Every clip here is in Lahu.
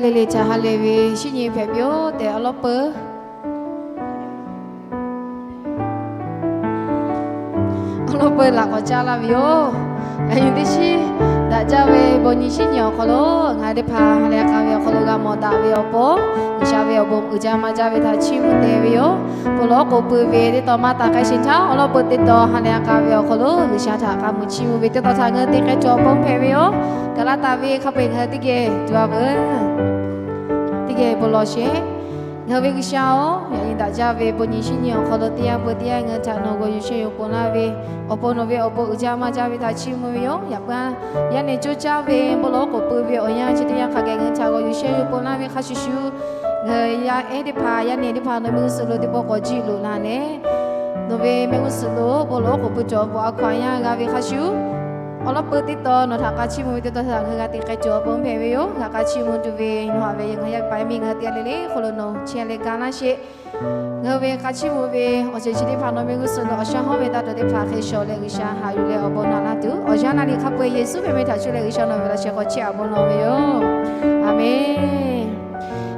le le htaꞈ ha lehˬ ve shinˉ nyi hpehꞈ ve yoˬ tehꞈ awˬ lawn peuˬ, awˬ lawn peuˬ laꞈ k'awꞈ caˇ laˇ ve yoˬ. Yaꞈ nyi teˇ shiˉ daꞈ jaˇ ve bon nyi shinˉ nyi awˬ hk'aw lo ngaˬ hui teˇ hpaˍ ha lehˬ k'a ve awˬ hk'aw lo g'a mawˬ daꞈ ve awˬ pon, G'uiˬsha ve awˬ bon uiˍ jaˇ maˇ jaˇ ve htaꞈ chiˇ mvuh te ve yoˬ. Bon lawˬ k'oˍ pui ve teˇ tawn maˇ taˍ k'ai sheˍ htaˇ, awˬ lawn peuˬ teˇ tawn ha lehˬ k'a ve awˬ hk'aw lo G'uiˬsha htaꞈ k'a muiˬ chiˇ mvuh ve teˇ tawn htaꞈ ngaˬ hui te k'ai cawˬ awˬ pon hpehꞈ ve yoˬ. Gaˍlaˍtaˍ ve hk'a peu-eˬ ngaˬ hui teˇ geh tuˬ a veuˬ, teˇ geh bon lawˬ sheˍ. Ngaˬ hui ve G'uiˬsha-oˬ, yaꞈ nyi daꞈ jaˇ ve bon nyi shinˉ nyi awˬ hk'aw lo teˇ yanˇ peuˬ teˇ yanˇ ngaˬ hui htaꞈ nawˬ g'aw yuˬ shehˇ yuˬ ponˬ laˇ ve awˬ pon nawˬ ve awˬ bon uiˍ jaˇ maˇ jaˇ ve htaꞈ chiˇ mvuh ve yoˬ. Yaꞈ puiˉ yaˇ nehˬ coˇ caˇ ve bon lawˬ k'oˍ pui ve awˬ yanˇ chi teˇ yanˇ hk'a geh ngaˬ hui htaꞈ g'aw yuˬ shehˇ yuˬ ponˬ laˇ ve hk'a shuˍ shuˍ, ngaˬ hui yaˇ ehˉ teˇ hpaˍ yaˇ nehˬ teˇ hpaˍ nawˬ ve g'uˇ suhˍ lo teˇ pawˆ k'awꞈ jiˆ loꞈ la leh, nawˬ ve mehˆ g'uˇ suhˍ lo bon lawˬ k'oˍ pui cawˬ awˬ pon a hkaw a yanˇ g'a ve hk'a shuˍ, awˬ lawn peuˬ teˇ tawn nawˬ htaꞈ k'a chiˇ mvuh ve teˇ tawn htaꞈ ngaˬ hui g'a te k'ai cawˬ awˬ pon hpehꞈ ve yoˬ. G'a k'a chiˇ mvuh tuˬ ve nawˬ haꞈ ve ngaˬ hui yaˇ paˍ yaˇ miˇ ngaˬ hui teˇ g'aˇ le le hk'oˆ lo nawˬ chehˇ leh ga laˇ sheˍ. Ngaˬ hui ve k'a chiˇ mvuh ve awˬ ceuˬ chi teˇ hpaˍ nawˬ ve g'uˇ suhˍ lo awˬ shaˉ hawˉ ve taˇ tuˬ teˇ hpaˍ hk'e shawˍ leh G'uiˬsha haꞈ yuˬ leh awˬ bon naꞈ laˇ tuˬ awˬ yanˇ naˆ liꞈ hk'a peu-eˬ Yeˍsuˆ ve meh htaꞈ cuˇ leh G'uiˬsha nawˬ ve laꞈ sheh hk'aw chiˇ aꞈ bon lawˬ ve yoˬ. Aˬmenˍ.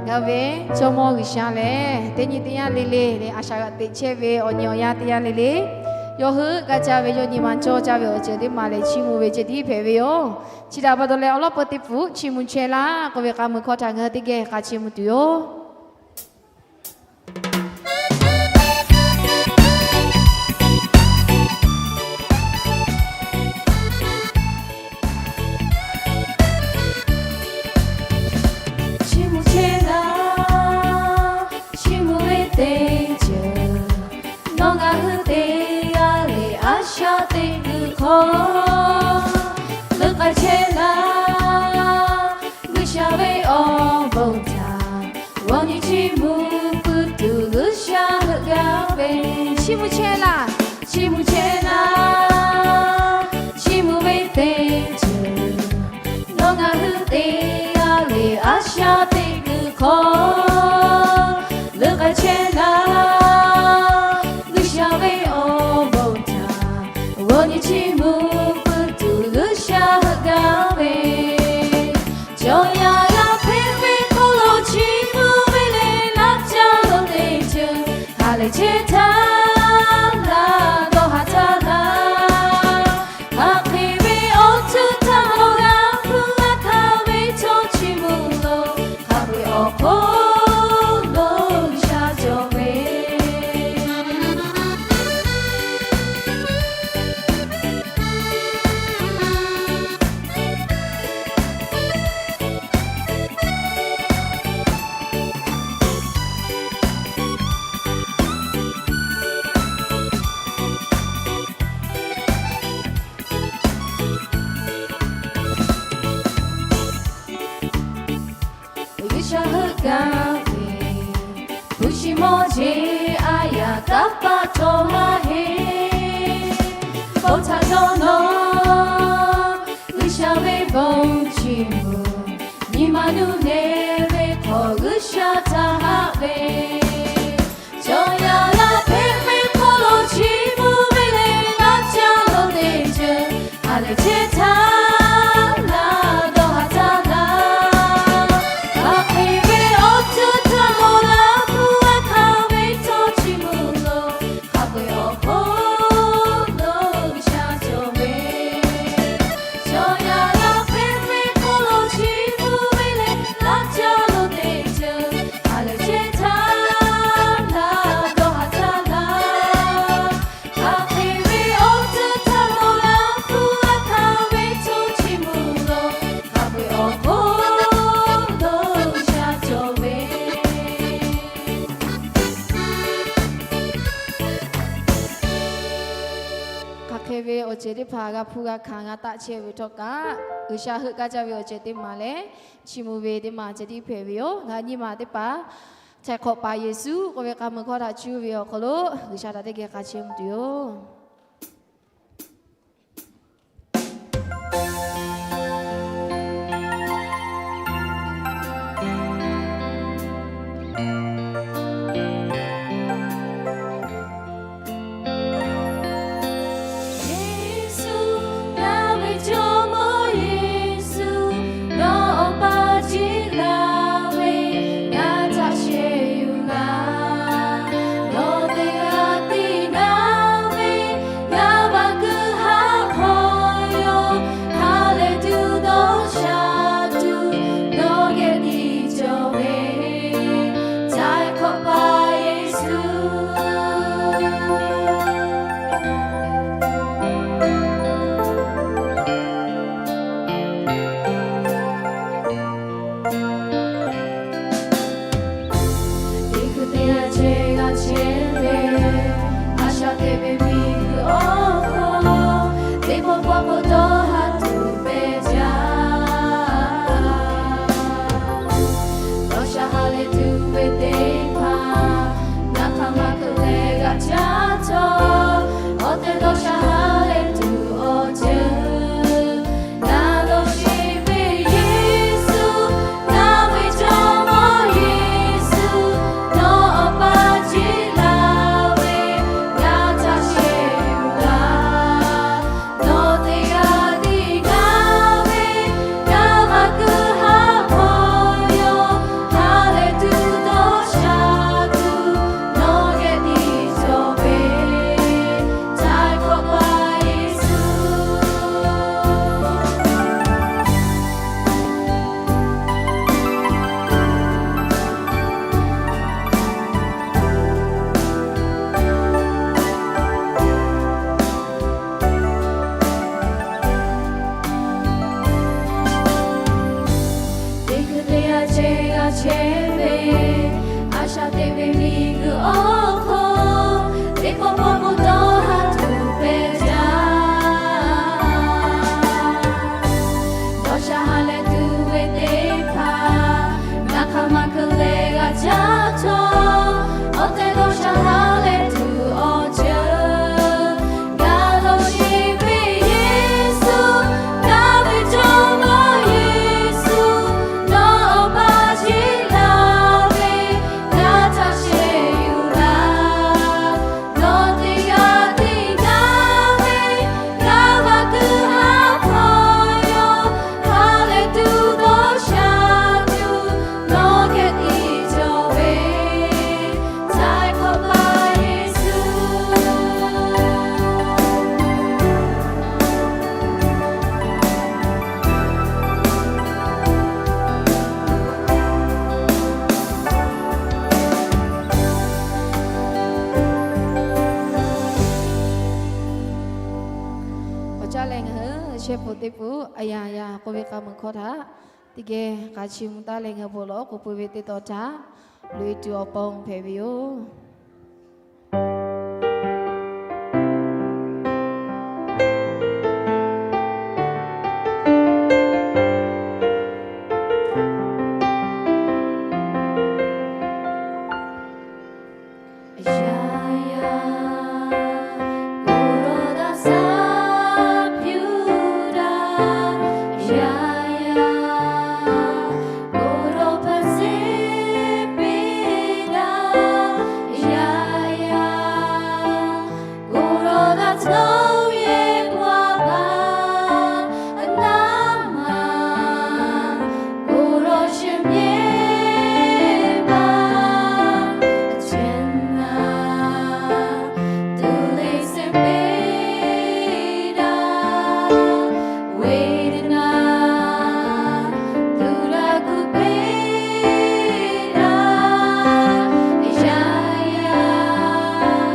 Ngaˬ hui ve Jawˇmawˇ G'uiˬsha lehˬ, teˇ nyi teˇ yanˇ le le leh a shaꞈ g'aꞈ teꞈ chehˇ ve awˬ nyi awˬ yanˇ teˇ yanˇ le le, yawˇ hui gaˇ caˇ ve yawˇ nyi ma cawˇ caˇ ve awˬ ceuˬ teˇ maˬ lehˬ chiˇ mvuh ve ceh tiˉ hpehꞈ ve yoˬ. Chi htaꞈ pa taw leh awˬ lawn peuˬ teˇ pfuhˍ chiˇ mvuh chehˇ laˇ k'oˆ ve k'a muiˬ hkawˇ htaꞈ ngaˬ hui teˇ geh k'a chiˇ mvuh tuˬ yoˬ. Chiˇ mvuh chehˇ laˇ, chiˇ mvuh ve teˇ ceuˬ, nawˬ ngaˬ hui teˇ g'aˇ le a shaꞈ teꞈ kuiˬ hk'aw leuˆ k'ai chehˇ laˇ. G'uiˬsha ve awˬ bon htaꞈ g'aw nyi chiˇ mvuh pui tuˬ G'uiˬsha heuˆ gaˇ ve, chiˇ mvuh chehˇ laˇ, chiˇ mvuh chehˇ laˇ, chiˇ mvuh ve teˇ ceuˬ, nawˬ ngaˬ hui teˇ g'aˇ le a shaꞈ teꞈ kuiˬ hk'aw leuˆ k'ai chehˇ laˇ. G'uiˬsha ve awˬ bon htaꞈ g'aw nyi chiˇ mvuh pui tuˬ G'uiˬsha heuˆ gaˇ ve, chaw yaˇ g'a hpehꞈ ve hk'aw lo chiˇ mvuh ve leh laˇ caˇ lo teˇ ceuˬ, ha lehˬ chehˇ htaˇ laˇ, dawˇ haˍ htaˇ laˇ, hk'aˬ hk'e ve awˬ htuˇ htaꞈ nawˬ g'a hpuˇ g'a hkanˍ ve chaw chiˇ mvuh lo, hk'a peu-eˬ awˬ hk'oˆ lo G'uiˬsha cawˬ ve. G'uiˬsha heuˆ gaˇ ve hpu shi mawˇ jeˬ a yaꞈ kanˇ paˆ htawˇ maˇ heˆ. Bon htaꞈ dawˇ nawˇ, G'uiˬsha ve bon chiˇ mvuh, nyi ma nuˇ neˇ ve hk'aw G'uiˬsha htaꞈ haꞈ ve, chaw yaˇ g'a hpehꞈ ve hk'aw lo chiˇ mvuh ve leh laˇ caˇ lo teˇ ceuˬ, ha lehˬ chehˇ htaˇ laˇ, dawˇ haˍ htaˇ laˇ, hk'aˬ hk'e ve awˬ htuˇ htaꞈ nawˬ g'a hpuˇ g'a hkanˍ ve chaw chiˇ mvuh lo, hk'a peu-eˬ awˬ hk'oˆ lo G'uiˬsha cawˬ ve, chaw yaˇ g'a hpehꞈ ve hk'aw lo chiˇ mvuh ve leh laˇ caˇ lo teˇ ceuˬ, ha lehˬ chehˇ htaˇ laˇ, dawˇ haˍ htaˇ laˇ, hk'aˬ hk'e ve awˬ htuˇ htaꞈ nawˬ g'a hpuˇ g'a hkanˍ ve chaw chiˇ mvuh lo, hk'a peu-eˬ awˬ hk'oˆ lo G'uiˬsha cawˬ ve. Hk'aˬ hk'e ve awˬ ceuˬ teˇ hpaˍ g'a hpuˇ g'a hkanˍ g'a taˆ chehˇ ve htawˇ kaꞈ, G'uiˬsha heuˆ gaˇ jaˇ ve awˬ ceuˬ teˇ maˬ lehˬ, chiˇ mvuh ve teˇ maˬ ceh tiˉ hpehꞈ ve yoˬ. Ngaˬ hui nyi ma teˇ hpaˍ Htaiˍ hk'awꞈ paˍ Yeˍsuˆ k'oˆ ve k'a muiˬ hkawˇ htaꞈ cuˇ ve awˬ hk'aw lo G'uiˬsha htaꞈ teˇ geh k'a chiˇ mvuh tuˬ yoˬ. Yeˍsuˆ, ngaˬ ve Jawˇmawˇ Yeˍsuˆ, nawˬ awˬ pa jiˆ laˇ. ve teˇ hpaˍ, ngaˬ hk'aˬ ma hk'e leh g'a caˇ htawˇ, awˬ tehˬ dawˇ sha ha leh tuˬ awˬ ceuˬ g'a dawˇ sheˍ ve Yeˍsuˆ, ngaˬ ve Jawˇmawˇ Yeˍsuˆ, nawˬ awˬ pa ce laˇ ve, g'a htaꞈ sheˍ yuˬ laˇ. Nawˬ teˇ g'aˇ tiˉ ngaˬ ve, ngaˬ maˇ kuˬ ha hpawˇ yoˬ. Ha leh tuˬ dawˇ sha tuˬ, nawˬ geh tiˉ cawˬ ve, Htaiˍ hkawꞈ paˍ Yeˍsuˆ. Teˇ hkui teˇ yanˇ chehˇ g'a chehˇ ve, a shaꞈ teꞈ ve miˬguiˬ awˬ hk'aw, teˇ pawˆ pawˆ bon dawˇ ha tuˬ pehꞈ jaˇ. Dawˇ sha ha leh tuˬ ve teˇ hpaˍ, ngaˬ hk'aˬ ma hk'e leh g'a caˇ htawˇ, awˬ tehˬ dawˇ sha ha leh tuˬ awˬ ceuˬ g'a dawˇ sheˍ ve Yeˍsuˆ, ngaˬ ve Jawˇmawˇ Yeˍsuˆ, nawˬ awˬ pa ce laˇ ve, g'a htaꞈ sheˍ yuˬ laˇ. Nawˬ teˇ g'aˇ tiˉ ngaˬ ve, ngaˬ maˇ kuˬ ha hpawˇ yoˬ. Ha leh tuˬ dawˇ sha tuˬ, nawˬ geh tiˉ cawˬ ve, Htaiˍ hkawꞈ paˍ Yeˍsuˆ. Awˬ caˇ leh ngaˬ hui shehˆ pfuhˍ teˇ pfuhˍ a yanˍ yanˍ k'oˆ ve k'a meuˬ hkawˇ htaꞈ teˇ geh k'a chi mvuh taˉ leh ngaˬ hui bon lawˬ k'oˆ peuˬ ve teˇ tawn htaꞈ loꞈ e tuˬ awˬ pon hpehꞈ ve yoˬ. Yaꞈ yaꞈ k'oˆ law daꞈ shaˍ piˇ daꞈ. Yaꞈ yaꞈ k'oˆ law hpaˇ sheˍ piˇ daꞈ. Yaꞈ yaꞈ k'oˆ law daꞈ cawˬ yehˬ paˍ a naˍ ma. K'oˆ law sheˍ mehˍ baˆ a chehˇ naˍ, tuˬ le sheˍ piˇ daꞈ. Ve teˇ naˍ tuˬ la kuˬ piˇ daꞈ. Yaꞈ yaꞈ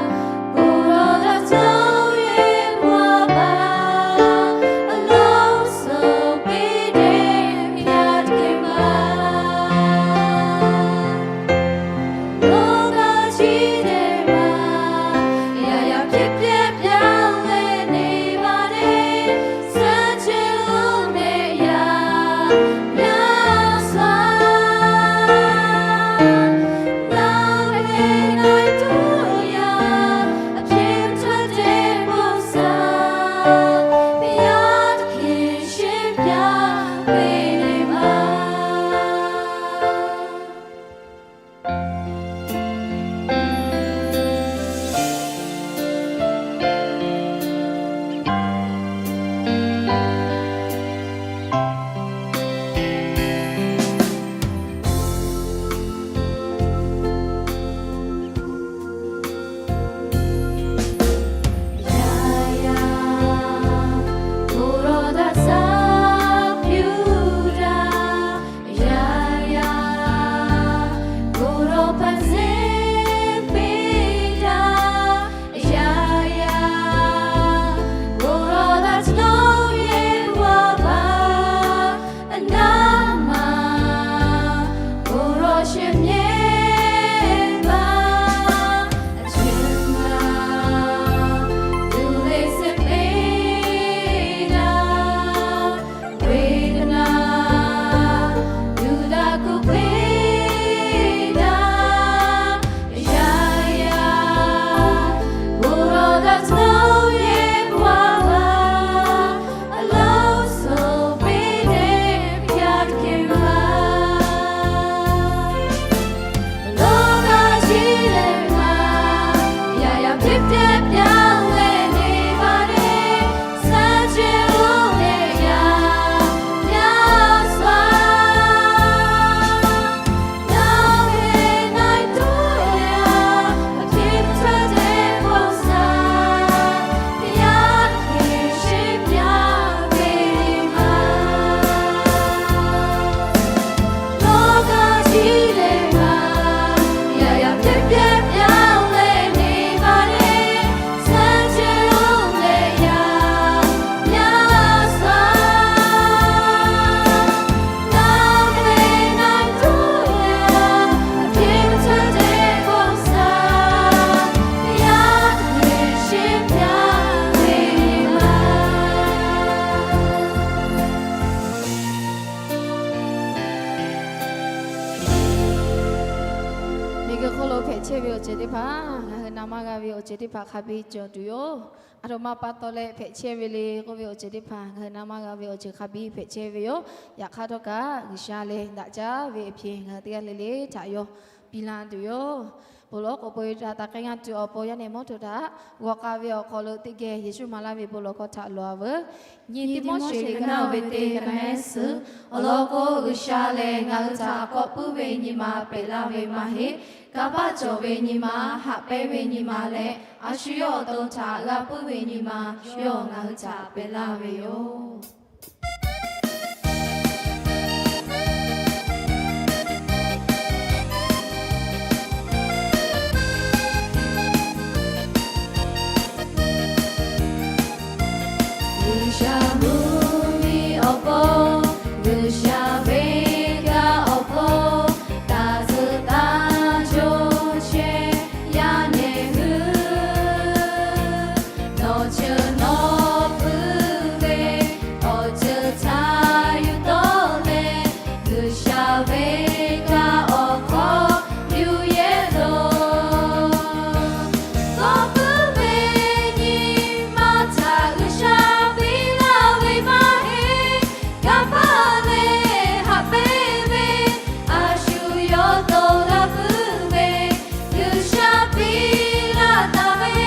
k'oˆ law daꞈ cawˬ yehˬ paˍ a lonˉ suhˍ piˇ dehꞈ yaˇ teˇ maˬ. Loˍ kaꞈ chi teˇ maˬ, yaꞈ yaꞈ hpehꞈ hpehꞈ pyaˇ leh neˇ maˇ te, suhˉ chehˇ lo mehˆ yaˇ yaˇ sha. Naˍ ve ngaˬ tuˬ yaˇ a hpehꞈ htaˇ te bon sha, yaˇ teˇ hkeh sheˍ pyaˇ ve neˇ maˬ. Miˬguiˬ hk'oˆ lo hpehꞈ chehˇ ve awˬ ceuˬ teˇ hpaˍ ngaˬ hui na maˇ g'a ve awˬ ceuˬ teˇ hpaˍ hk'a biˇ cawˬ tuˬ yoˬ. A htoꞈ ma pa taw leh hpehꞈ chehˇ ve le k'oˆ ve awˬ ceuˬ teˇ hpaˍ ngaˬ hui na maˇ g'a ve awˬ ceuˬ hk'a biˇ hpehꞈ chehˇ ve yoˬ. Yaꞈ hk'aˇ htawˇ kaꞈ G'uiˬsha lehˬ daꞈ jaˇ ve awˬ hpiˇ ngaˬ hui teˇ g'aˇ le le htaꞈ yawˇ piˇ laˇ tuˬ yoˬ. Bon lawˉ k'oˍ pui htaꞈ taˍ k'ai ngaˇ tuˬ awˬ pon yaˇ nehˬ mawˇ htoꞈ htaꞈ g'awˬ k'ai ve awˬ hk'aw lo teˇ geh Yeˍsuˆ maˍ laˇ ve bon lawˬ hkawˇ htaꞈ lawˬ-a veuˬ. Nyi Tiˆmoˉseˍ ka naˆ ve teˇ ka naˆ ehˉ suhˍ. Awˬ lawn k'o, G'uiˬsha lehˬ ngaˬ hui htaꞈ kawˆ puiˉ ve nyi ma pehꞈ laˇ ve maˇ heˆ. Kanˇ paˆ cawˬ ve nyi ma, haꞈ pehnˇ ve nyi ma leh a shu yawˇ awˬ to htaꞈ g'a puiˉ ve nyi ma, yawˇ ngaˬ hui htaꞈ pehꞈ laˇ ve yoˬ. G'uiˬsha mvuhˇmiˬ awˬ pon, G'uiˬsha venˇ gaˇ awˬ pon, taˇ tcuhˉ taˇ cawˇ chehˇ yaˇ nehˬ hui, nawˬ ceuˬ nawˬ puiˉ ve awˬ ceuˬ htaꞈ yuˬ tawˆ leh, G'uiˬsha venˇ gaˇ awˬ hk'aw yuˬ yehˇ loˬ. Kawˆ puiˉ ve nyi ma htaꞈ G'uiˬsha piˇ laˇ ve maˇ heˆ. Kanˇ paˆ leh haꞈ pehnˇ ve a shu yawˇ to g'a puiˉ ve, G'uiˬsha piˇ laˇ taˍ ve,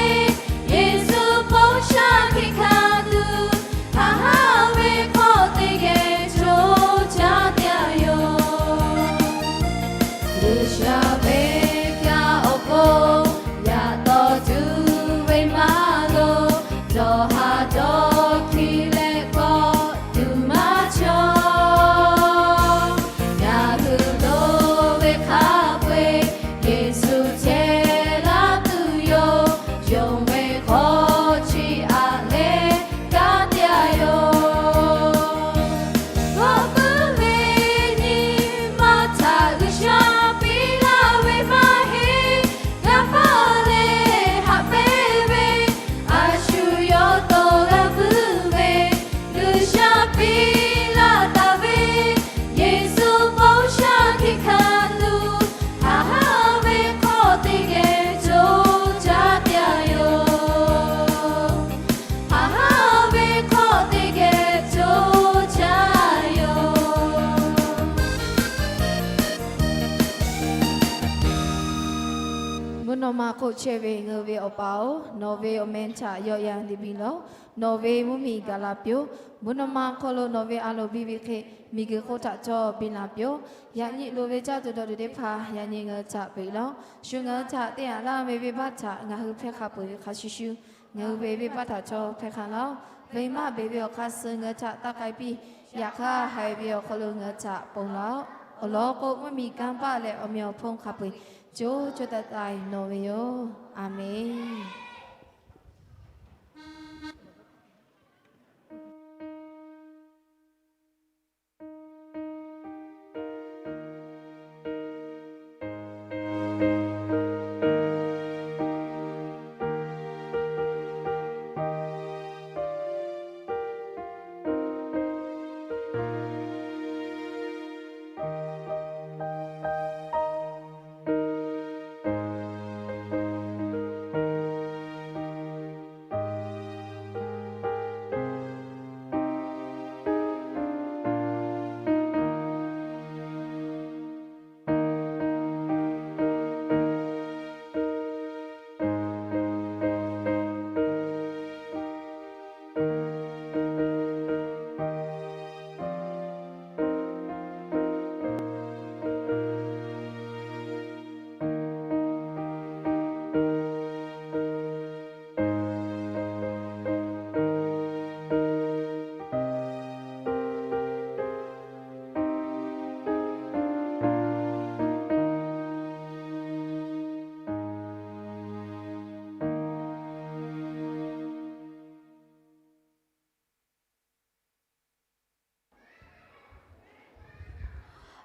Yeˍsuˆ bon shaˉ hkiˆ hkanˍ tuˬ, haꞈ haˉ ve hk'aw teˇ geh co caˇ taˍ yoˬ. G'uiˬsha venˇ gaˇ awˬ pon yaꞈ taw tuˬ ve maˇ loˍ, dawˬ ha dawˇ hkiˇ leh kawˆ tuˬ maˇ cawˬ. Ngaˬ hui loˍ ve hk'a peu-eˬ Yeˍsuˆ chehˇ laˇ tuˬ yoˬ. Yonˍ ve hk'aw chi aꞈ leh kaˇ taˍ yoˬ. Kawˆ puiˉ ve nyi ma htaꞈ G'uiˬsha piˇ laˇ ve maˇ heˆ. Kanˇ paˆ leh haꞈ pehnˇ ve a shu yawˇ to g'a puiˉ ve, G'uiˬsha piˇ laˇ taˍ ve, Yeˍsuˆ bon shaˉ hkiˆ hkanˍ tuˬ, haꞈ haˉ ve hk'aw teˇ geh co caˇ taˍ yoˬ. Haꞈ haˉ ve hk'aw teˇ geh co caˇ yoˬ. Mvuhˇ naw ma hk'oˆ chehˇ ve ngaˬ hui ve Awˬ pa-oˬ, nawˬ ve awˬ meh htaꞈ yawˆ yan liꞈ biˇ lawˬ. Nawˬ ve mvuhˇmiˬ gaˬ la piˇ-oˆ. Mvuhˇ naw ma hk'aw lo nawˬ ve a loˍ biˇ ve hk'e, miˬguiˬ hk'oˆ htaꞈ cawˇ biˇ la piˇ-oˆ. Yaꞈ nyi loˍ ve caˇ tuˬ dawˬ tuˬ teˇ hpaˍ yaꞈ nyi ngaˬ hui htaꞈ peꞈ laˇ-oˆ. Shu ngaˬ hui htaꞈ te yaꞈ laˇ ve venˇbaˆ htaꞈ ngaˬ hui hpehˇ hk'a peuˬ ve hk'a shuˍ shuˍ, ngaˬ hui ve venˇbaˆ htaꞈ cawˇ hpehˇ hk'a laˇ-oˆ. Venˇbaˆ beˬ ve awˬ hk'aˇ suh ngaˬ hui htaꞈ taˇ k'ai piˇ. Yaꞈ hk'aˇ haiˬ ve awˬ hk'aw lo ngaˬ hui htaꞈ ponˬ laˇ-oˆ. Awˬ lawn k'o, mvuhˇmiˬ kanˇ paˆ leh awˬ meꞈ awˬ hponˇ hk'a peu-eˬ co co taiˍ taiˍ nawˬ ve yoˬ. Aˬmenˍ.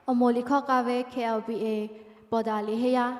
Awˬ moˍ liꞈ hkawˇ k'aˇ ve K L B A bawˬ daꞈ liꞈ heˆ yaˇ.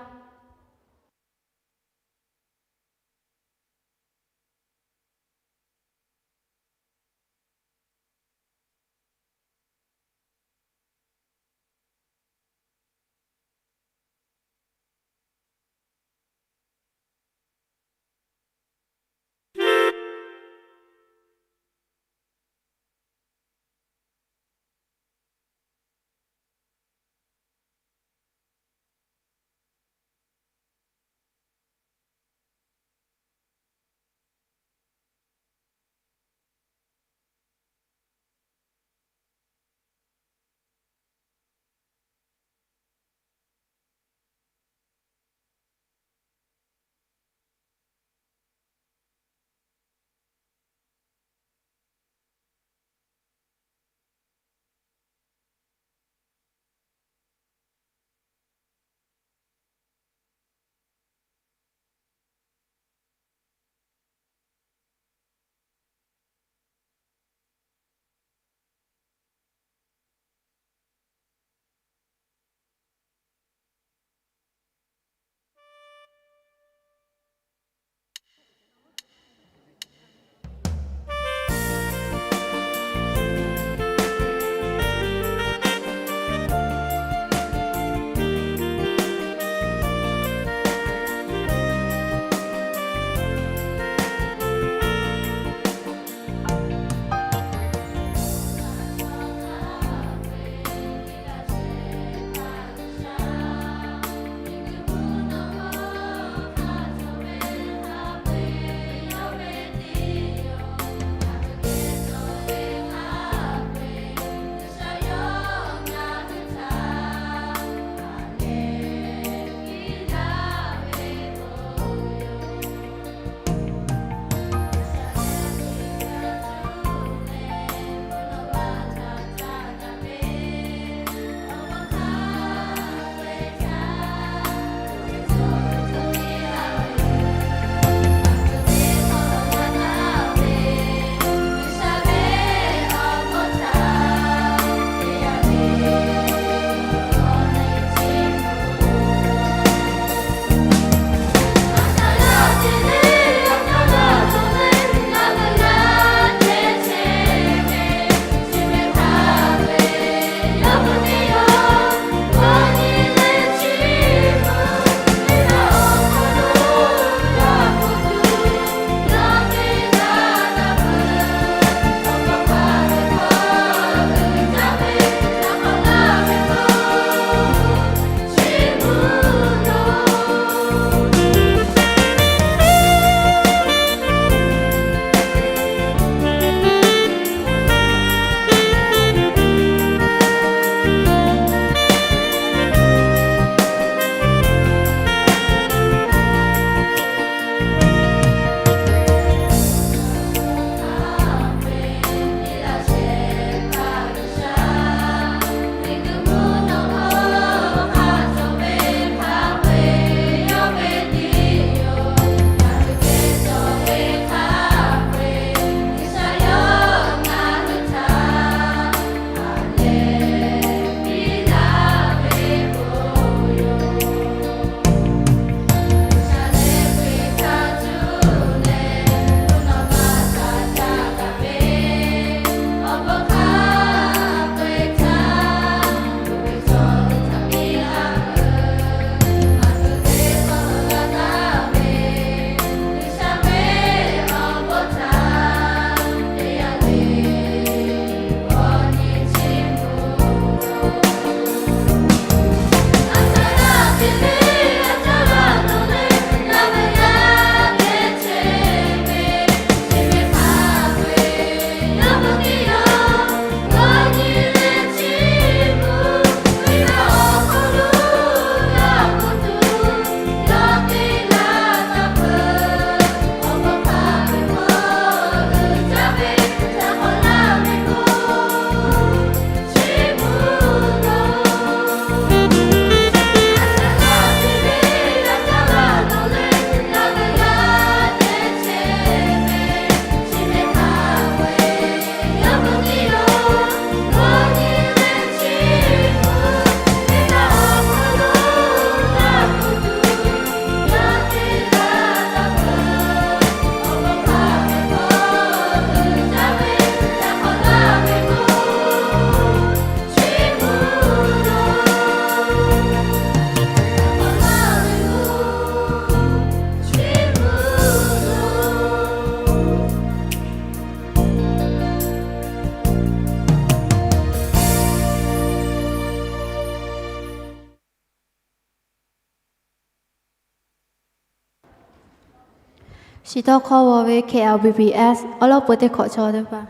Shiˍ tawˇ hkawˇ g'aw ve K L B B S awˉ lawˉ peuˬ teˇ hk'awꞈ chaw teˇ hpaˍ.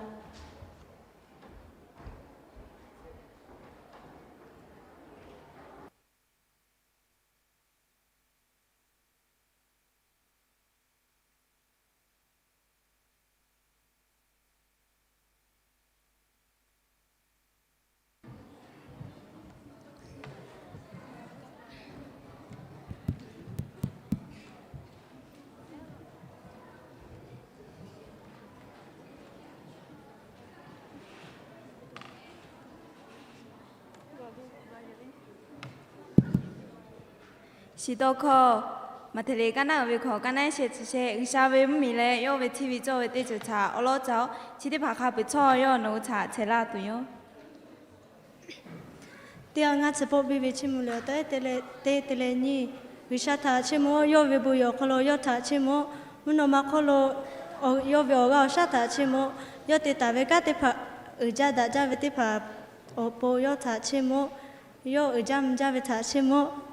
Shiˍ tawˇ hkawˇ, Maꞈhtehˍ liꞈ kaˇ naˉ uiˍ ve hkawꞈ kaˇ naˉ shehˆ chi shehˆ, G'uiˬsha ve mvuhˇmiˬ leh yawˇ ve hteˇ ve cawˇ ve teˇ ceuˬ htaꞈ awˉ lawˉ caˇ-oˆ. Chi teˇ hpaˍ hk'a peuˬ htawˇ yawˇ nawˬ hui htaꞈ chehˇ laˇ tuˬ yoˬ. Teˇ g'aˇ ngaˇ chi pawˆ biˇ ve chiˇ mvuh leh awˬ taw ehˉ te te leh nyi, G'uiˬsha htaꞈ chiˇ mvuh-oˆ. Yawˇ ve bon yawˬ awˬ hk'aw lo yawˇ htaꞈ chiˇ mvuh-oˆ. Mvuhˇ naw ma hk'oˆ lo yawˇ ve awˬ g'aˇ awˬ shaˉ htaꞈ chiˇ mvuh-oˆ. Yawˇ te taˍ ve kanˉ teˇ hpaˍ uiˍ jaˇ daꞈ jaˇ ve teˇ hpaˍ awˬ pon yawˇ htaꞈ chiˇ mvuh-oˆ. Yawˇ uiˍ jaˇ mvuh jaˇ ve htaꞈ chiˇ mvuh-oˆ.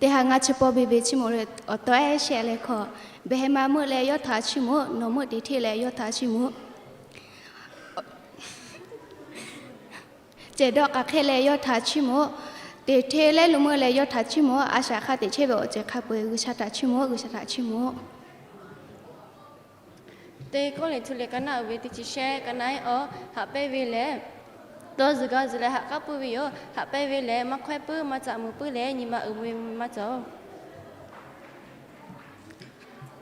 Teˇ g'aˇ ngaˇ chi pawˆ biˇ ve chiˇ mvuh leh awˬ taw ehˉ shehˆ leh hkawꞈ, behˬ heh ma meuˆ leh yawˇ htaꞈ chiˇ mvuh-oˆ. Nawˬ meuˆ teꞈ hteˇ leh yawˇ htaꞈ chiˇ mvuh-oˆ. Cehˬ dawˆ k'a hk'ehˇ leh yawˇ htaꞈ chiˇ mvuh-oˆ. Teꞈ hteˇ leh lo meuˆ leh yawˇ htaꞈ chiˇ mvuh-oˆ. A shaꞈ hk'a teꞈ chehˇ ve awˬ ceuˬ hk'a peu-eˬ G'uiˬsha htaꞈ chiˇ mvuh-oˆ. G'uiˬsha htaꞈ chiˇ mvuh-oˆ. Teˇ Kawˇrenˍhtuˆ liꞈ kaˇ naˉ uiˍ ve teˇ chi shehˆ kaˇ naˉ ehˉ awˬ, haꞈ pehnˇ ve lehˬ, dawˇ zuhˬ g'a zuhˬ leh haꞈ k'aˉ puiˇ ve yoˬ. Haꞈ pehnˇ ve lehˬ, maˇ hkawehˉ puiˉ, maˇ caꞈ muiˍ puiˉ leh nyi ma uiˍ ve maˇ cawˬ.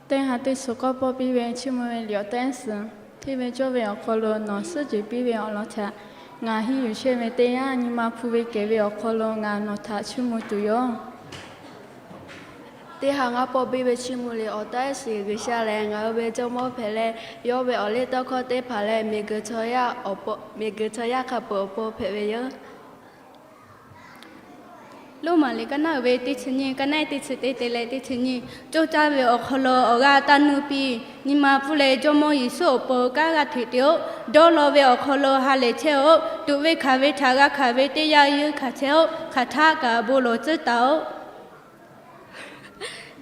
Teˇ g'aˇ teˇ chi k'awˇ pawˆ biˇ ve chiˇ mvuh ve liꞈ awˬ taw ehˉ suhˍ, hteˇ ve cawˇ ve awˬ hk'aw lo nawˬ suhˉ jeˬ piˇ ve awˬ lawn htaꞈ ngaˬ henˇ yuˬ chehˇ ve teˇ yanˇ, nyi ma hpu ve kehˬ ve awˬ hk'aw lo ngaˬ nawˬ htaꞈ chiˇ mvuh tuˬ yoˬ. Teˇ g'aˇ ngaˇ pawˆ biˇ ve chiˇ mvuh liꞈ awˬ taw ehˉ suhˍ, G'uiˬsha lehˬ ngaˬ hui ve Jawˇmawˇ hpehꞈ leh, yawˇ ve awˬ liˇ tawˇ hkawˇ teˇ hpaˍ leh miˬguiˬ chaw yaˇ hk'a peu awˬ pon hpehꞈ ve yoˬ. Roˉmaꞈ liꞈ kaˇ naˉ uiˍ ve teˇ chi nyiˇ kaˇ naˉ ehˉ teˇ chi teˇ te leh teˇ chi nyiˇ, coˇ caˇ ve awˬ hk'aw lo awˬ g'aˇ taˇ nuˇ piˇ. Nyi ma pfuhˇ leh Jawˇmawˇ Yeˍsuˆ awˬ pon kanˉ g'aˇ hteꞈ te-oˆ. Dawˇ law ve awˬ hk'aw lo ha lehˬ chehˇ-oˆ. Tuꞈ ve hkanˍ ve htaꞈ g'a hkanˍ ve teˇ yanˇ yeunˇ hkanˍ chehˇ-oˆ. Hk'aˬ htaˆ kaꞈ bon lawˬ tcuhˉ taˍ-oˆ.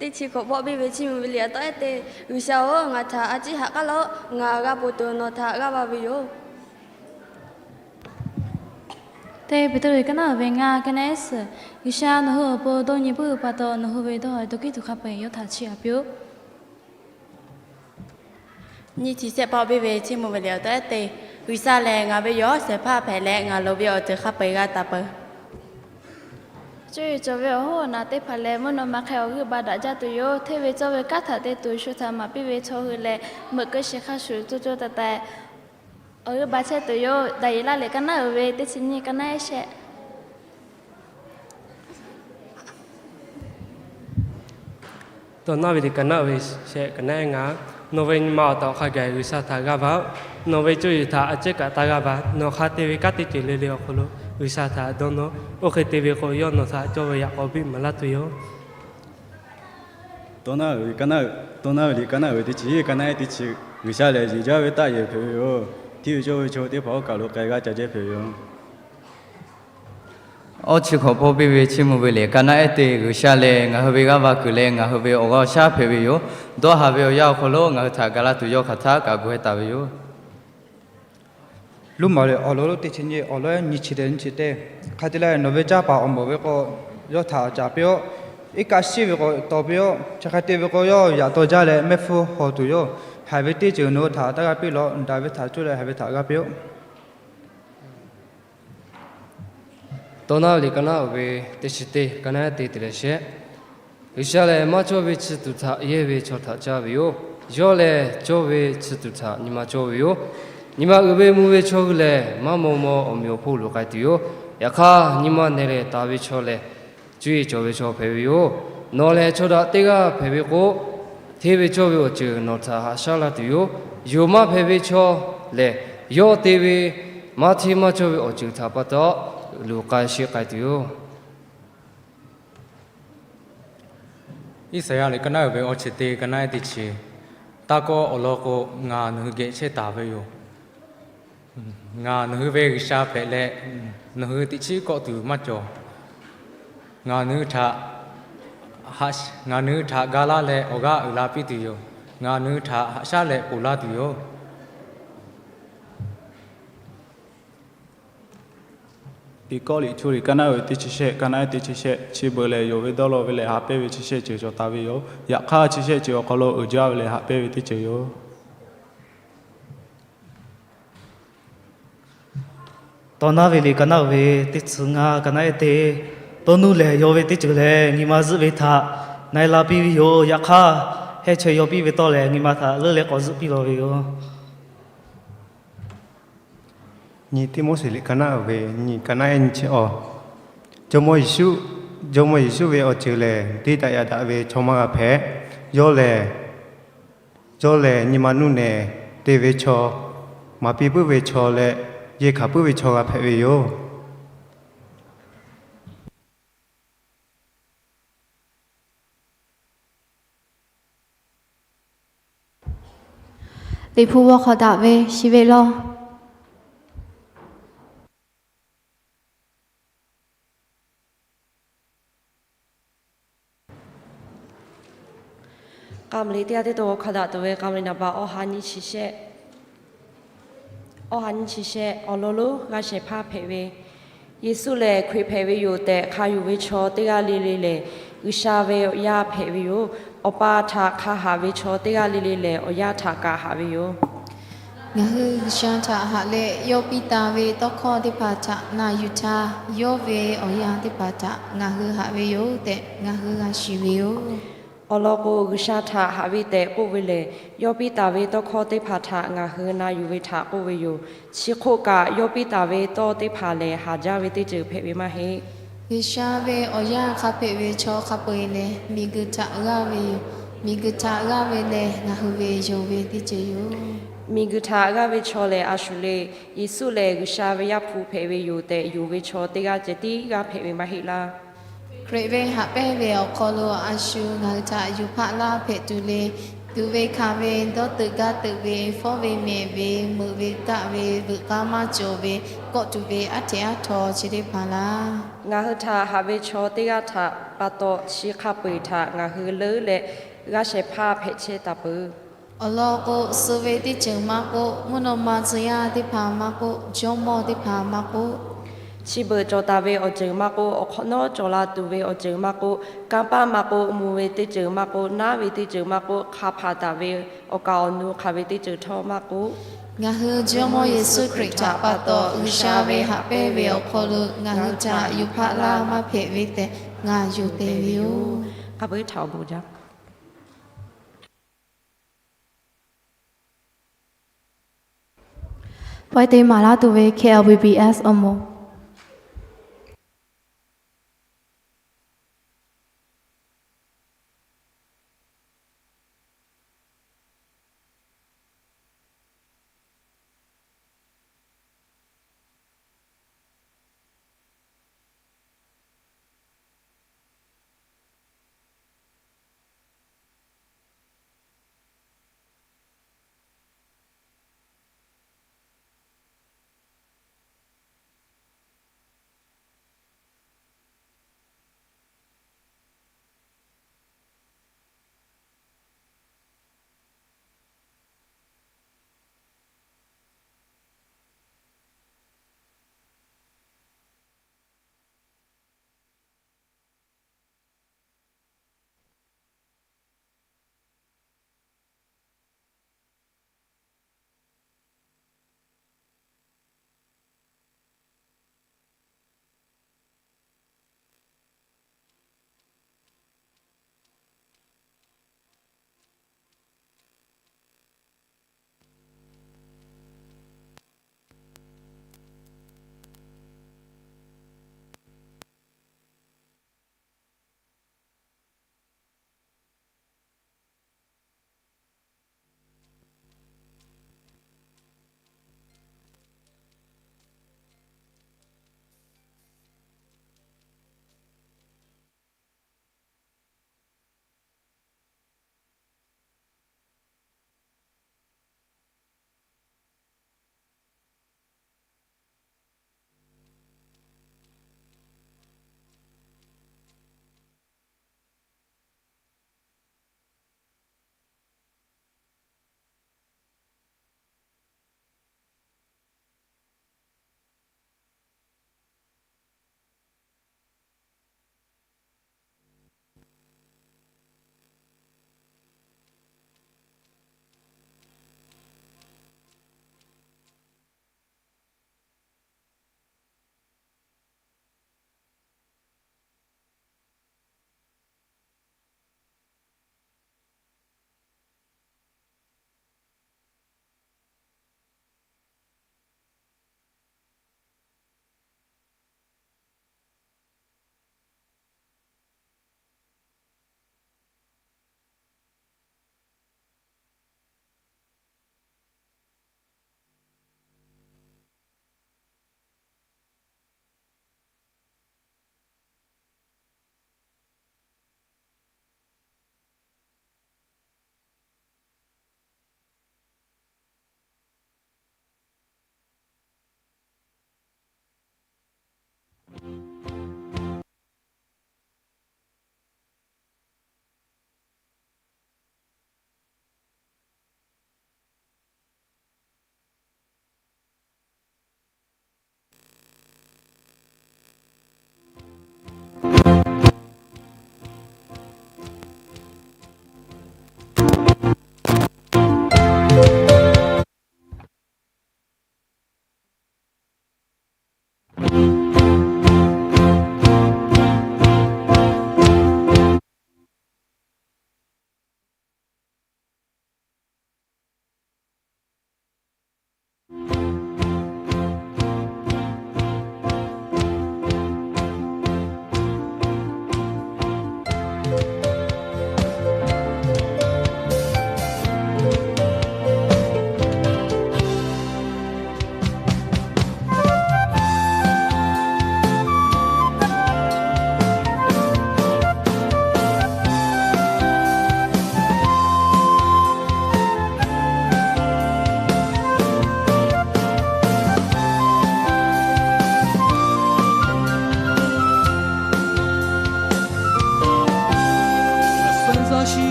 Teˇ chi k'awꞈ pawˆ biˇ ve chiˇ mvuh ve liꞈ awˬ taw ehˉ te, G'uiˬsha-oˬ, ngaˬ htaꞈ a ciˉ haꞈ k'aˉ laˇ-oˆ. Ngaˬ g'a ponˬ tuˬ nawˬ htaꞈ g'aˇ va ve yoˬ. Teˇ Peˍtruˆ liꞈ kaˇ naˉ uiˍ ve ngaˇ kaˇ naˉ ehˉ suhˍ, G'uiˬsha nawˬ hui awˬ pon dawˇ nyi puiˉ ve pa taw, nawˬ hui ve dawˇ ha dawˇ hkiˉ tuˬ hk'a peu-eˬ yawˇ htaꞈ chiˇ aꞈ piˇ-oˆ. Nyiˇ chi shehˆ pawˆ biˇ ve chiˇ mvuh ve liꞈ awˬ taw ehˉ te, G'uiˬsha lehˬ ngaˬ ve yawˬ shehˍ hpaˇ hpehꞈ leh, ngaˬ loˍ ve awˬ ceuˬ hk'a peu-eˬ g'a taˍ peuˬ. Cuˇ yiˍ cawˬ ve awˬ hoˉ awˬ naꞈ teˇ hpaˍ lehˬ, mvuhˇ naw ma hk'e awˬ g'euˆ ba daꞈ jaˇ tuˬ yoˬ. Hteˇ ve cawˇ ve kanˉ htaꞈ te tuˬ shu htaꞈ maˍ piˇ ve chaw hui lehˬ, meuꞈ keu shiˍ hk'a shuˍ co co taiˍ taiˍ awˬ g'euˆ ba chehˇ tuˬ yoˬ. Daˍyeˍlaˆ liꞈ kaˇ naˉ uiˍ ve teˇ chi nyiˇ kaˇ naˉ ehˉ shehˆ. Dawˇ naˉ ve liꞈ kaˇ naˉ uiˍ ve shehˆ kaˇ naˉ ehˉ ngaˇ, nawˬ ve nyi ma awˬ taw hk'a gaˬ G'uiˬsha htaꞈ g'aˇ va-oˆ. Nawˬ ve cuˇ yiˍ htaꞈ a ciˉ kaꞈ taˇ g'aˇ va. Nawˬ hk'a te ve kanˉ teˇ ceuˬ le le awˬ hk'aw lo G'uiˬsha htaꞈ dawˇ nawˇ. Oˇ hk'e te ve k'o, yawˇ nawˬ htaꞈ cawˇ ve yaꞈ k'aw biˇ maˍ laˇ tuˬ yoˬ. Dawˇ naˉ ve liꞈ kaˇ naˉ uiˍ ve teˇ chi kaˇ naˉ ehˉ teˇ chi, G'uiˬsha lehˬ yehˬ jaˇ ve taˆ yehˬ hpehꞈ ve yoˬ. Hteˇ ve cawˇ ve chaw teˇ hpaˍ oˇ kaˬ lo k'ai g'aˇ ca jehˇ hpehꞈ ve yoˬ. Awˬ chi hk'awꞈ pawˆ biˇ ve chiˇ mvuh ve liꞈ kaˇ naˉ ehˉ te, G'uiˬsha lehˬ ngaˬ hui ve g'aˇ va kuiˬ leh ngaˬ hui ve awˬ g'aˇ awˬ shaˉ hpehꞈ ve yoˬ. Dawˇ haˍ ve awˬ yanˇ awˬ hk'aw lo ngaˬ hui htaꞈ ga laˇ tuˬ yawˇ hk'aˬ htaˆ kaꞈ gu heh taˍ ve yoˬ. Roˉmaꞈ liꞈ awˬ lawn lonˉ teˇ chi nyiˇ awˬ lawn nyiˇ chi teˇ nyiˇ chi teˇ, hk'a te leh nawˬ ve canˇ paˍ awˬ moˍ ve k'o, yawˇ htaꞈ caˍ piˇ-oˆ. Iˉ kaˆ shiˉ ve k'o tawˍ piˇ-oˆ. Chi hk'e te ve k'o, yawˇ yaꞈ taw jaˇ leh mehˆ hpfuhˇ haw tuˬ yoˬ. Haiˬ ve teˇ ceuˬ nawˬ hui htaꞈ taˇ g'aˇ piˇ lawˬ. Daꞈ ve htaꞈ cuˇ leh haiˬ ve htaꞈ g'aˇ piˇ-oˆ. Dawˇ naˉ ve liꞈ kaˇ naˉ uiˍ ve teˇ chi teˇ kaˇ naˉ ehˉ te te leh shehˆ. G'uiˬsha lehˬ maˇ cawˇ ve chi tuˬ htaꞈ yehˇ ve chaw htaꞈ caˇ ve yoˬ. Yawˇ lehˬ cawˇ ve chi tuˬ htaꞈ nyi ma cawˇ ve yoˬ. Nyi ma uiˍ ve mvuh ve chaw hui lehˬ, maˇ maw maw awˬ meꞈ awˬ hponˇ loꞈ k'ai tuˬ yoˬ. Yaꞈ hk'aˇ, nyi ma nehˬ leh taˍ ve chaw lehˬ, cuˇ yiˍ cawˬ ve chaw hpehꞈ ve yoˬ. Nawˬ lehˬ chaw daꞈ teˇ g'aˇ hpehꞈ ve k'o, hteˇ ve cawˇ ve awˬ ceuˬ nawˬ htaꞈ haꞈ shaˉ laˇ tuˬ yoˬ. Yonˍ maˇ hpehꞈ ve chaw lehˬ, yawˇ te ve maˇ hteˇ maˇ cawˇ ve awˬ ceuˬ htaꞈ pa taw, luˬ k'ai sheˆ k'ai tuˬ yoˬ. Iˉsaˍyaˆ liꞈ kaˇ naˉ uiˍ ve awˬ chi teˇ kaˇ naˉ ehˉ teˇ chi, taˇ kawˆ awˬ lawn k'o, ngaˬ nawˬ hui geh chehˇ taˍ ve yoˬ. Ngaˬ nawˬ hui ve G'uiˬsha hpehꞈ leh, nawˬ hui teꞈ chiˉ kawˆ tuˬ maˇ cawˬ. Ngaˬ nawˬ hui htaꞈ Haꞈ, ngaˬ nui htaꞈ ga laˇ leh awˬ g'aˇ uiˍ la piˇ tuˬ yoˬ. Ngaˬ nui htaꞈ haꞈ shaˉ leh ponˬ laˇ tuˬ yoˬ. Tiꞈ kawˆ liꞈ chu liꞈ ka naˆ uiˍ ve teˇ chi shehˆ, ka naˆ ehˉ teˇ chi shehˆ, chi beuꞈ lehˬ yonˍ ve dawˇ law ve leh haꞈ pehnˇ ve chi shehˆ ceuˬ cawˬ taˍ ve yoˬ. Yaꞈ hk'aˇ, chi shehˆ ceuˬ awˬ hk'aw lo uiˍ jaˇ ve leh haꞈ pehnˇ ve teˇ ceuˬ yoˬ. Tawˇ naˉ ve liꞈ ka naˆ uiˍ ve teˇ chi ngaˇ, ka naˆ ehˉ teˇ, tawˇ nuˇ lehˬ yonˍ ve teˇ ceuˬ lehˬ nyi ma zuhˆ ve htaꞈ na e la piˇ ve yoˬ. Yaꞈ hk'aˇ, hehˇ chaweh yaw piˇ ve tawˇ lehˬ nyi ma htaꞈ leuˉ leh k'awꞈ zuhˆ piˇ law ve yoˬ. Nyi Tiˆmoˉseˍ liꞈ ka naˆ uiˍ ve nyi, ka naˆ ehˉ nyi chi awˬ, Jawˇmawˇ Yeˍsuˆ, Jawˇmawˇ Yeˍsuˆ ve awˬ ceuˬ lehˬ, deˇ daꞈ yaꞈ daꞈ ve chaw maˇ g'a hpehꞈ. Yawˇ lehˬ, yawˇ lehˬ nyi ma nuˇ nehˬ te ve chaw, maˍ piˇ puiˉ ve chaw leh yehˇ hkanˍ puiˉ ve chaw g'a hpehꞈ ve yoˬ. Liꞈ hpu g'aw hk'awꞈ daꞈ ve shiˍ ve law. K'aˍ maˍ liꞈ teˇ g'aˇ teˇ to hk'aw daꞈ tuˬ ve K'aˍ maˍ liꞈ naˍ baꞈ awˬ ha nyi chi shehˆ, awˬ ha nyi chi shehˆ. Awˬ lawn lonˉ g'a shehˍ hpaˇ hpehꞈ ve, Yeˍsuˆ lehˬ Hkriꞈ hpehꞈ ve yoˬ tehꞈ hk'a yuˬ ve chaw teˇ g'aˇ le le lehˬ, G'uiˬsha ve awˬ yaˇ hpehꞈ ve yoˬ. Awˬ pa htaꞈ hk'a haꞈ ve chaw teˇ g'aˇ le le lehˬ, awˬ yaˇ htaꞈ kaꞈ haꞈ ve yoˬ. Ngaˬ hui G'uiˬsha htaꞈ haꞈ leh, yawˇ piˇ taˍ ve tawˇ hkawˇ teˇ hpaˍ htaꞈ na yuˬ htaˇ, yawˇ ve awˬ yaˇ teˇ hpaˍ htaꞈ ngaˬ hui haꞈ ve yoˬ tehꞈ ngaˬ hui g'a shiˍ ve yoˬ. Awˬ lawn k'o, G'uiˬsha htaꞈ haꞈ ve tehꞈ k'oˆ ve lehˬ, yawˇ piˇ taˍ ve tawˇ hkawˇ teˇ hpaˍ htaꞈ ngaˬ hui na yuˬ ve htaꞈ k'oˆ ve yoˬ. Chi hk'oˆ kaꞈ, yawˇ piˇ taˍ ve tawˇ teˇ hpaˍ lehˬ, haˍ jaˇ ve teˇ ceuˬ hpehꞈ ve maˇ heˆ. G'uiˬsha ve awˬ yaˇ hk'a hpehꞈ ve chaw hk'a peu-eˬ lehˬ, miˬguiˬ htaꞈ g'aˇ ve yoˬ. Miˬguiˬ htaꞈ g'aˇ ve lehˬ, ngaˬ hui ve yonˍ ve teˇ ceuˬ yoˬ. Miˬguiˬ htaꞈ g'aˇ ve chaw lehˬ, a shu le, Yeˍsuˆ lehˬ G'uiˬsha ve Yaˇ hpu hpehꞈ ve yoˬ tehꞈ yonˍ ve chaw teˇ g'aˇ ceh tiˉ g'aˇ hpehꞈ ve maˇ heˆ laˇ. Hkriꞈ ve haꞈ pehnˇ ve awˬ hk'aw lo a shu ngaˬ hui htaꞈ yuˬ hpaˆ laˇ hpehꞈ tuˬ le, tuꞈ ve hkanˍ ve, dawˇ teuꞈ gaˇ teuꞈ ve, fawˉ ve mehˍ ve, meuꞈ ve kaˆ ve, veuꞈ k'aˇ maˇ cawˬ ve, kawˆ tuˬ ve aˉ hteꞈ aˉ htaw chi teˇ hpaˍ laˇ. Ngaˬ hui htaꞈ haꞈ ve chaw teˇ g'aˇ htaꞈ pa taw, chi hk'a peu-eˬ htaꞈ ngaˬ hui leuˉ leh g'a shehˍ hpaˇ hpehꞈ chehˇ taˍ peuˬ. Awˬ lawn k'o, suh ve teˇ ceuˬ maˇ k'oˆ, mvuhˇ naw ma tcuh yaˇ teˇ hpaˍ maˇ k'oˆ, jawˇmawˇ teˇ hpaˍ maˇ k'oˆ, chi beuꞈ cawˬ taˍ ve awˬ ceuˬ maˇ k'oˆ, awˬ hk'awꞈ nawˉ cawˬ la tuˬ ve awˬ ceuˬ maˇ k'oˆ, kanˇ paˆ maˇ k'oˆ, mvuh ve teˇ ceuˬ maˇ k'oˆ, naˉ ve teˇ ceuˬ maˇ k'oˆ, hk'a hpaˍ taˍ ve awˬ kaˍ awˬ nu hk'aˬ ve teˇ ceuˬ htawˇ maˇ k'oˆ, ngaˬ hui Jawˇmawˇ Yeˍsuˆ Hkriꞈ htaꞈ pa taw G'uiˬsha ve haꞈ pehnˇ ve awˬ hk'aw lo ngaˬ hui htaꞈ yuˬ hpaˆ laˇ maˇ hpehꞈ ve tehꞈ ngaˬ yonˍ te ve yoˬ. Pawehˇ te maˍ laˇ tuˬ ve K L B B S awˬ moˍ.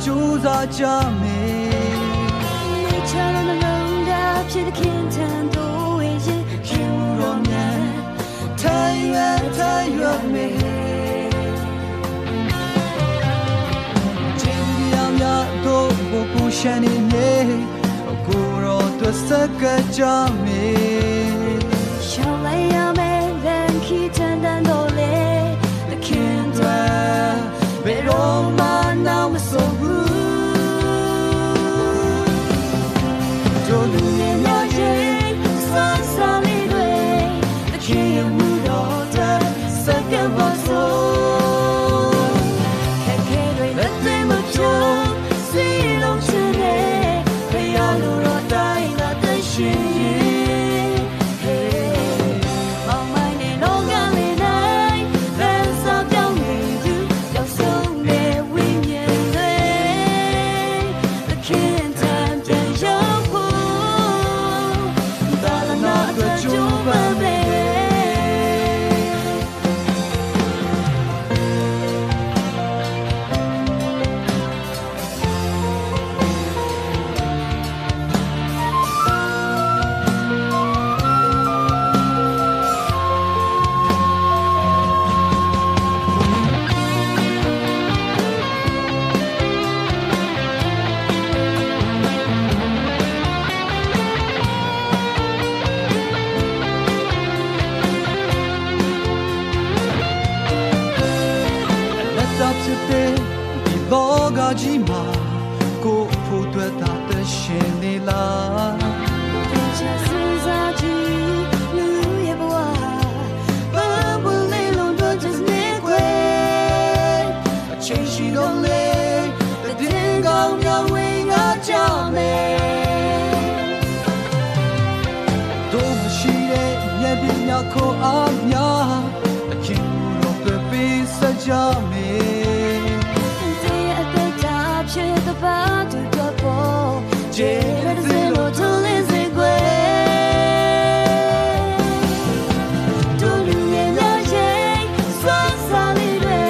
ကြိုးစားကြမယ်။ မွေးချလို့နှလုံးသားဖြစ် သခင်ထံသို့ ဝေးရင်း ခင်မူတော်မြတ် ထမ်းရွက် ထမ်းရွက်မယ်။ ကျေးဇူးတရားများသို့ ကိုယ်ကိုရှန်နေမြေ ကိုယ်တော်အတွက် ဆက်ကပ်ကြမယ်။ လျှောက်လိုက်ရမယ့် လမ်းခရီးထက်တန်တော့လေ သခင်အတွက် ဘယ်တော့မှ နောက်မဆုတ်ဘူး။ တို့လူငယ်များရဲ့ စွမ်းဆောင်ရည်တွေ သခင်ရဲ့မူတော်အတွက် ဆက်ကပ်ပါစို့။ ခက်ခဲတွေ လက်သင့်မဖြုတ် စည်းလုံးခြင်းနဲ့ ဘုရားလိုတော်အတိုင်း လာသက်ရှင်ရင် မှောင်မိုက်နဲ့ လောကလေတိုင်း လမ်းစပြောင်းနေသူ ပျောက်ဆုံးတဲ့ဝိညာဉ်တွေ သခင်ထံပြန်ရောက်ဖို့ သာသနာအတွက် ကြိုးပမ်းမယ်။ အနတ္တဖြစ်တဲ့ ဒီလောကကြီးမှာ ကိုယ့်အဖို့အတွက်သာ သက်ရှင်နေလား။ သင်ချစ်စွန့်စားခြင်း လူရဲ့ဘဝ ပန်းပွင့်လေးလုံး တွင်ကျစ်နေခွဲ အချိန်ရှိတော့လေ သတင်းကောင်းများ ဝင်ငါကြမယ်။ တို့မရှိတဲ့ ဉာဏ်ပညာခွန်အားများ သခင်ကိုယ်တော်အတွက် ပေးဆက်ကြမယ်။ သင်ရဲ့အသက်တာ ဖြစ်သပါသူတော်ကို ကျေးဇူးတော် ထူးလင်းစေခွဲ တို့လူငယ်များရဲ့ စွမ်းဆောင်ရည်တွေ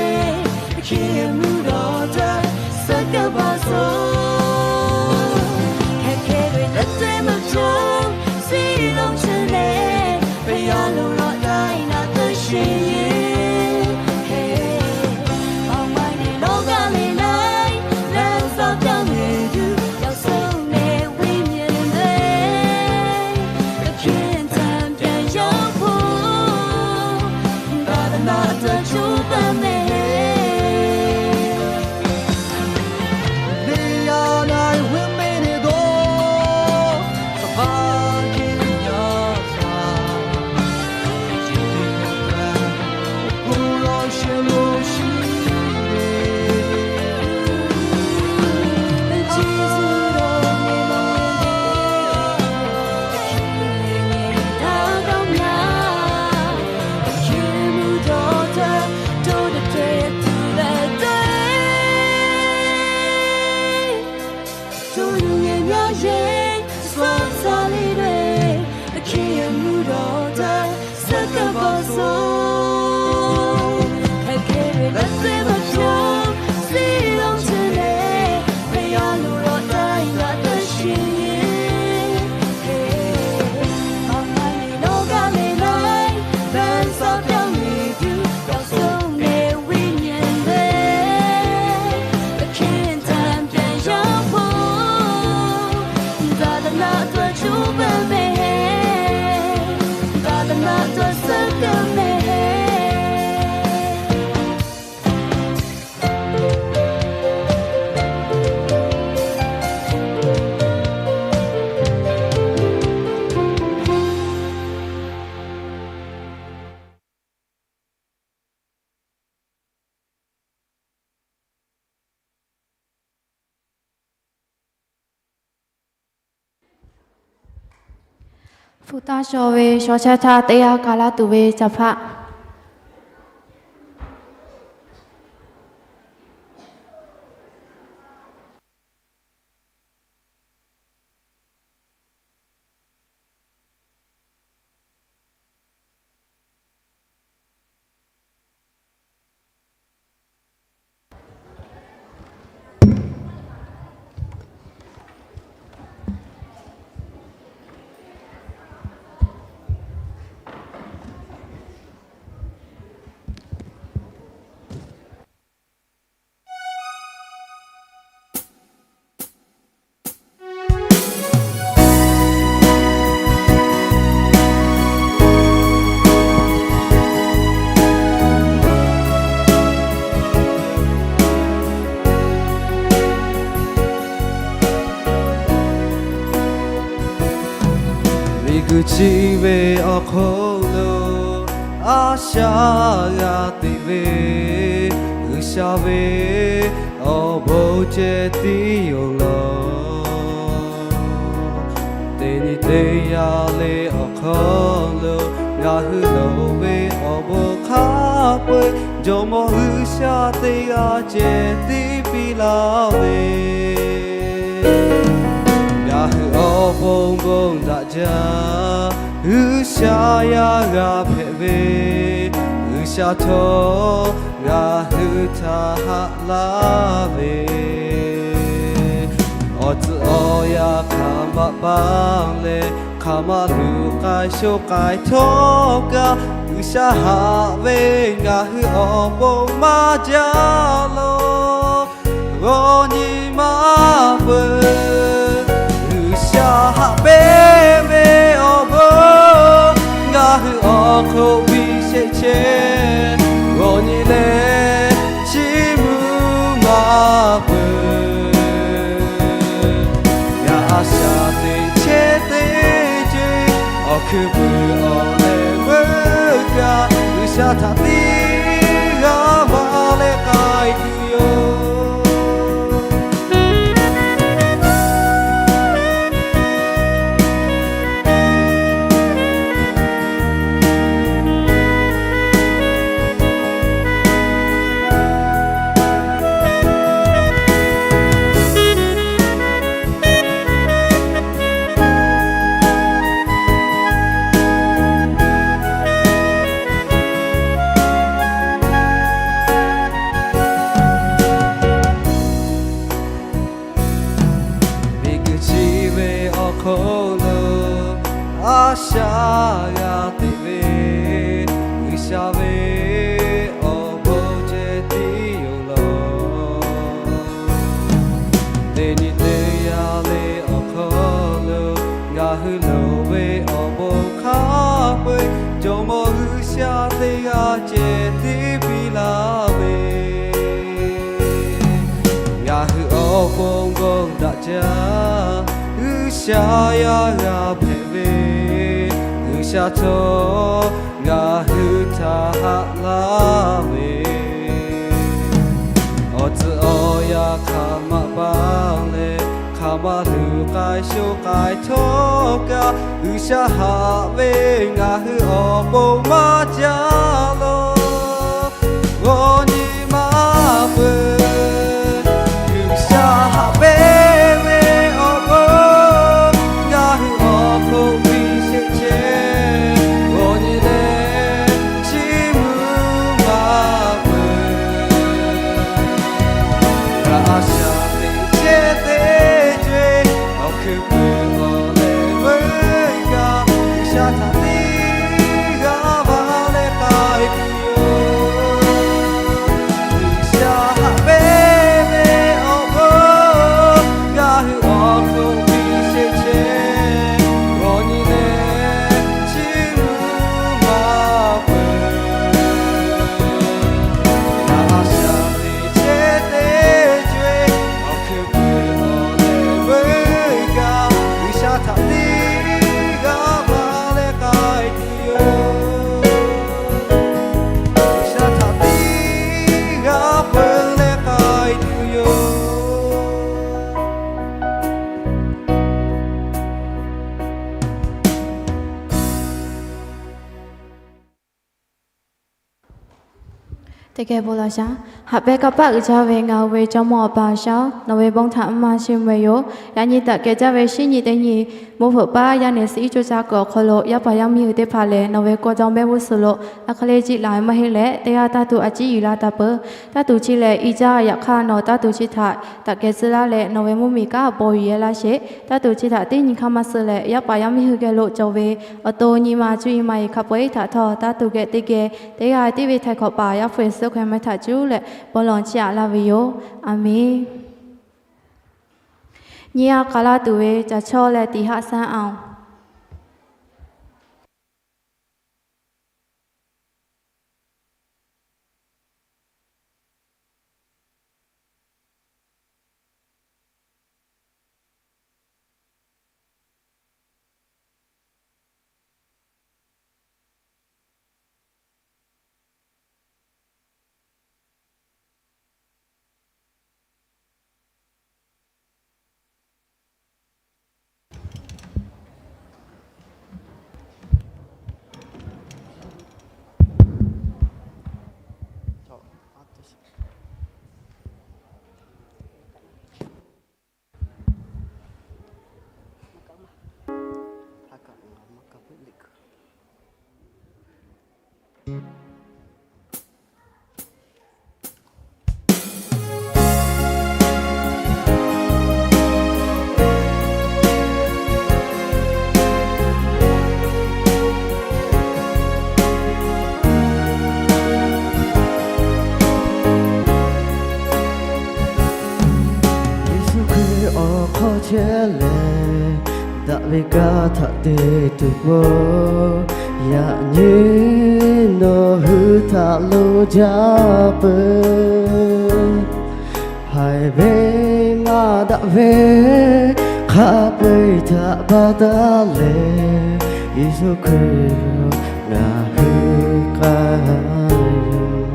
သခင်ရဲ့မူတော်အတွက် ဆက်ကပ်ပါစို့။ ခက်ခဲတွေ လက်သင့်မဖြုတ် စည်းလုံးခြင်းနဲ့ ဘုရားလိုတော်အတိုင်း လာသက်ရှင်ရင် မှောင်မိုက်နဲ့ လောကလေတိုင်း လမ်းစပြောင်းနေသူ ပျောက်ဆုံးတဲ့ဝိညာဉ်တွေ သခင်ထံပြန်ရောက်ဖို့ သာသနာအတွက် ကြိုးပမ်းမယ်။ နေရာတိုင်း ဝင်မင်းနေသော သဘာဝခင်များစွာ ကိုယ်တော်ရှင်လို့ရှိတယ်။ တို့လူငယ်များရဲ့ စွမ်းဆောင်ရည်တွေ သခင်ရဲ့မူတော်အတွက် ဆက်ကပ်ပါစို့။ ခက်ခဲတွေ လက်သင့်မဖြုတ် စည်းလုံးခြင်းနဲ့ ဘုရားလိုတော်အတိုင်း လာသက်ရှင်ရင် မှောင်မိုက်နဲ့ လောကလေတိုင်း လမ်းစပြောင်းနေသူ ပျောက်ဆုံးတဲ့ဝိညာဉ်တွေ သခင်ထံပြန်ရောက်ဖို့ သာသနာအတွက် ကြိုးပမ်းမယ်။ သာသနာအတွက် ဆက်ကပ်မယ်။ Hpu taˇ shaw ve shaw chehˇ htaˇ, teˇ g'aˇ ka laˇ tuˬ ve ca hpaˆ. Chi ve awˬ hk'aw lo a shaꞈ g'a teꞈ ve, G'uiˬsha ve awˬ bon ceh tiˉ yoˬ law. Teˇ nyi teˇ yanˇ le awˬ hk'aw lo ngaˬ hui loˍ ve awˬ bon hk'a peu-eˬ Jawˇmawˇ G'uiˬsha teˇ g'aˇ ceh tiˉ piˇ laˇ ve, ngaˬ hui awˬ bon bon daꞈ jaˇ. G'uiˬsha yaˇ g'a hpehꞈ ve, G'uiˬsha htawˇ ngaˬ hui htaꞈ haꞈ laˇ ve, awˬ tcuhˉ awˬ yanˇ hk'aˬ maꞈ pa leh, hk'aˬ ma luˬ k'ai sho k'ai htawˇ kaꞈ, G'uiˬsha haꞈ ve ngaˬ hui awˬ bon maˇ jaˇ law. G'aw nyi ma peuˬ, G'uiˬsha haꞈ pehnˇ ve awˬ bon, ngaˬ hui awˬ hk'oˆ piˇ sheˍ chehˇ. G'aw nyi leh chiˇ mvuh ma peuˬ, ngaˬ a shaꞈ teꞈ chehˇ teˇ ceuˬ, awˬ hkui peuˬ awˬ leh veuˆ kaꞈ, G'uiˬsha htaꞈ tiˉ g'a maˍ leh k'ai tuˬ yoˬ. Miˬguiˬ chi ve awˬ hk'aw lo a shaꞈ g'a teꞈ ve, G'uiˬsha ve awˬ bon ceh tiˉ yoˬ law. Teˇ nyi teˇ yanˇ le awˬ hk'aw lo ngaˬ hui loˍ ve awˬ bon hk'a peu-eˬ Jawˇmawˇ G'uiˬsha teˇ g'aˇ ceh tiˉ piˇ laˇ ve, ngaˬ hui awˬ bon bon daꞈ jaˇ. G'uiˬsha yaˇ g'a hpehꞈ ve, G'uiˬsha htawˇ ngaˬ hui htaꞈ haꞈ laˇ ve, awˬ tcuhˉ awˬ yanˇ hk'aˬ maꞈ pa leh, hk'aˬ ma luˬ k'ai sho k'ai htawˇ kaꞈ, G'uiˬsha haꞈ ve ngaˬ hui awˬ bon maˇ jaˇ law. G'aw nyi ma peuˬ, G'uiˬsha haꞈ pehnˇ ve awˬ bon, ngaˬ hui awˬ hk'oˆ piˇ sheˍ chehˇ. G'aw nyi leh chiˇ mvuh ma peuˬ, ngaˬ a shaꞈ teꞈ chehˇ teˇ ceuˬ, awˬ hkui peuˬ awˬ leh veuˆ kaꞈ, G'uiˬsha htaꞈ tiˉ g'a maˍ leh k'ai tuˬ yoˬ. G'uiˬsha haꞈ pehnˇ ve awˬ bon, ngaˬ hui awˬ hk'oˆ piˇ sheˍ chehˇ. G'aw nyi leh chiˇ mvuh ma peuˬ, ngaˬ a shaꞈ teꞈ chehˇ teˇ ceuˬ, awˬ hkui peuˬ awˬ leh veuˆ kaꞈ, G'uiˬsha htaꞈ tiˉ g'a maˍ leh k'ai tuˬ yoˬ. G'uiˬsha htaꞈ tiˉ g'a peu leh k'ai tuˬ yoˬ. Teˇ geh bon lawˬ shaˍ. Haꞈ pehˇ kanˇ paˆ uiˍ jaˇ ve ngaˬ hui ve Jawˇmawˇ Awˬ pa G'uiˬsha-oˬ, nawˬ ve bon htaꞈ maˇ maˇ chiˇ mvuh ve yoˬ. Yaꞈ nyi daꞈ kehˬ jaˇ ve shinˉ nyi teˇ nyi, mvuhˇ hpeuꞈ paˉ yaˇ nehˬ suhˍ iˉ co ca kuiˬ awˬ hk'aw lo yaˇ paˍ yaˇ miˇ hui teˇ hpaˍ lehˬ, nawˬ ve kawˇ dawˇ mehˆ g'uˇ suhˍ lo a hk'e le jiˆ laˬ ve maˇ heˆ leh, teˇ g'aˇ taˇ tuˬ a ciˉ yuˬ la taˍ peuˬ. Taˇ tuˬ chi lehˬ, i jaˇ yaꞈ hk'aˇ nawˬ taˇ tuˬ chi htaꞈ daꞈ kehˬ tcuh laˇ leh, nawˬ ve mvuhˇmiˬ kanˉ awˬ pon yuˬ yehˇ laˇ sheˍ. Taˇ tuˬ chi htaꞈ teˇ nyi hk'aˇ maˇ suh leh, yaˇ paˍ yaˇ miˇ hui geh lo cawˬ ve awˬ to nyi ma cuˇ yiˍ ma yiˍ hk'a peu-eˬ htaꞈ htawˇ, taˇ tuˬ geh teˇ geh teˇ g'aˇ tiˉ ve htaiˍ hkawꞈ paˍ Yaˇ hpu Yeˍsuˆ Hkriꞈ meh htaꞈ cuˉ leh bon lawˬ chiˇ aꞈ laˇ ve yoˬ. A menˬ. Nyiˇ g'aˇ k'a laˇ tuˬ ve caˬ chawˇ leh tiꞈ haˆ saˉ aoˬ. chehˇ leh, daꞈ ve kanˇ htaꞈ te tuˬ pon, yaꞈ nyi nawˬ hui htaꞈ lo jaˇ peuˬ. Haiˬ ve maˇ daꞈ ve hk'a peu-eˬ htaꞈ pa taˉ leh, Yeˍsuˆ Hkriꞈ ngaˬ hui k'ai yoˬ.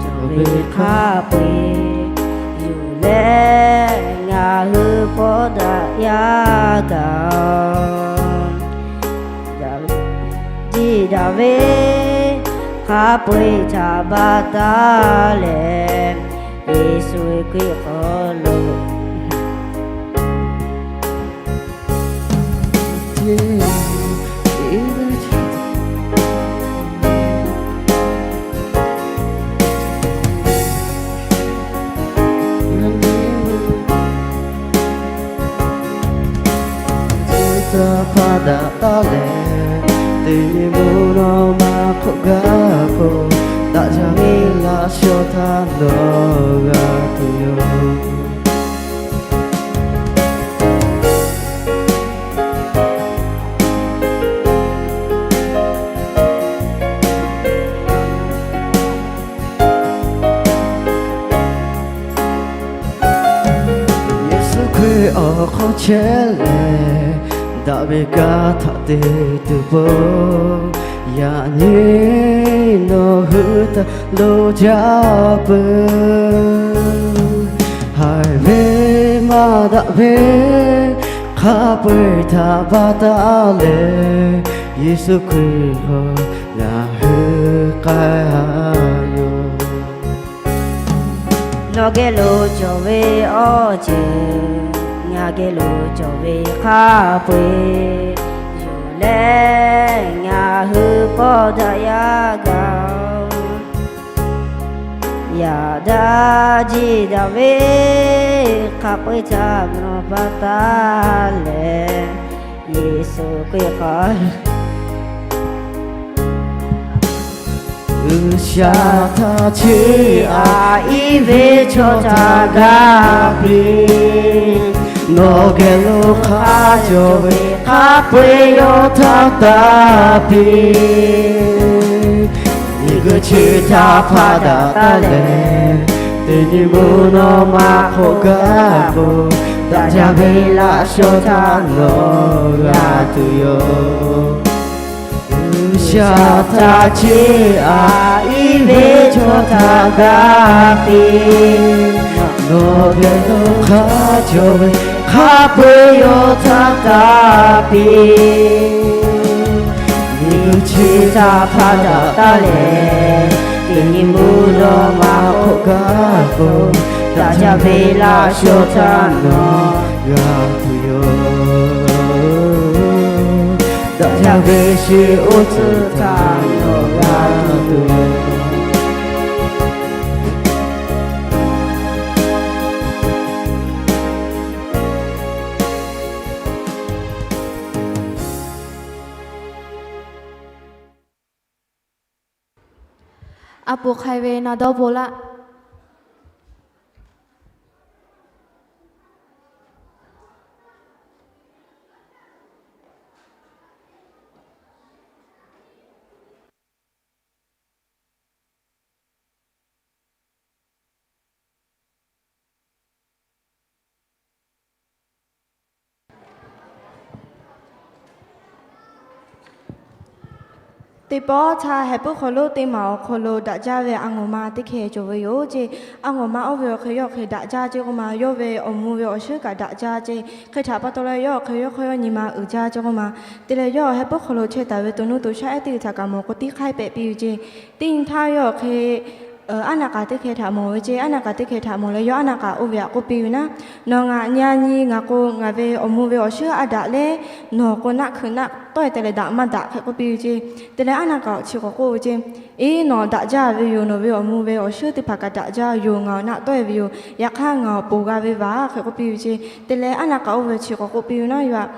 Cawˬ ve hk'a peu-eˬ yoˬ leh, ngaˬ hui hpawˇ daꞈ yaˇ kaꞈ, daꞈ ve, jiˇ daꞈ ve hk'a peu-eˬ htaꞈ pa taˉ leh, Yeˍsuˆ Hkriꞈ hk'aw lo htaꞈ hpaˇ daꞈ taˉ leh, teˇ nyi mvuhˇ naw ma hk'oˆ gaˇ k'o, daꞈ jaˇ ve laꞈ shaw htaˇ nawˬ g'a tuˬ yoˬ. Yeˍsuˆ Hkriꞈ awˬ hk'aw chehˇ leh, daꞈ ve kanˇ htaꞈ te tuˬ pon, yaꞈ nyi nawˬ hui htaꞈ lo jaˇ peuˬ. Haiˬ ve maˇ daꞈ ve hk'a peu-eˬ htaꞈ pa taˉ leh, Yeˍsuˆ Hkriꞈ hk'aw ngaˬ hui k'ai yoˬ. Nawˬ geh lo cawˬ ve awˬ ceuˬ, ngaˬ geh lo cawˬ ve hk'a peu-eˬ yoˬ leh, ngaˬ hui hpawˇ daꞈ yaˇ gaˬ-oˬ. Yaꞈ daꞈ jiˇ daꞈ ve hk'a peu-eˬ htaꞈ nawˬ pa taˉ leh, Yeˍsuˆ Hkriꞈ hk'aw G'uiˬsha htaꞈ chiˇ aꞈ iˉ ve chaw htaꞈ gaˇ piˇ. Nawˬ geh lo hk'a cawˬ ve hk'a peu-eˬ yawˇ htaꞈ tanˇ piˇ. Miˬguiˬ chi htaꞈ hpaˇ daꞈ taˉ leh, teˇ nyi mvuhˇ naw ma hk'oˆ gaˇ k'o, daꞈ jaˇ ve laꞈ shaw htaˇ nawˬ g'a tuˬ yoˬ. G'uiˬsha htaꞈ chiˇ aꞈ iˉ ve chaw htaꞈ gaˇ piˇ. Nawˬ geh lo hk'a cawˬ ve hk'a peu-eˬ yawˇ htaꞈ tanˇ piˇ. Miˬguiˬ chi htaꞈ hpaˇ daꞈ taˉ leh, teˇ nyi mvuhˇ naw ma hk'oˆ gaˇ k'o, daꞈ jaˇ ve laꞈ shaw htaˇ nawˬ g'a tuˬ yoˬ. Daꞈ jaˇ ve sheˍ oˇ tcuhˬ htaꞈ nawˬ g'a tuˬ yoˬ. A poˍ hk'ai ve na dawˇ bon laˇ. Teˇ pawˆ htaˇ, heh puiˉ hk'aw lo teˇ maˬ awˬ hk'aw lo daꞈ jaˇ ve a ngawˬ ma teˇ hkeh cawˬ ve yoˬ ceˇ. A ngawˬ ma oˇ ve awˬ hk'e yawˇ hk'e daꞈ jaˇ ceˇ k'oˆ ma, yawˇ ve awˬ mvuh ve awˬ shinˉ kaꞈ daꞈ jaˇ ceˇ. Hk'e htaꞈ pa taw leh, yawˇ awˬ hk'e yawˇ hk'aw yawˇ nyi ma uiˍ jaˇ ceˇ k'oˆ ma. Te leh yawˇ heh puiˉ hk'aw lo chehˇ taˍ ve to nuˇ to shaˉ ehˉ teˇ g'uiˬ htaꞈ kaꞈ mawˬ k'o tiˉ hk'aiˉ pehꞈ piˇ ve ceˇ. Teˇ nyi htaˇ yawˇ awˬ hk'e aˉ naˆ k'aꞈ teˇ hkeh htaꞈ mawˬ ve ceˇ. Aˉ naˆ k'aꞈ teˇ hkeh htaꞈ mawˬ leh, yawˇ aˉ naˆ k'aꞈ oˇ ve htaꞈ k'oˆ piˇ ve naˆ, nawˬ ngaˬ nyi a nyi ngaˬ k'o, ngaˬ ve awˬ mvuh ve awˬ shinˉ a daꞈ leh, nawˬ k'o naˆ hkui naˆ tawˆ-e te leh daꞈ maˇ daꞈ hk'e k'oˆ piˇ ve ceˇ. Te leh aˉ naˆ k'aꞈ chi k'awꞈ k'oˆ ve ceˇ, Eˬ, nawˬ daꞈ jaˇ ve yoˬ. Nawˬ ve awˬ mvuh ve awˬ shinˉ teˇ hpaˍ kaꞈ daꞈ jaˇ yoˬ. Ngaˬ awˬ naˆ tawˆ-e ve yoˬ. Yaꞈ hk'aˇ ngaˬ awˬ poˬ g'a ve vaˬ hk'e k'oˆ piˇ ve ceˇ. Te leh aˉ naˆ k'aꞈ oˇ ve chi k'awꞈ k'oˆ piˇ ve naˆ, yawˇ aꞈ,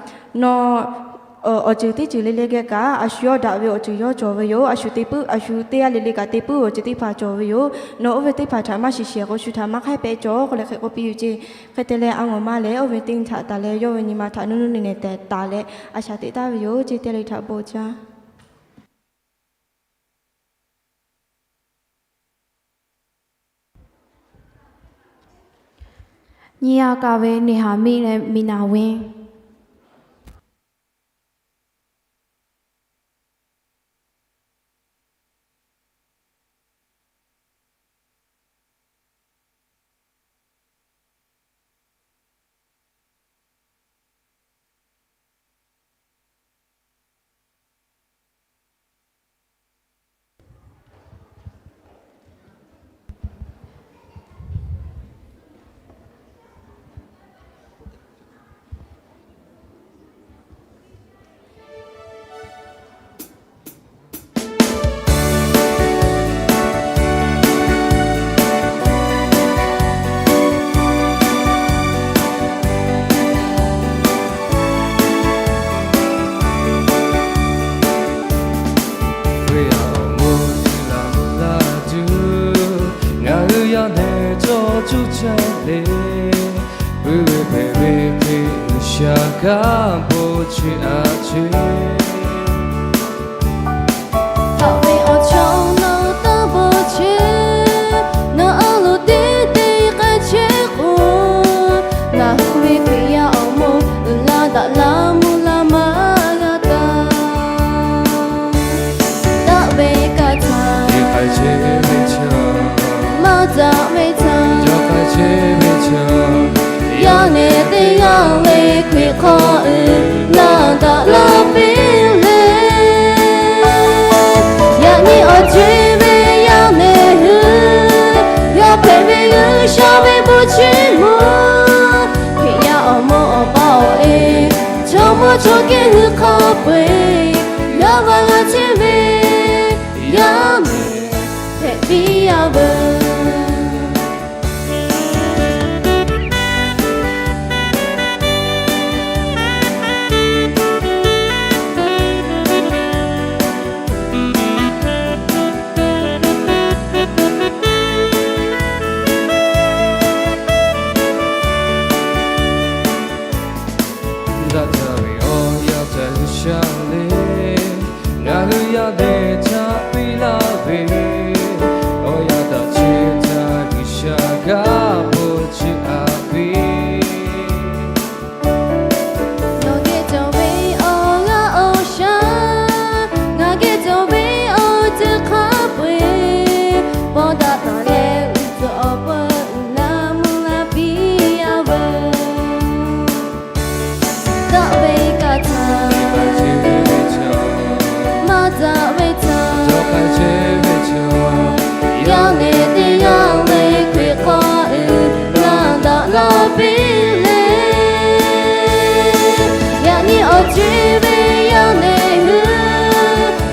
nawˬ Awˬ ceuˬ teˇ ceuˬ le le geh kaꞈ, a shu yawˇ daꞈ ve awˬ ceuˬ yawˇ cawˬ ve yoˬ. A shu te puiˉ, a shu teˇ g'aˇ le le kaꞈ te puiˉ ve awˬ ceuˬ teˇ hpaˍ cawˬ ve yoˬ. Nawˬ oˇ ve teˇ hpaˍ htaꞈ maˇ shiˍ shiˍ k'o, shu htaꞈ maˇ hk'aiˉ pehꞈ cawˬ k'oˆ leh hk'e k'oˆ piˇ ve ceˇ. Hk'e te leh, a ngawˬ ma lehˬ oˇ ve teˇ nyi htaꞈ taˍ leh, yawˇ ve nyi ma htaꞈ nuˇ nuˇ neˬ neˬ tehꞈ taˍ leh, a shaˍ teꞈ taˍ ve yoˬ ceˇ. Teˇ g'aˇ le htaꞈ bon jaˇ. Nyiˇ g'aˇ kaˇ ve Neˍhaˍmiˆ leh Miˍnaˍ venˇ. Ve yaꞈ awˬ moˍ chi laˬ laˇ tuˬ, ngaˬ hui yaˇ nehˬ chaw cuˇ chehˇ le. Puiˉ ve hpehꞈ ve hk'e G'uiˬsha kanˉ bon chi aꞈ chehˇ. Hk'aˬ ve awˬ chaw nawˬ taˇ bon chehˇ, nawˬ a loˍ teˇ te k'ai chehˇ k'o, ngaˬ hui ve Hkriꞈ yaˇ awˬ moˍ uiˍ la daꞈ la mvuh la maˇ g'a taˍ. Daꞈ ve kaꞈ htaꞈ, maˇ daꞈ ve htaꞈ, yaˇ nehˬ teˇ g'aˇ ve Hkriꞈ hk'aw uiˍ la daꞈ la piˇ le. Yaꞈ nyi awˬ co-e ve yaˇ nehˬ hui, g'a hpehꞈ ve G'uiˬsha ve bon chiˇ mvuh, Hkriꞈ yaˇ awˬ moˍ awˬ pa awˬ e, chaw mawˇ chaw kehˉ hui hk'a peu-eˬ, g'a va g'a chehˇ ve yaˇ nehˬ hpehꞈ piˇ a veuˬ. Daꞈ jaˇ ve awˬ yaˇ ca G'uiˬsha le, ngaˬ hui yaˇ nehˬ htaꞈ piˇ laˇ ve, awˬ yaˇ daꞈ chehˇ htaˇ G'uiˬsha kanˉ bon chi aꞈ piˇ. Nawˬ geh cawˬ ve awˬ g'aˇ awˬ shaˉ, ngaˬ geh cawˬ ve awˬ ceuˬ hk'a peu-eˬ, paw daꞈ taˍ leh uiˍ tcuhꞈ awˬ pon uiˍ la mvuh la piˇ a veuˬ. Daꞈ ve kaꞈ htaꞈ, maˇ daꞈ ve htaꞈ, yaˇ nehˬ teˇ g'aˇ ve Hkriꞈ hk'aw uiˍ la daꞈ la piˇ le. Yaꞈ nyi awˬ co-e ve yaˇ nehˬ hui,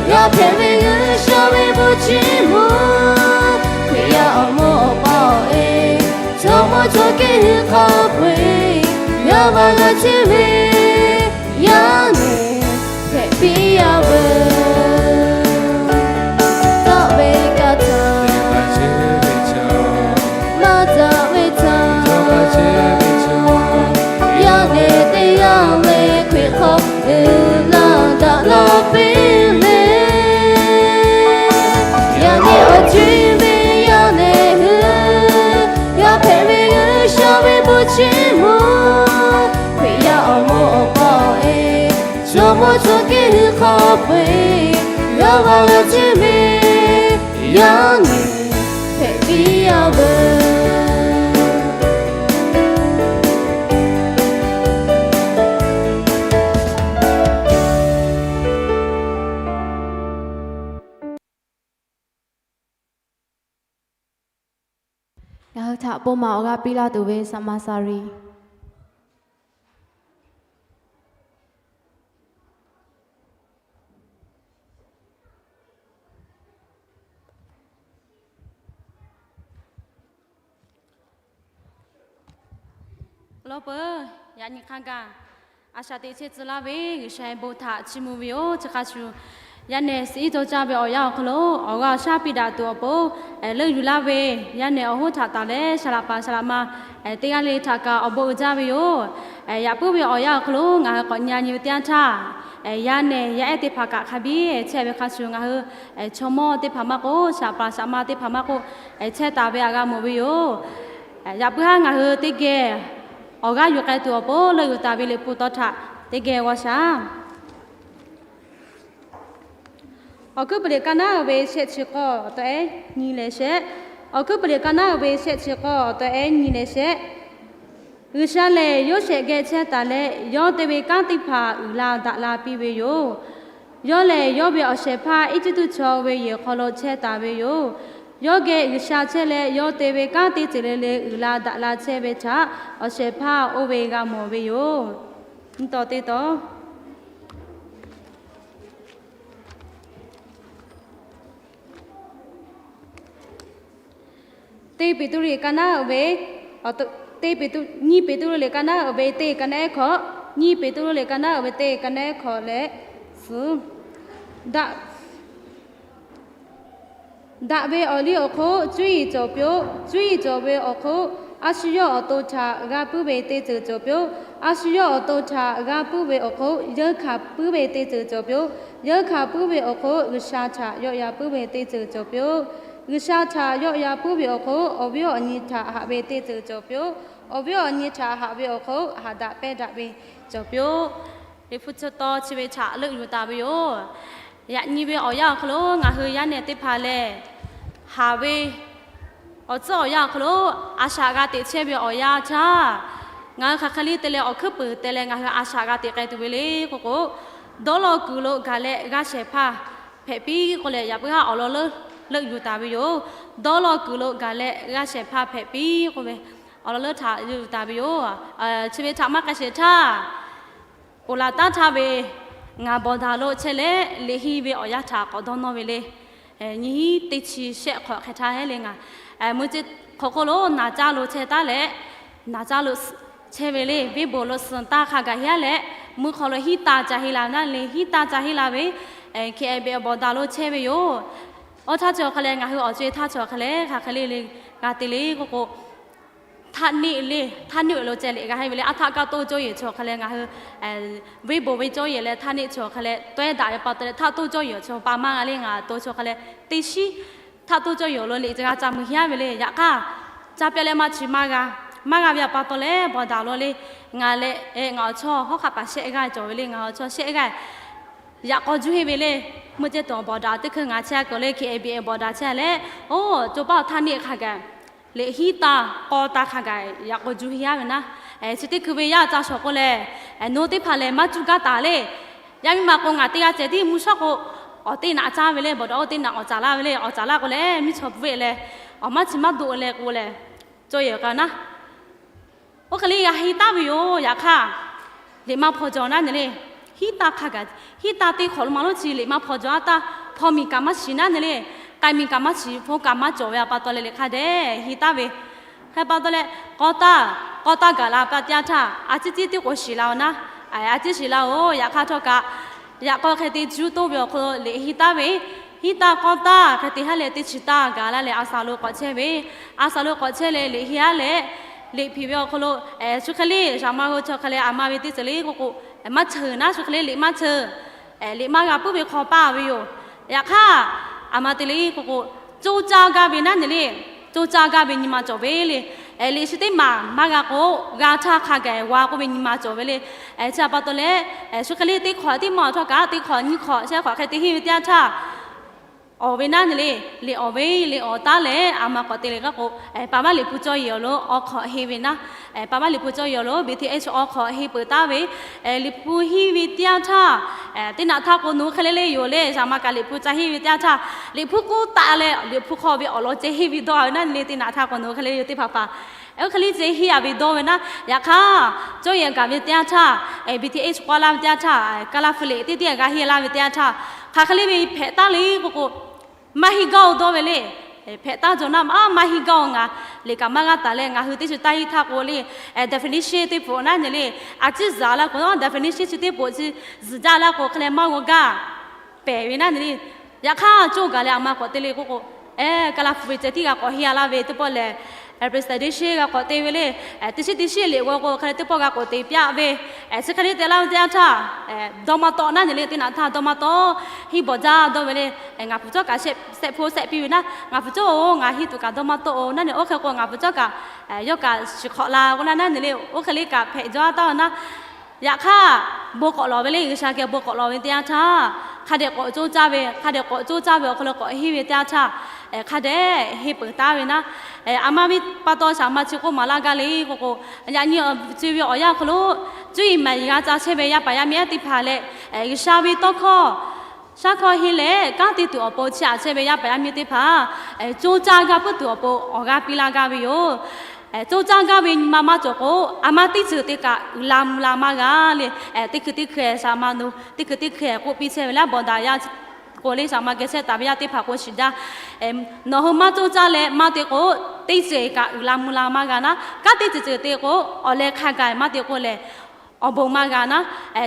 g'a hpehꞈ ve G'uiˬsha ve bon chiˇ mvuh, Hkriꞈ yaˇ awˬ moˍ awˬ pa awˬ e, chaw mawˇ chaw kehˉ hui hk'a peu-eˬ, g'a va g'a chehˇ ve yaˇ nehˬ hpehꞈ piˇ a veuˬ. Daꞈ ve kaꞈ htaꞈ, maˇ daꞈ ve htaꞈ, yaˇ nehˬ teˇ g'aˇ ve Hkriꞈ hk'aw uiˍ la daꞈ la piˇ le. Yaꞈ nyi awˬ co-e ve yaˇ nehˬ hui, g'a hpehꞈ ve G'uiˬsha ve bon chiˇ mvuh, Hkriꞈ yaˇ awˬ moˍ awˬ pa awˬ e, chaw mawˇ chaw kehˉ hui hk'a peu-eˬ, g'a va g'a chehˇ ve yaˇ nehˬ hpehꞈ piˇ a veuˬ. Ngaˬ hui htaꞈ bon maˍ awˬ g'aˇ piˇ laˇ tuˬ ve Saˍmaˍsariˍ. Awˬ lawn peuˬ, yaꞈ nyi hk'a gaˬ, A shaꞈ teꞈ chehˇ tcuh laˇ ve G'uiˬsha bon htaꞈ chiˇ mvuh ve yoˬ. Chi hk'a shuˍ, yaˇ nehˬ suhˍ iˉ cawˬ caˇ ve awˬ yanˇ awˬ hk'aw lo awˬ g'aˇ awˬ shaˉ piˇ daꞈ tuˬ awˬ pon, leuˆ yuˬ laˇ ve yaˇ nehˬ awˬ hoˉ htaꞈ taˍ leh, saˍ laꞈ paˍ saˍ laꞈ ma teˇ g'aˇ le htaꞈ kaꞈ awˬ bon uiˍ jaˇ ve yoˬ. Yaꞈ puiˉ ve awˬ yanˇ awˬ hk'aw lo ngaˬ hui k'awꞈ nyi nyi ve teˇ yanˇ htaˇ, yaˇ nehˬ yaˇ ehˉ teˇ hpaˍ kaꞈ hk'a biˇ chehˇ ve hk'a shuˍ, ngaˬ hui chaw mawˇ teˇ hpaˍ maˇ k'oˆ, saˍ laꞈ paˍ saˍ laꞈ ma teˇ hpaˍ maˇ k'oˆ, chehˇ taˍ ve htaꞈ g'a mawˬ ve yoˬ. Yaꞈ puiˉ haˉ ngaˬ hui teˇ geh awˬ g'aˇ yuˬ k'ai tuˬ awˬ pon leuˆ yuˬ taˍ ve Liꞈ hpu tawˇ htaꞈ teˇ geh g'aw shaˍ. Awˬ hkuiˉ puiˍ liꞈ kaˇ naˉ uiˍ ve shehˆ chi k'awˇ awˬ taw ehˉ nyi leh shehˆ. Awˬ hkuiˉ puiˍ liꞈ kaˇ naˉ uiˍ ve shehˆ chi k'awˇ awˬ taw ehˉ nyi leh shehˆ. G'uiˬsha lehˬ, Yoˇsehꞈ geh chehˇ taˍ leh, yawˇ te ve kanˉ teˇ hpaˍ uiˍ la daꞈ la piˇ ve yoˬ. Yawˇ lehˬ, yawˇ ve awˬ shehˍ hpaˇ Eˇjiˇtuꞈ chaw ve yehˬ hk'aw lo chehˇ taˍ ve yoˬ. Yawˇ geh G'uiˬsha chehˇ leh, yawˇ te ve kanˉ teˇ ceuˬ le le uiˍ la daꞈ la chehˇ ve htaꞈ awˬ shehˍ hpaˇ oˇ ve g'a mawˬ ve yoˬ. Nyi taw teˇ taw. Teˇ Peˍtruˆ liꞈ kaˇ naˉ uiˍ ve, teˇ Peˍtruˆ, nyiˇ Peˍtruˆ liꞈ kaˇ naˉ uiˍ ve teˇ kaˇ naˉ ehˉ hkawꞈ, nyiˇ Peˍtruˆ liꞈ kaˇ naˉ uiˍ ve teˇ kaˇ naˉ ehˉ hkawꞈ leh suhˍ, daꞈ, daꞈ ve awˬ liˇ awˬ hk'oˆ cuˇ yiˍ cawˬ piˇ-oˆ. Cuˇ yiˍ cawˬ ve awˬ hk'oˆ a shu yawˇ awˬ to htaꞈ g'a puiˉ ve teˇ ceuˬ cawˬ piˇ-oˆ. A shu yawˇ awˬ to htaꞈ g'a puiˉ ve awˬ hk'oˆ yeunˇ hkanˍ puiˉ ve teˇ ceuˬ cawˬ piˇ-oˆ. Yeunˇ hkanˍ puiˉ ve awˬ hk'oˆ G'uiˬsha htaꞈ yawˆ yan puiˉ ve teˇ ceuˬ cawˬ piˇ-oˆ. G'uiˬsha htaꞈ yawˆ yan puiˉ ve awˬ hk'oˆ awˬ viˉ awˬ nyi htaꞈ haꞈ ve teˇ ceuˬ cawˬ piˇ-oˆ. Awˬ viˉ awˬ nyi htaꞈ haꞈ ve awˬ hk'oˆ haꞈ daꞈ pehnˇ daꞈ ve cawˬ piˇ-oˆ. Liꞈ hpu chi taw chi ve htaꞈ leuˆ yuˬ taˍ ve yoˬ. Yaꞈ nyi ve awˬ yanˇ awˬ hk'aw lo ngaˬ hui yaˇ nehˬ teˇ hpaˍ lehˬ, haˍ ve awˬ tcuhˉ awˬ yanˇ awˬ hk'aw lo a shaꞈ g'a teꞈ chehˇ ve awˬ yanˇ htaˇ, ngaˬ hui hk'aˬ hk'e le te leh awˬ hkuiˉ puiˍ te leh ngaˬ hui a shaꞈ g'a teꞈ k'ai tuˬ ve le k'oˆ k'o, dawˇ law kuiˬ lo gaˬ leh g'aˇ shehˍ hpaˇ hpehꞈ piˇ k'oˆ leh, yaꞈ puiˉ haˉ awˬ lawn leuˆ yuˬ taˍ ve yoˬ. Dawˇ law kuiˬ lo gaˬ leh g'aˇ shehˍ hpaˇ hpehꞈ piˇ k'oˆ ve awˬ lawn leuˆ htaꞈ yuˬ taˍ ve yoˬ. Chi ve htaꞈ maˇ k'ai sheˍ htaˇ, ponˬ laˬ taˉ htaˇ ve ngaˬ bawˬ daꞈ lo chehˇ leh, liꞈ henˇ ve awˬ yanˇ htaꞈ k'awꞈ dawˇ nawˇ ve le. Nyiˇ hinˉ teˇ chi shehˆ hk'awꞈ hk'e htaˇ heˉ le ngaˬ mui ce hk'awꞈ hk'oˆ lo naˍ caˇ lo chehˇ taˉ leh, naˍ caˇ lo chehˇ ve le, venˇ bon lo suhˍ taˇ hk'a gaˬ heˉ leh, mui hk'aw lo hiˉ taˇ ca henˇ la ve naˉ le, hiˉ taˇ ca henˇ la ve, hk'e beh bawˬ daꞈ lo chehˇ ve yoˬ. Awˬ htaˇ chi awˬ hk'a leh ngaˬ hui awˬ co-e htaˇ chi awˬ hk'a leh hk'aˬ hk'e le le g'a te le k'oˆ k'o, htaˇ neˆ le, htaˇ neˆ lo ceh liꞈ g'a henˇ ve le. Aˉ htaˆ kaˇ toˆ cawˇ yehˬ chi awˬ hk'a leh ngaˬ hui venˇ bon ve cawˇ yehˬ leh htaˇ neˆ chi awˬ hk'a leh tawehˇ daꞈ ve pa taw leh htaˇ toˆ cawˇ yehˬ chi pa maˇ g'a le ngaˬ to chi awˬ hk'a leh teˇ shiˉ htaˇ toˆ cawˇ yehˬ lo liꞈ g'a ca mui henˇ ve le. Yaꞈ hk'aˇ, ca pehˇ leh maˇ chi maˇ g'a, maˇ g'a ve pa taw leh bawˬ daꞈ lo le. Ngaˬ leh ngaˬ awˬ chaw hawˉ hk'aˆ paˍ shehˆ g'aˇ cawˬ ve le, ngaˬ awˬ chaw shehˆ g'aˇ yaꞈ k'aw juˇ henˇ ve le. Mui ceh tuˬ bawˬ daꞈ teˇ hkui ngaˬ chehˇ kuiˬ le, hk'e beh bawˬ daꞈ chehˇ leh, oˇ co paˇ htaˇ neˆ hk'a gaˬ liꞈ hiˉ taˇ k'aw taˇ hk'a gaˬ yaꞈ k'aw juˇ henˇ a ve naˉ. Chi teˇ hkui ve yaˇ ca shawˍ k'o lehˬ, nawˬ teˇ hpaˍ lehˬ maˇ cuˇ gaˇ taˍ le. Yaˇ miˇ ma k'o ngaˬ teˇ g'aˇ ceh tiˉ mvuhˇ shawˉ k'o, awˬ teˇ naꞈ caˇ ve le, bawˬ daꞈ oˇ teˇ naꞈ awˬ caˍ laˇ ve le, awˬ caˍ laˇ k'o lehˬ miˇ chaw bvuhˆ e leh, awˬ maˇ chi maˇ doˆ leh k'o lehˬ, cawˇ yehˬ k'a naˉ. Oˇ hk'e le g'a henˇ taˍ ve yoˬ. Yaꞈ hk'aˇ, liꞈ maˇ hpaw jaw naˉ ne le. Hiˉ taˇ hk'a gaˬ, hiˉ taˇ teˇ hk'awꞈ lo maˇ lonˉ chi liꞈ maˇ hpaw jaw a taˇ, hpaw miˬ kaꞈ maˇ shiˍ naˉ ne le. K'ai miˬ kaꞈ maˇ shiˍ, hpaw kaꞈ maˇ cawˬ ve pa taw leh liꞈ hk'a dehꞈ henˇ taˍ ve. Hk'e pa taw leh, k'aw taˇ, k'aw taˇ gaˬ la pa teˇ yanˇ htaˇ, a ciˉ ciˉ teˇ k'o shiˍ la-oˬ naˉ. A ciˉ shiˍ la-oˬ, yaꞈ hk'aˇ htawˇ kaꞈ, yaꞈ k'aw hk'e te juˇ toˇ ve awˬ hk'aw lo liꞈ henˇ taˍ ve, hiˉ taˇ k'aw taˇ hk'e te haˉ leh teˇ chi taˇ gaˬ la leh a sha lo k'awꞈ chehˇ ve, a sha lo k'awꞈ chehˇ leh liꞈ henˇ a leh, liꞈ hpiˍ ve awˬ hk'aw lo, shu hk'e le shaˍ ma g'o chaw hk'e leh a ma ve teˇ ceuˬ le k'oˆ k'o, maˇ cheuˬ naˉ, shu hk'e le liꞈ maˇ cheuˬ. Liꞈ maˇ g'a puiˉ ve hk'aw paˇ ve yoˬ. Yaꞈ hk'aˇ, a ma te le k'oˆ k'o, coˇ caˇ gaˇ ve naˉ ne le. Coˇ caˇ gaˇ ve nyi ma cawˬ ve le. Liꞈ shi teˇ maˬ maˇ g'a k'o, g'a htaˇ hk'a gaˬ wa k'oˆ ve nyi ma cawˬ ve le. Chi pa taw leh, shu hk'e le teˇ hk'awꞈ teˇ maˬ htawˇ kaꞈ teˇ hk'awꞈ nyiˇ hk'awꞈ shehˆ hk'awꞈ hk'e te henˇ ve teˇ yanˇ htaˇ, awˬ ve naˉ ne le, liꞈ awˬ ve liꞈ awˬ taˉ leh a ma k'awꞈ te le g'a k'o, paˍ maˇ liꞈ hpu cawˇ yehˬ awˬ lo awˬ hk'awꞈ henˇ ve naˉ. Paˍ maˇ liꞈ hpu cawˇ yehˬ awˬ lo B T H awˬ hk'awꞈ henˇ peuˬ taˍ ve, liꞈ hpu henˇ ve teˇ yanˇ htaˇ, teˇ naꞈ htaˇ k'o nawˬ hui hk'e le le yoˬ le, shaˍ ma kaꞈ liꞈ hpu ca henˇ ve teˇ yanˇ htaˇ, liꞈ hpu k'oˆ taˍ leh liꞈ hpu hk'aw ve awˬ lawn ceh henˇ ve dawˇ ve naˉ ne le, teˇ naꞈ htaˇ k'o nawˬ hui hk'e le le yoˬ teˇ hpaˍ hpaˍ. Oˇ hk'e le ceh henˇ a ve dawˇ ve naˉ, yaꞈ hk'aˇ, cawˇ yehˬ gaˬ ve teˇ yanˇ htaˇ, B T H k'awꞈ laˇ ve teˇ yanˇ htaˇ, kaˇ laˇ hpu liꞈ teˇ teˇ g'a henˇ laˇ ve teˇ yanˇ htaˇ, hk'aˬ hk'e le ve hpehꞈ taˍ le k'oˆ k'o, maˇ henˇ gaˇ-oˬ dawˇ ve le. hpehꞈ taˉ jaw naˇ, maˇ maˇ hiˇ gaˇ-oˬ, ngaˬ liꞈ kaꞈ maˇ g'a taˍ leh ngaˬ hui teˇ chi taˇ hiˇ htaˇ k'o le, definition teˇ poꞈ naˉ nyi le, a ciˉ zuhˬ la k'o, definition chi teˇ poꞈ chi zuhˬ jaˇ la k'o, hk'e leh maˇ g'aw gaˇ pehˍ ve naˉ nyi le. Yaꞈ hk'aˇ, coˇ gaˬ leh a ma k'awꞈ te le k'oˆ k'o, e, Kaˍlaˍhpu ve ceh tiˉ g'a k'awꞈ heˆ a laˇ ve teˇ pawˆ lehˬ, presentation g'a k'awꞈ te ve le, teˇ shiˉ teˇ shiˉ liꞈ g'aw k'o, hk'e leh teˇ pawˆ g'a k'awꞈ te piˇ ve, chi hk'e le te laˇ ve teˇ yanˇ htaˇ, dawˇ maˇ tawˆ naˉ nyi le, teˇ naꞈ htaˇ dawˇ maˇ tawˆ, hiˇ bawˬ jaˇ dawˇ ve le, ngaˬ hpu cawˇ kaꞈ shehˆ hpoˇ shehˆ piˇ ve naˉ, ngaˬ hpu cawˇ-oˬ, ngaˬ hiˇ tuˬ kaꞈ dawˇ maˇ tawˆ-oˬ naˉ nyi, oˇ hk'e k'o ngaˬ hpu cawˇ kaꞈ yawˇ kaꞈ shiˍ hk'awꞈ la k'o naˉ nyi le, oˇ hk'e le kaꞈ hpehꞈ jaw taˉ-oˬ naˉ. Yaꞈ hk'aˇ, bon k'awꞈ lawˬ ve le, G'uiˬsha geh bon k'awꞈ lawˬ ve teˇ yanˇ htaˇ, hk'a dehꞈ k'awꞈ coˇ caˇ ve, hk'a dehꞈ k'awꞈ coˇ caˇ ve awˬ hk'aw lo k'awꞈ henˇ ve teˇ yanˇ htaˇ, hk'a dehꞈ henˇ peuˬ taˍ ve naˉ. A ma ve pa taw shaˍ ma chi k'oˆ maˍ laˇ gaˇ le k'oˆ k'o, yaꞈ nyi chi ve awˬ yanˇ hk'aw lo, cuˇ yiˍ maˍ yiˍ g'a ca chehˇ ve yaˇ paˍ yaˇ miˇ ehˉ teˇ hpaˍ leh, G'uiˬsha ve tawˇ hkawˇ shaˉ hkawˇ henˇ leh kanˉ te tuˬ awˬ pon chi aꞈ chehˇ ve yaˇ paˍ yaˇ miˇ teˇ hpaˍ, coˇ caˇ gaˇ puiˉ tuˬ awˬ pon awˬ g'aˇ piˇ laˇ gaˇ ve yoˬ. Coˇ caˇ gaˇ ve nyi ma maˇ cawˬ k'o, a ma teˇ ceuˬ te kaꞈ uiˍ la mvuh la maˇ g'a le. Teˇ hkui teˇ hkui shaˍ ma nu, teˇ hkui teˇ hkui k'oˆ piˇ chehˇ ve leh, bawˬ daꞈ yaˇ k'o le shaˍ ma geh chehˇ taˍ ve yaˇ teˇ hpaˍ k'o shiˍ jaˇ. Nawˬ hui maˇ coˇ caˇ leh maˇ te k'o, teˇ ceuˬ kaꞈ uiˍ la mvuh la maˇ g'a naˉ. Kanˉ teˇ ceuˬ ceuˬ te k'o, awˬ leh hk'a gaˬ maˇ te k'o lehˬ, awˬ bon maˇ g'a naˉ.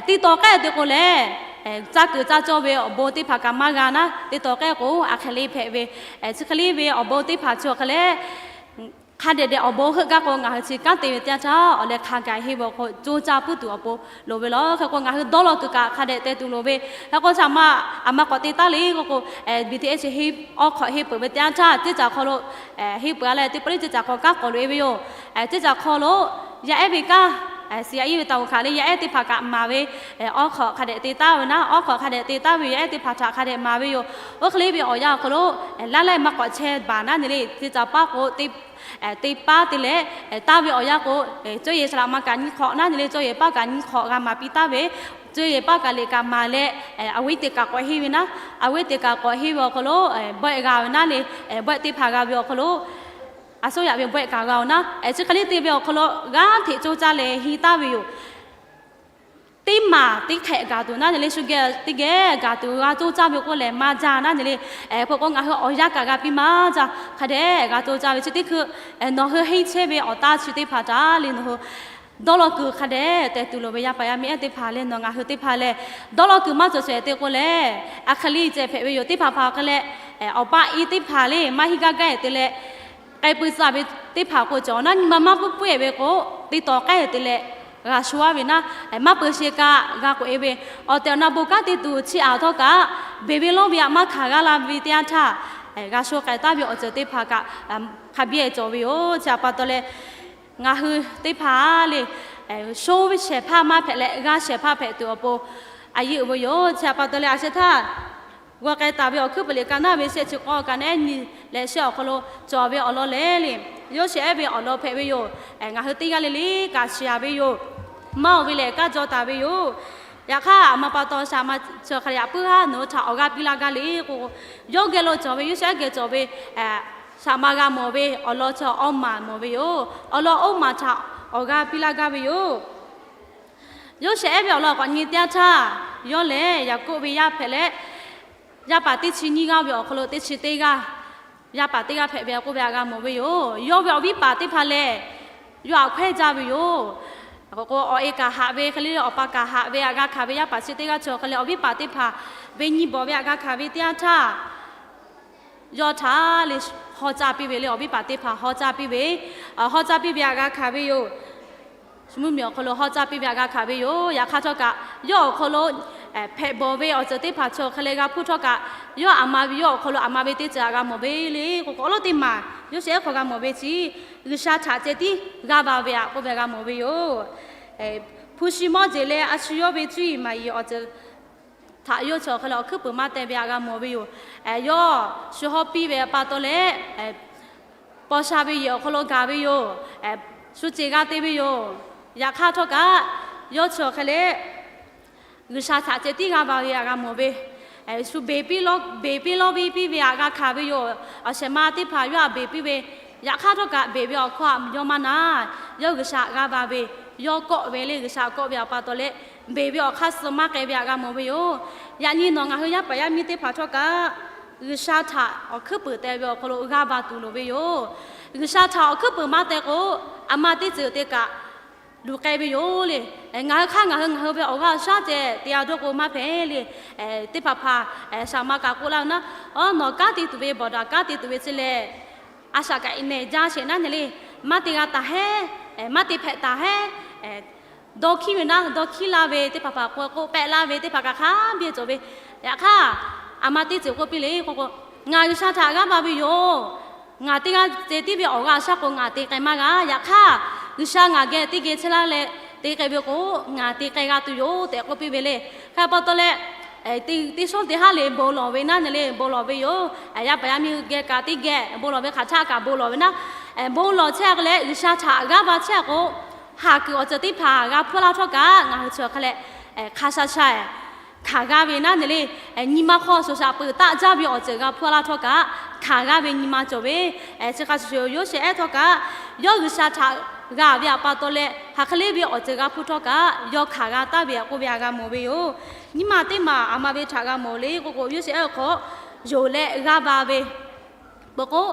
Teˇ taw k'ehˆ te k'o lehˬ, caˇ kuiˬ caˇ cawˇ ve awˬ bon teˇ hpaˍ kaꞈ maˇ g'a naˉ. Teˇ taw k'ehˆ k'o, a hk'e le hpehꞈ ve, chi hk'e le ve awˬ bon teˇ hpaˍ chi awˬ hk'e leh, hk'a dehꞈ dehꞈ awˬ bon heuˆ gaˇ k'o, ngaˬ hui chi kanˉ te ve teˇ yanˇ htaˇ, awˬ leh hk'a gaˬ henˇ ve awˬ hk'aw lo coˇ caˇ puiˉ tuˬ awˬ pon loˍ ve law. Hk'e k'o, ngaˬ hui dawˇ law kuiˬ kaꞈ hk'a dehꞈ teh tuˬ loˍ ve. Hk'e k'o, shaˍ ma, a ma k'awꞈ te taˉ le k'oˆ k'o, B T S awˉ hk'awꞈ henˇ peuˬ ve teˇ yanˇ htaˇ, teˇ caˬ hk'aw lo henˇ peuˬ a leh, teˇ pawˆ le teˇ caˬ hk'aw kanˉ k'awꞈ loꞈ e ve yoˬ. Teˇ caˬ hk'aw lo yaˇ ehˉ ve kanˉ, siˍ a iˉ ve taˍ-oˬ hkanˍ le, yaˇ ehˉ teˇ hpaˍ kaꞈ maˍ ve awˉ hk'awꞈ hk'a dehꞈ te taˉ ve naˉ, awˉ hk'awꞈ hk'a dehꞈ te taˉ ve yaˇ ehˉ teˇ hpaˍ htaꞈ hk'a dehꞈ maˍ ve yoˬ. Oˇ hk'e le ve awˬ yanˇ awˬ hk'aw lo, laˇ laiˉ maˇ k'awꞈ chehˇ baˬ naˉ nyi le, teˇ caˬ paˉ k'o, teˇ paˉ te leh, taˇ ve awˬ yanˇ k'o, cawˇ yehˬ saˍ laꞈ ma kaꞈ nyiˇ hk'awꞈ naˉ nyi le, cawˇ yehˬ paˉ kaꞈ nyiˇ hk'awꞈ g'a maˍ piˇ taˍ ve, cawˇ yehˬ paˉ kaꞈ liꞈ kaꞈ maˍ leh, awˬ viˉ teꞈ kaꞈ k'awꞈ henˇ ve naˉ, awˬ viˉ teꞈ kaꞈ k'awꞈ henˇ ve awˬ hk'aw lo, bawehˆ g'a ve naˉ le, bawehˆ teˇ hpaˍ g'a ve awˬ hk'aw lo, a suhˉ yaꞈ ve bawehˆ kaꞈ g'a-oˬ naˉ. Chi hk'e le te ve awˬ hk'aw lo g'aˇ hteꞈ coˇ caˇ leh henˇ taˍ ve yoˬ. Teˇ maˬ teˇ hk'ehꞈ gaˬ tuˬ naˉ nyi le, shu geh teˇ geh gaˬ tuˬ g'a coˇ caˇ ve k'oˆ lehˬ maˇ jaˇ naˉ nyi le. Hk'e k'o, ngaˬ hui awˬ yanˇ kaꞈ g'a piˇ maˇ jaˇ, hk'a dehꞈ g'a coˇ caˇ ve chi teˇ hkui, nawˬ hui henˇ chehˇ ve awˬ taˇ chi teˇ hpaˍ htaꞈ le nawˬ hui dawˇ law kuiˬ hk'a dehꞈ teh tuˬ loˍ ve yaˇ paˍ yaˇ miˇ ehˉ teˇ hpaˍ leh nawˬ ngaˬ hui teˇ hpaˍ lehˬ, dawˇ law kuiˬ maˇ cawˬ sheˍ te k'o lehˬ, a hk'e le ceh hpehꞈ ve yoˬ. Teˇ hpaˍ hpaˍ hk'e leh, awˬ pa e teˇ hpaˍ le maˇ henˇ gaˇ gaˇ te leh, k'ai pui tcuh ve teˇ hpaˍ k'o cawˬ naˉ, nyi ma maˇ puiˉ puiˉ-e ve k'o, teˇ taw k'ehˆ te leh g'a sho-a ve naˉ, maˇ peu sheˍ kaꞈ g'a k'oꞈ e ve, awˬ tehˬ awˬ na bon kanˉ te tuˬ chi aꞈ htawˇ kaꞈ, beˬ ve lawˇ ve aꞈ maˇ hkanˍ g'a la ve teˇ yanˇ htaˇ, g'a sho k'ai taˍ ve awˬ ceuˬ teˇ hpaˍ kaꞈ hk'a biˇ cawˬ ve yoˬ. Chi aꞈ pa taw leh, ngaˬ hui teˇ hpaˍ le, sho ve shehˍ hpaˇ maˇ hpehꞈ leh g'a shehˍ hpaˇ hpehꞈ tuˬ awˬ pon a yeˇ uiˍ ve yoˬ. Chi aꞈ pa taw leh, a sheh htaˇ g'aw k'ai taˍ ve awˬ hkuiˉ puiˍ liꞈ ka naˇ ve shehˆ chi k'awˇ ka naˉ nyi leh shehˆ awˬ hk'aw lo cawˬ ve awˬ lawn lehˬ le, Yoˇsehꞈ ehˉ ve awˬ lawn hpehꞈ ve yoˬ. Ngaˬ hui teˇ g'aˇ le le kaꞈ shiˍ a ve yoˬ. Maˇ oˬ ve lehˬ kanˉ jaw taˍ ve yoˬ. Yaꞈ hk'aˇ, aˬ ma pa taw shaˍ ma chi hk'a leh yaꞈ puiˉ haˉ nawˬ hui htaꞈ awˬ g'aˇ piˇ laˇ gaˇ le k'o, yawˇ geh lo cawˬ ve Yoˇsehꞈ ehˉ geh cawˬ ve shaˍ ma g'a mawˬ ve awˬ lawn chi awˬ maˍ mawˬ ve yoˬ. Awˬ lawn oˇ maˍ htaꞈ awˬ g'aˇ piˇ laˇ gaˇ ve yoˬ. Yoˇsehꞈ ehˉ ve awˬ lawn k'awꞈ nyi teˇ yanˇ htaˇ, yawˇ lehˬ Yaˍkoˆ ve yaˇ hpehꞈ leh, yaˇ paˍ teˇ chi nyiˇ g'aˇ ve awˬ hk'aw lo teˇ chi teˇ g'aˇ, yaˇ paˍ teˇ g'aˇ hpehꞈ ve k'oˆ ve htaꞈ g'a mawˬ ve yoˬ. Yawˇ ve awˬ viˉ paˍ teˇ hpaˍ lehˬ, yawˇ htaꞈ hkawehˇ jaˇ ve yoˬ. K'o, awˬ e kaꞈ haꞈ ve hk'e le, awˬ pa kaꞈ haꞈ ve htaꞈ g'a hkanˍ ve yaˇ paˍ chi teˇ g'aˇ cawˬ hk'e leh, awˬ viˉ paˍ teˇ hpaˍ ve nyi bawˬ ve htaꞈ g'a hkanˍ ve teˇ yanˇ htaˇ, yawˇ htaꞈ le haw caˇ piˇ ve le, awˬ viˉ paˍ teˇ hpaˍ haw caˇ piˇ ve, haw caˇ piˇ ve htaꞈ g'a hkanˍ ve yoˬ. Shu mvuhˇ miˬ awˬ hk'aw lo haw caˇ piˇ ve htaꞈ g'a hkanˍ ve yoˬ. Yaꞈ hk'aˇ htawˇ kaꞈ, yawˇ awˬ hk'aw lo hpehꞈ bawˬ ve awˬ ceuˬ teˇ hpaˍ cawˬ hk'e leh g'a hpuˇ htawˇ kaꞈ, yawˇ aˬ ma ve yawˇ awˬ hk'aw lo aˬ ma ve teˇ ceuˬ htaꞈ g'a mawˬ ve le k'o, awˬ lawn teˇ maˬ Yoˇsehꞈ ehˉ hk'aw g'a mawˬ ve chi, G'uiˬsha htaꞈ ceh tiˉ g'aˇ va ve htaꞈ k'oˆ ve g'a mawˬ ve yoˬ. Hpu shi mawˇ jeˬ leh a shu yawˇ ve cuˇ yiˍ maˍ yiˍ awˬ ceuˬ htaꞈ yawˇ cawˬ hk'e leh awˬ hkuiˉ puiˍ maˇ teh ve htaꞈ g'a mawˬ ve yoˬ. Yawˇ shu hawˇ piˇ ve pa taw leh, paw sha ve yehˬ awˬ hk'aw lo gaˬ ve yoˬ. Shu ceˬ g'a te ve yoˬ. Yaꞈ hk'aˇ htawˇ kaꞈ, yawˇ cawˬ hk'e leh G'uiˬsha htaꞈ ceh tiˉ g'aˇ va ve htaꞈ g'a mawˬ ve, shu beˬ piˇ lawˇ, beˬ piˇ lawˇ ve piˇ ve htaꞈ g'a hkanˍ ve yoˬ. Awˬ shehˍ ma teˇ hpaˍ yawˇ htaꞈ beˬ piˇ ve, yaꞈ hk'aˇ htawˇ kaꞈ beˬ ve awˬ hkawˇ htaꞈ yawˇ maˇ na. Yawˇ G'uiˬsha htaꞈ g'aˇ va ve, yawˇ kawˆ ve le, G'uiˬsha kawˆ ve awˬ pa taw leh, beˬ ve awˬ hk'aˇ suh maˇ k'ai ve htaꞈ g'a mawˬ ve yoˬ. Yaꞈ nyi nawˬ ngaˬ hui yaˇ paˍ yaˇ miˇ teˇ hpaˍ htawˇ kaꞈ G'uiˬsha htaꞈ awˬ hkuiˉ peuˍ te ve awˬ hk'aw lo g'aˇ va tuˬ loˍ ve yoˬ. G'uiˬsha htaꞈ awˬ hkuiˉ peuˍ maˇ te k'o, aˬ ma teˇ ceuˬ te kaꞈ luˬ k'ai ve yoˬ le. Ngaˬ hui hk'aˇ ngaˬ hui ngaˬ hui ve awˬ g'aˇ shaˉ ceh te a dawˇ k'o maˇ hpehꞈ le. Teˇ hpaˍ hpaˍ shaˍ ma kaꞈ k'oˆ laˇ ve naˉ, nawˬ kanˉ te tuˬ ve bawˬ daꞈ kanˉ te tuˬ ve chi lehˬ, a shaꞈ kaꞈ nehˬ jaˇ sheˍ naˉ ne le. Maˇ te g'a taˍ heˉ, maˇ te hpehꞈ taˍ heˉ, dawˇ hkiˉ ve naˉ dawˇ hkiˉ laˇ ve teˇ hpaˍ hpaˍ k'oˆ k'oˆ pehˆ laˇ ve teˇ hpaˍ kaꞈ hk'a biˇ cawˬ ve. Yaꞈ hk'aˇ, aˬ ma teˇ ceuˬ k'oˆ piˇ le k'o k'o, ngaˬ G'uiˬsha htaꞈ g'aˇ va ve yoˬ. Ngaˬ teˇ g'aˇ ceh tiˉ ve awˬ g'aˇ shaˉ k'o ngaˬ te k'ai maˇ g'a. Yaꞈ hk'aˇ, G'uiˬsha ngaˬ geh teˇ geh chehˇ laˇ leh te k'ai ve k'o, ngaˬ te k'ai g'a tuˬ yoˬ tehꞈ k'oˆ piˇ ve le. Hk'e pa taw leh, teˇ shawˉ teˇ haˉ le bon lawˬ ve naˉ ne le bon lawˬ ve yoˬ. Yaˇ paˍ yaˇ miˇ geh kaꞈ teˇ geh bon lawˬ ve hk'aˬ htaˆ kaꞈ bon lawˬ ve naˉ, bon lawˬ chehˇ a k'o leh G'uiˬsha htaꞈ g'aˇ va chehˇ a k'o, haˍ kuiˬ awˬ ceuˬ teˇ hpaˍ g'a hpuˇ laˇ htawˇ kaꞈ ngaˬ hui chi awˬ hk'a leh hk'a sha sha hkanˍ g'a ve naˉ ne le. Nyi ma hk'aw shoˍ shaꞈ peuˬ taˆ jaˇ ve awˬ ceuˬ g'a hpuˇ laˇ htawˇ kaꞈ hkanˍ g'a ve nyi ma cawˬ ve. Chi hk'a shuˍ shuˍ Yoˇsehꞈ ehˉ htawˇ kaꞈ, yawˇ G'uiˬsha htaꞈ g'a ve awˬ pa taw leh hk'aˬ hk'e le ve awˬ ceuˬ g'a hpuˇ htawˇ kaꞈ yawˇ hkanˍ g'a taˍ ve k'oˆ ve htaꞈ g'a mawˬ ve yoˬ. Nyi ma teˇ maˬ aˬ ma ve htaꞈ g'a mawˬ le k'o k'o, Yoˇsehꞈ ehˉ awˬ hk'aw yonˍ leh g'aˇ va ve k'o k'o,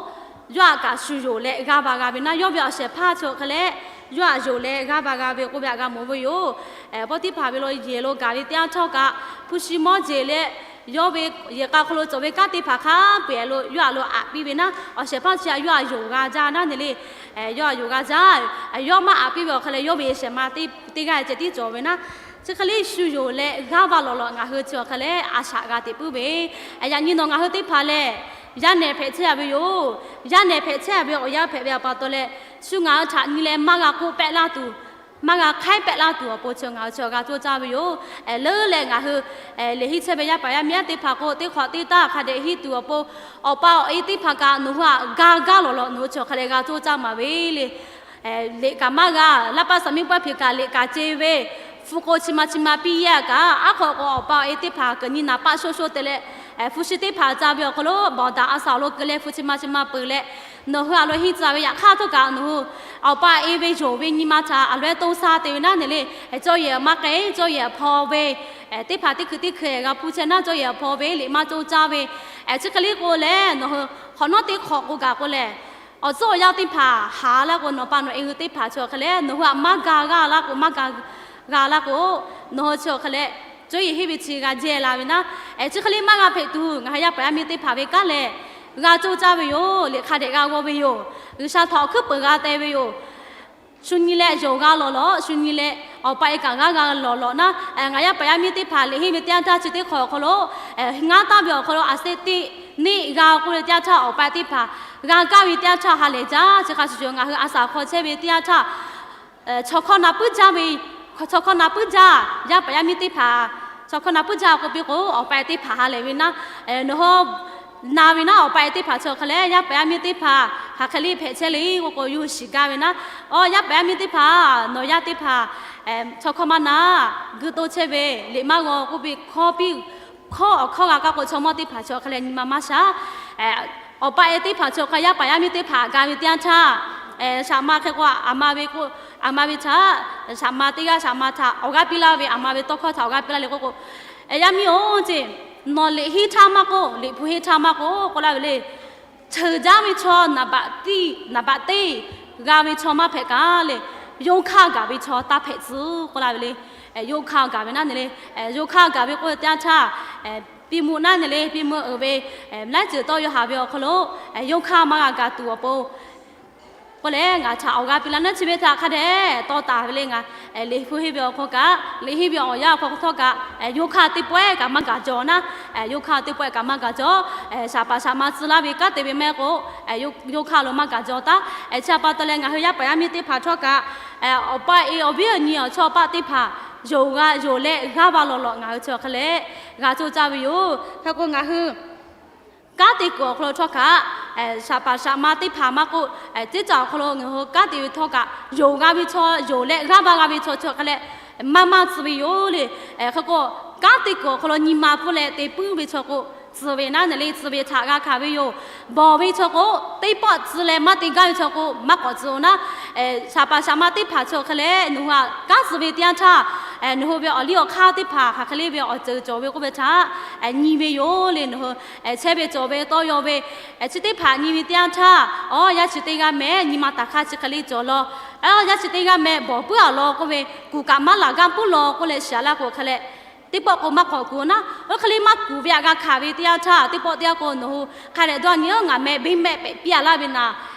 yawˇ htaꞈ kaꞈ shu yonˍ leh g'aˇ va g'a ve naˉ, yawˇ ve awˬ shehˍ hpaˇ chi awˬ hk'a leh yawˇ htaꞈ yonˍ leh g'aˇ va g'a ve k'oˆ ve htaꞈ g'a mawˬ ve yoˬ. Pawˇtiˇhpaˍ ve lo yehˬ lo gaˬ ve teˇ yanˇ htawˇ kaꞈ, hpu shi mawˇ jeˬ leh yawˇ ve yehˬ k'a hk'aw lo cawˬ ve kanˉ teˇ hpaˍ hk'a peu-eˬ lo yawˇ htaꞈ lo aꞈ piˇ ve naˉ, awˬ shehˍ hpaˇ chi htaꞈ yawˇ htaꞈ yonˍ g'a jaˇ naˉ ne le. Yawˇ htaꞈ yonˍ g'a jaˇ. Yawˇ maˇ aꞈ piˇ ve awˬ hk'a leh yawˇ ve shehˍ ma teˇ g'aˇ ceh tiˉ cawˬ ve naˉ, chi hk'e le shu yonˍ leh g'aˇ va lawˬ lawˬ ngaˬ hui chi awˬ hk'a leh a shaꞈ g'a teꞈ puiˉ ve. Yaꞈ nyi nawˬ ngaˬ hui teˇ hpaˍ lehˬ, yaˇ nehˬ hpehꞈ chehˇ a ve yoˬ. Yaˇ nehˬ hpehꞈ chehˇ a ve awˬ yanˇ hpehꞈ ve awˬ pa taw leh, shu ngaˬ hui htaꞈ nyi leh maˇ g'a k'oˆ pehˆ laˇ tuˬ, maˇ g'a hk'aiˉ pehˆ laˇ tuˬ awˬ pon chi ngaˬ hui chi g'a coˇ caˇ ve yoˬ. Leuˉ leh ngaˬ hui lehˬ henˇ chehˇ ve yaˇ paˍ yaˇ miˇ ehˉ teˇ hpaˍ k'o, teˇ hk'awꞈ teˇ taˇ hk'a dehꞈ henˇ tuˬ awˬ pon, awˬ pa awˬ e teˇ hpaˍ kaꞈ nawˬ hui htaꞈ ga gaˇ lawˬ lawˬ nawˬ hui chi awˬ hk'a leh g'a coˇ caˇ maˍ ve le. Liꞈ kaꞈ maˇ g'a, laˇ paˆ saˍ miˇ pawehˇ hpeꞈ kaꞈ liꞈ kaꞈ ce ve, hpu k'o chi ma chi ma piˇ yaˇ kaꞈ, aˉ hk'aw k'o awˬ pa awˬ e teˇ hpaˍ keu nyi naˍ paˆ sho sho te leh, hpu shi teˇ hpaˍ ca ve awˬ hk'aw lo bawˬ daꞈ a shaꞈ awˬ lo keu leh hpu chi ma chi ma peuˬ leh, nawˬ hui a lo henˇ tcuh ve yaꞈ hk'aˇ htawˇ kaꞈ nawˬ hui awˬ pa e ve yonˍ ve nyi ma htaꞈ a loˉ to sha te ve naˉ ne le. Cawˇ yehˬ maˇ k'ai, cawˇ yehˬ hpaw ve teˇ hpaˍ teˇ hkui teˇ hkui g'a hpuˇ chehˇ naˉ, cawˇ yehˬ hpaw ve liꞈ maˇ coˇ caˇ ve, chi hk'e le k'o leh nawˬ hui hk'awꞈ nawˉ teˇ hk'awꞈ k'o gaˬ k'o lehˬ, awˬ tcuhˉ awˬ yanˇ teˇ hpaˍ haˍ laˇ k'o, nawˬ pa nawˬ e hui teˇ hpaˍ chi awˬ hk'a leh nawˬ hui htaꞈ maˇ ga g'a laˇ k'o, maˇ ga g'a laˇ k'o, nawˬ hui chi awˬ hk'a leh cawˇ yehˬ henˇ ve chi g'a jehˇ la ve naˉ, chi hk'e le maˇ g'a hpehꞈ tuˬ ngaˬ hui yaˇ paˍ yaˇ miˇ teˇ hpaˍ ve kanˉ lehˬ, g'a coˇ caˇ ve yoˬ. Liꞈ hk'a dehꞈ g'a g'aw ve yoˬ. G'uiˬsha htaꞈ awˬ hkuiˉ peuˍ g'a te ve yoˬ. Shu nyi leh yonˍ g'a lawˬ lawˬ, shu nyi leh awˬ pa e kaꞈ g'aˇ g'a lawˬ lawˬ naˉ, ngaˬ yaˇ paˍ yaˇ miˇ teˇ hpaˍ liꞈ henˇ ve teˇ yanˇ htaˇ chi teˇ hk'awꞈ awˬ hk'aw lo ngaˇ taˍ ve awˬ hk'aw lo a sehˉ teˇ neˆ g'a k'oˆ ve teˇ yanˇ htaˇ, awˬ pa teˇ hpaˍ g'a kaˇ ve teˇ yanˇ htaˇ ha lehˬ jaˇ. Chi hk'a shuˍ shuˍ ngaˬ hui a shaꞈ hk'aw chehˇ ve teˇ yanˇ htaˇ, chaw hkawˇ na puiˉ jaˇ ve, chaw hkawˇ na puiˉ jaˇ, yaˇ paˍ yaˇ miˇ teˇ hpaˍ chaw hkawˇ na puiˉ jaˇ k'oˆ piˇ k'o, awˬ pa teˇ hpaˍ ha lehˬ ve naˉ, nawˬ hui na ve naˉ, awˬ pa teˇ hpaˍ chi awˬ hk'a leh yaˇ paˍ yaˇ miˇ teˇ hpaˍ hk'aˬ hk'e le hpehꞈ chehˇ le k'o k'o, yawˇ hui shiˍ gaˇ ve naˉ, awˬ yaˇ paˍ yaˇ miˇ teˇ hpaˍ, nawˬ yaˇ teˇ hpaˍ chaw hkawˇ maˇ na, g'uiˇ toˇ chehˇ ve, liꞈ maˇ g'aw k'oˆ piˇ hkawˇ piˇ, hkawˇ awˬ hkawˇ g'a kaˇ k'o, chaw mawˇ teˇ hpaˍ chi awˬ hk'a leh nyi ma maˇ sha. Awˬ pa e teˇ hpaˍ chi awˬ hk'a yaˇ paˍ yaˇ miˇ teˇ hpaˍ ga ve teˇ yanˇ htaˇ, shaꞈ ma hk'e k'o, aˬ ma ve k'o, aˬ ma ve htaꞈ shaꞈ ma teˇ g'aˇ shaꞈ ma htaꞈ awˬ g'aˇ piˇ laˇ ve, aˬ ma ve tawˇ hkawˇ htaꞈ awˬ g'aˇ piˇ laˇ le k'oˆ k'o, yaˇ miˇ-oˬ ceˇ, nawˬ liꞈ henˇ htaˇ maˇ k'oˆ, liꞈ hpu henˇ htaˇ maˇ k'oˆ k'oˆ laˇ ve le. Ceuˬ jaˇ ve chaw naˍ baꞈ teˇ, naˍ baꞈ teˇ g'a ve chaw maˇ hpehꞈ kaꞈ le, yawˇ hk'aˇ gaˬ ve chaw taˇ hpehꞈ tcuh k'oˆ laˇ ve le. Yawˇ hk'aˇ gaˬ ve naˉ ne le, yawˇ hk'aˇ gaˬ ve k'oˆ ve teˇ yanˇ htaˇ, piˇ mvuh naˉ ne le, piˇ mvuh uiˍ ve laiˉ ceuˬ tawˇ yaw haˍ ve awˬ hk'aw lo, yawˇ hk'aˇ maˇ g'a gaˬ tuˬ awˬ pon k'oˆ leh, ngaˬ htaꞈ awˬ g'aˇ piˇ laˇ naˉ, chi ve htaꞈ hk'a dehꞈ tawˇ taˍ ve le. Ngaˬ liꞈ hpu henˇ ve awˬ hk'aw kaꞈ, liꞈ henˇ ve awˬ yanˇ awˬ hk'aw htawˇ kaꞈ, yawˇ hk'aˇ teˇ pawehˇ kaꞈ maˇ gaˬ jaw naˉ, yawˇ hk'aˇ teˇ pawehˇ kaꞈ maˇ gaˬ jaw. Shaˍ paˍ shaˍ ma tcuh laˇ ve kanˉ te ve maˇ heˆ k'o, yawˇ hk'aˇ lo maˇ gaˬ jaw taˉ. Chi pa taw leh ngaˬ hui yaˇ paˍ yaˇ miˇ teˇ hpaˍ htawˇ kaꞈ, awˬ pa e awˬ viˉ awˬ nyi awˬ chawˇ paˆ teˇ hpaˍ yonˍ g'a, yonˍ leh g'aˇ va lawˬ lawˬ ngaˬ hui chi awˬ hk'a leh g'a coˇ caˇ ve yoˬ. Hk'e k'o ngaˬ hui kanˉ te kuiˬ awˬ hk'aw lo htawˇ kaꞈ, shaˍ paˍ shaˍ ma teˇ hpaˍ maˇ k'oˆ, teˇ caˬ awˬ hk'aw lo ngaˬ hui kanˉ te ve htawˇ kaꞈ, yonˍ g'a ve chaw, yonˍ leh g'aˇ va g'a ve chaw chi awˬ hk'a leh maˇ maˇ tcuh ve yoˬ le. Hk'e k'o, kanˉ te kuiˬ awˬ hk'aw lo nyi ma pfuhˇ leh te puiˉ ve chaw k'o, tcuh ve naˉ ne le, tcuh ve htaꞈ g'a hkanˍ ve yoˬ. Bawˬ ve chaw k'o, teˇ pawˆ tcuh leh maˇ te gaˇ ve chaw k'o maˇ k'awꞈ tcuh oˬ naˉ, shaˍ paˍ shaˍ ma teˇ hpaˍ chi awˬ hk'a leh nawˬ hui htaꞈ kanˉ tcuh ve teˇ yanˇ htaˇ, Nawˬ hui ve awˬ liˇ awˬ hk'aˇ teˇ hpaˍ hk'aˬ hk'e le ve awˬ ceuˬ cawˬ ve k'oˆ ve htaꞈ nyi ve yoˬ le. Nawˬ hui chehˇ ve cawˬ ve tawˇ yaw ve chi teˇ hpaˍ nyi ve teˇ yanˇ htaˇ, awˬ, yaˇ chi teˇ g'aˇ meh nyi ma taˍ hk'aˇ chi hk'e le cawˬ law, awˬ, yaˇ chi teˇ g'aˇ meh bawˬ puiˉ a law k'oˆ ve, kuˬ kaꞈ maˇ laˬ gaˇ puiˉ law k'oˆ leh shiˍ laˇ k'o hk'e leh, teˇ pawˆ k'o maˇ k'awꞈ kuˬ naˉ, oˇ hk'e le maˇ kuˬ ve htaꞈ g'a hkanˍ ve teˇ yanˇ htaˇ, teˇ pawˆ teˇ yanˇ k'o nawˬ hui hk'a dehꞈ dawˇ nyi, ngaˬ meh beˇ mehˆ pehꞈ piˇ a laˇ ve naˍ,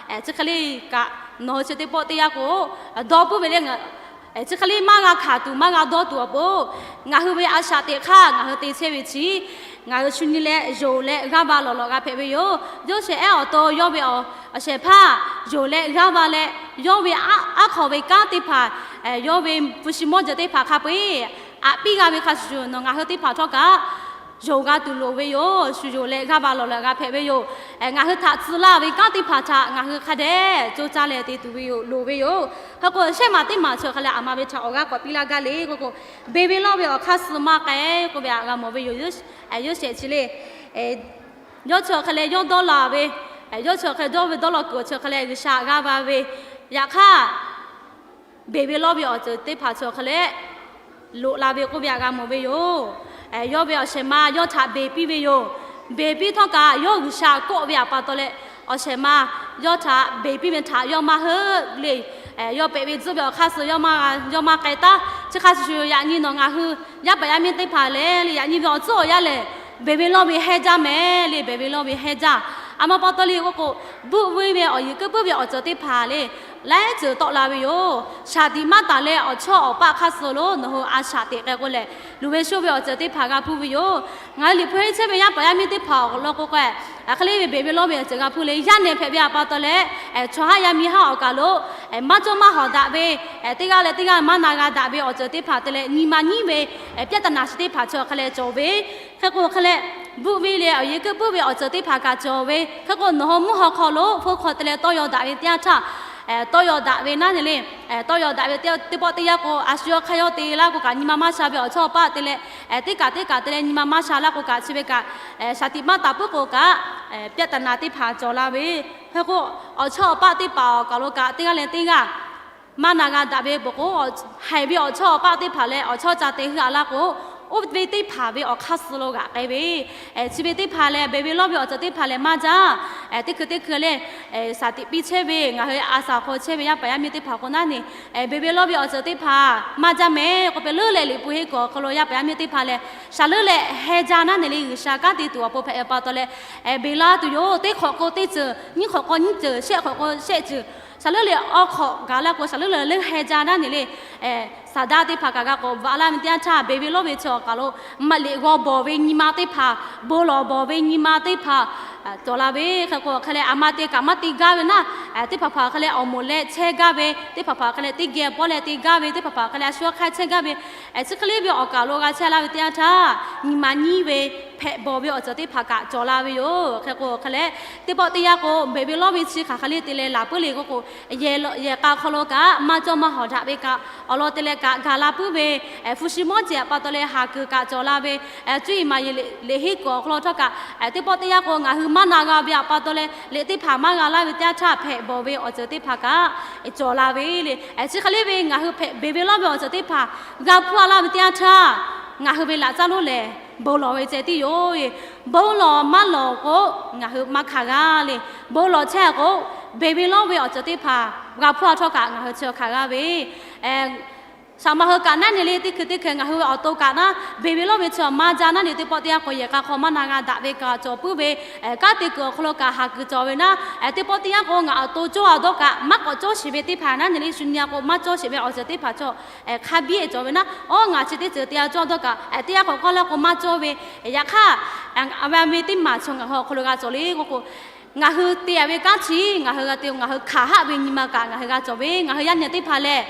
chi hk'e le kaꞈ nawˬ hui chi teˇ pawˆ teˇ yanˇ k'o dawˇ puiˉ ve le. Chi hk'e le maˇ g'a hkanˍ tuˬ maˇ g'a dawˇ tuˬ awˬ pon, ngaˬ hui ve a shaꞈ teꞈ hk'aˇ ngaˬ hui te chehˇ ve chi, ngaˬ hui shu nyi leh yonˍ leh g'aˇ va lawˬ lawˬ g'a hpehꞈ ve yoˬ. Yawˇ shehˍ ehˉ awˬ to yawˇ ve awˬ shehˍ hpaˇ yonˍ leh g'aˇ va leh, yawˇ ve aˉ hk'aw ve kanˉ teˇ hpaˍ, yawˇ ve hpu shi mawˇ jehˬ teˇ hpaˍ hk'a peu-eˬ aꞈ piˇ g'a ve hk'a shuˍ shuˍ, nawˬ ngaˬ hui teˇ hpaˍ htawˇ kaꞈ yonˍ g'a tuˬ loˍ ve yoˬ. Shu yonˍ leh g'aˇ va lawˬ leh g'a hpehꞈ ve yoˬ. Ngaˬ hui htaꞈ tcuh laˇ ve kanˉ teˇ hpaˍ htaꞈ ngaˬ hui hk'a dehꞈ co caˇ leh te tuˬ ve yoˬ, loˍ ve yoˬ. Hk'e k'o shehˆ maˬ teˇ maˬ chi hk'e leh aˬ ma ve htaꞈ awˬ g'aˇ k'awꞈ piˇ laˇ gaˇ le k'oˆ k'o, beˬ ve lawˇ ve awˬ hk'aˇ suh maˇ k'ai k'oˆ ve htaꞈ g'a mawˬ ve yoˬ. Yawˇ shehˍ chi le, yawˇ chi hk'e leh yawˇ dawˇ la ve, yawˇ chi hk'e dawˇ ve dawˇ law kuiˬ chi hk'e leh G'uiˬ sha g'aˇ va ve, yaꞈ hk'aˇ beˬ ve lawˇ ve awˬ ceuˬ teˇ hpaˍ chi hk'e leh loꞈ la ve k'oˆ ve htaꞈ g'a mawˬ ve yoˬ. Yawˇ ve awˬ shehˍ ma yawˇ htaꞈ beˬ piˇ ve yoˬ. Beˬ piˇ htawˇ kaꞈ yawˇ G'uiˬ sha kawˆ ve htaꞈ pa taw leh, awˬ shehˍ ma yawˇ htaꞈ beˬ piˇ ve htaꞈ yawˇ maˇ heuˆ le. Yawˇ pehꞈ ve tcuhˉ ve awˬ hk'aˇ suh yawˇ maˇ k'ai taˉ. Chi hk'a shuˍ shuˍ yaꞈ nyi nawˬ ngaˬ hui yaˇ paˍ yaˇ miˇ teˇ hpaˍ lehˬ le, yaꞈ nyi ve awˬ tcuhˉ awˬ yanˇ lehˬ, beˬ ve lawˇ ve hehnˇ jaˇ mehˍ le. Beˬ ve lawˇ ve hehnˇ jaˇ. Aˬ ma pa taw le k'oˆ k'o, buˆ vuiˇ ve awˬ yeˬ keu puiˉ ve awˬ ceuˬ teˇ hpaˍ le, laiˉ ceuˬ tawˆ la ve yoˬ. Shaˍ tiꞈ maˇ taˍ leh awˬ chawˇ awˬ paˆ hk'aˇ suh lo nawˬ hui a shaꞈ teꞈ k'ai k'o lehˬ, luˬ ve shoˇ ve awˬ ceuˬ teˇ hpaˍ g'a hpuˇ ve yoˬ. Ngaˬ hui Liꞈ hpu hehnˇ chehˇ ve yaˇ paˍ yaˇ miˇ teˇ hpaˍ awˬ lawn k'o k'o, hk'e le ve beˬ ve lawˇ ve awˬ ceuˬ g'a hpuˇ le. Yaˇ nehˬ hpehꞈ ve htaꞈ pa taw leh, chaw haˉ yaˇ miˇ haˉ awˬ kaˬ lo maˇ cawˇ maˇ hawˍ daꞈ ve, teˇ g'aˇ leh teˇ g'aˇ maˇ na g'a daꞈ ve awˬ ceuˬ teˇ hpaˍ te leh nyi ma nyiˉ ve ပြဿနာ chi teˇ hpaˍ chi hk'e leh cawˬ ve. Hk'e k'o hk'e leh, buˆ viˇ leh awˬ yeˬ keu puiˉ ve awˬ ceuˬ teˇ hpaˍ kaꞈ cawˬ ve. Hk'e k'o nawˬ hui mvuhˇ haw hk'aw lo hpu hk'aw te leh tawˇ yaw daꞈ ve teˇ yanˇ htaˇ, tawˇ yaw daꞈ ve naˉ ne le, tawˇ yaw daꞈ ve teˇ pawˆ teˇ yanˇ k'o, a shu yawˇ hk'aˇ yawˇ te laˇ k'o kaꞈ nyi ma maˇ sha ve awˬ chawˇ awˬ paˆ te leh, teˇ kaꞈ teˇ kaꞈ te leh nyi ma maˇ sha laˇ k'o kaꞈ chi ve kaꞈ, shaˍ tiꞈ maˇ taˍ puiˉ k'o kaꞈ, ပြဿနာ teˇ hpaˍ cawˬ la ve. Hk'e k'o, awˬ chawˇ awˬ paˆ teˇ hpaˍ awˬ kaˬ lo kaꞈ teˇ g'aˇ leh teˇ g'aˇ maˇ na g'a daꞈ ve peuˬ k'o, haiˬ ve awˬ chawˇ awˬ paˆ teˇ hpaˍ leh awˬ chawˇ ca te heuˆ a laˇ k'o, oˇ ve teˇ hpaˍ ve awˬ hk'aˇ suh lo g'aꞈ k'ai ve, chi ve teˇ hpaˍ lehˬ beˬ ve lawˇ ve awˬ ceuˬ teˇ hpaˍ lehˬ maˇ jaˇ. Teˇ hkui teˇ hkui leh, shaˍ tiꞈ piˇ chehˇ ve ngaˬ hui a shaˍ hk'aw chehˇ ve yaˇ paˍ yaˇ miˇ teˇ hpaˍ k'o naˉ ne, beˬ ve lawˇ ve awˬ ceuˬ teˇ hpaˍ maˇ jaˇ mehˍ k'oˆ piˇ leuˉ leh Liꞈ hpu henˇ kuiˬ awˬ hk'aw lo yaˇ paˍ yaˇ miˇ teˇ hpaˍ lehˬ, shaˍ leuˉ leh hehnˇ jaˇ naˉ ne le. G'uiˬ sha kanˉ te tuˬ awˬ pon hpehꞈ ve pa taw leh, beˬ la tuˬ yoˬ. Teˇ hk'awꞈ k'o teˇ ceuˬ, nyiˇ hk'awꞈ k'o nyiˇ ceuˬ, shehˆ hk'awꞈ k'o shehˆ ceuˬ, shaˍ leuˉ leh awˬ hk'awꞈ gaˬ la k'o shaˍ leuˉ leh leuˉ hehnˇ jaˇ naˉ ne le. Saˍ daˇ teˇ hpaˍ kaꞈ g'a k'awꞈ vaꞈ laˇ ve teˇ yanˇ htaˇ, beˬ ve lawˇ ve chi awˬ kaˬ lo maˇ liꞈ g'aw bawˬ ve nyi ma teˇ hpaˍ, bon lawˬ bawˬ ve nyi ma teˇ hpaˍ cawˬ la ve. Hk'e k'o hk'e leh aˬ ma te kaꞈ maˇ te gaˇ ve naˉ, teˇ hpaˍ hpaˍ hk'e leh awˬ moˍ leh chehˇ gaˇ ve, teˇ hpaˍ hpaˍ hk'e leh teˇ geh pawˆ leh te gaˇ ve, teˇ hpaˍ hpaˍ hk'e leh a shu hk'aˇ chehˇ gaˇ ve, chi hk'e le ve awˬ kaˬ lo g'a chehˇ laˇ ve teˇ yanˇ htaˇ, nyi ma nyiˉ ve hpehꞈ bawˬ ve awˬ ceuˬ teˇ hpaˍ kaꞈ cawˬ la ve yoˬ. Hk'e k'o hk'e leh, teˇ pawˆ teˇ yanˇ k'o beˬ ve lawˇ ve chi hk'aˬ hk'e le te leh laˬ puiˉ le k'oˆ k'o, yehˬ k'a hk'aw lo kaꞈ maˇ cawˇ maˇ hawˍ daꞈ ve kaꞈ awˬ lawn te leh kaꞈ gaˬ la puiˉ ve, hpu shi mawˇ cehˬ pa taw leh haˍ kuiˬ kaꞈ cawˬ la ve, cuˇ yiˍ maˍ yiˍ liꞈ henˇ kuiˬ awˬ hk'aw lo htawˇ kaꞈ, teˇ pawˆ teˇ yanˇ k'o ngaˬ hui maˇ na g'a ve pa taw leh liꞈ teˇ hpaˍ maˇ g'a laˇ ve teˇ yanˇ htaˇ hpehꞈ bawˬ ve awˬ ceuˬ teˇ hpaˍ kaꞈ cawˬ la ve le. Chi hk'e le ve ngaˬ hui hpehꞈ beˬ ve lawˇ ve awˬ ceuˬ teˇ hpaˍ g'a hpuˇ a laˇ ve teˇ yanˇ htaˇ, ngaˬ hui ve laꞈ caˉ lonˉ lehˬ bon lawˬ ve ceh tiˉ yoˬ. Bon lawˬ maˇ lawˬ k'o, ngaˬ hui maˇ hkanˍ g'a le. Bon lawˬ chehˇ k'o, beˬ ve lawˇ ve awˬ ceuˬ teˇ hpaˍ g'a hpuˇ a htawˇ kaꞈ ngaˬ hui chi hkanˍ g'a ve, saˍ ma hui kaꞈ naˉ ne le. Teˇ hkui teˇ hkui ngaˬ hui ve awˬ to kaꞈ naˉ, beˬ ve lawˇ ve chi maˇ jaˇ naˉ ne. Teˇ pawˆ teˇ yanˇ k'o yehˬ k'a hk'aw maˇ na g'a daꞈ ve kaꞈ cawˬ puiˉ ve, kanˉ te kuiˬ awˬ hk'aw lo kaꞈ haˍ kuiˬ cawˬ ve naˉ, teˇ pawˆ teˇ yanˇ k'o ngaˬ awˬ to cawˇ a dawˇ kaꞈ maˇ k'awꞈ cawˇ sheˍ ve teˇ hpaˍ naˉ ne le. Shu nyi a k'o maˇ cawˇ sheˍ ve awˬ ceuˬ teˇ hpaˍ cawˬ hk'a biˇ cawˬ ve naˉ, awˉ ngaˬ chi teˇ ceuˬ te a cawˇ dawˇ kaꞈ teˇ yanˇ k'awꞈ k'awꞈ laˇ k'o maˇ cawˇ ve, yaꞈ hk'aˇ, a ve a ve teˇ maˬ chi ngaˬ hui awˬ hk'aw lo g'a cawˬ le k'oˆ k'o, ngaˬ hui te a ve kanˉ chi ngaˬ hui g'a te, ngaˬ hui hkanˍ haˆ ve nyi ma kaꞈ ngaˬ hui g'a cawˬ ve, ngaˬ hui yaˇ nehˬ teˇ hpaˍ lehˬ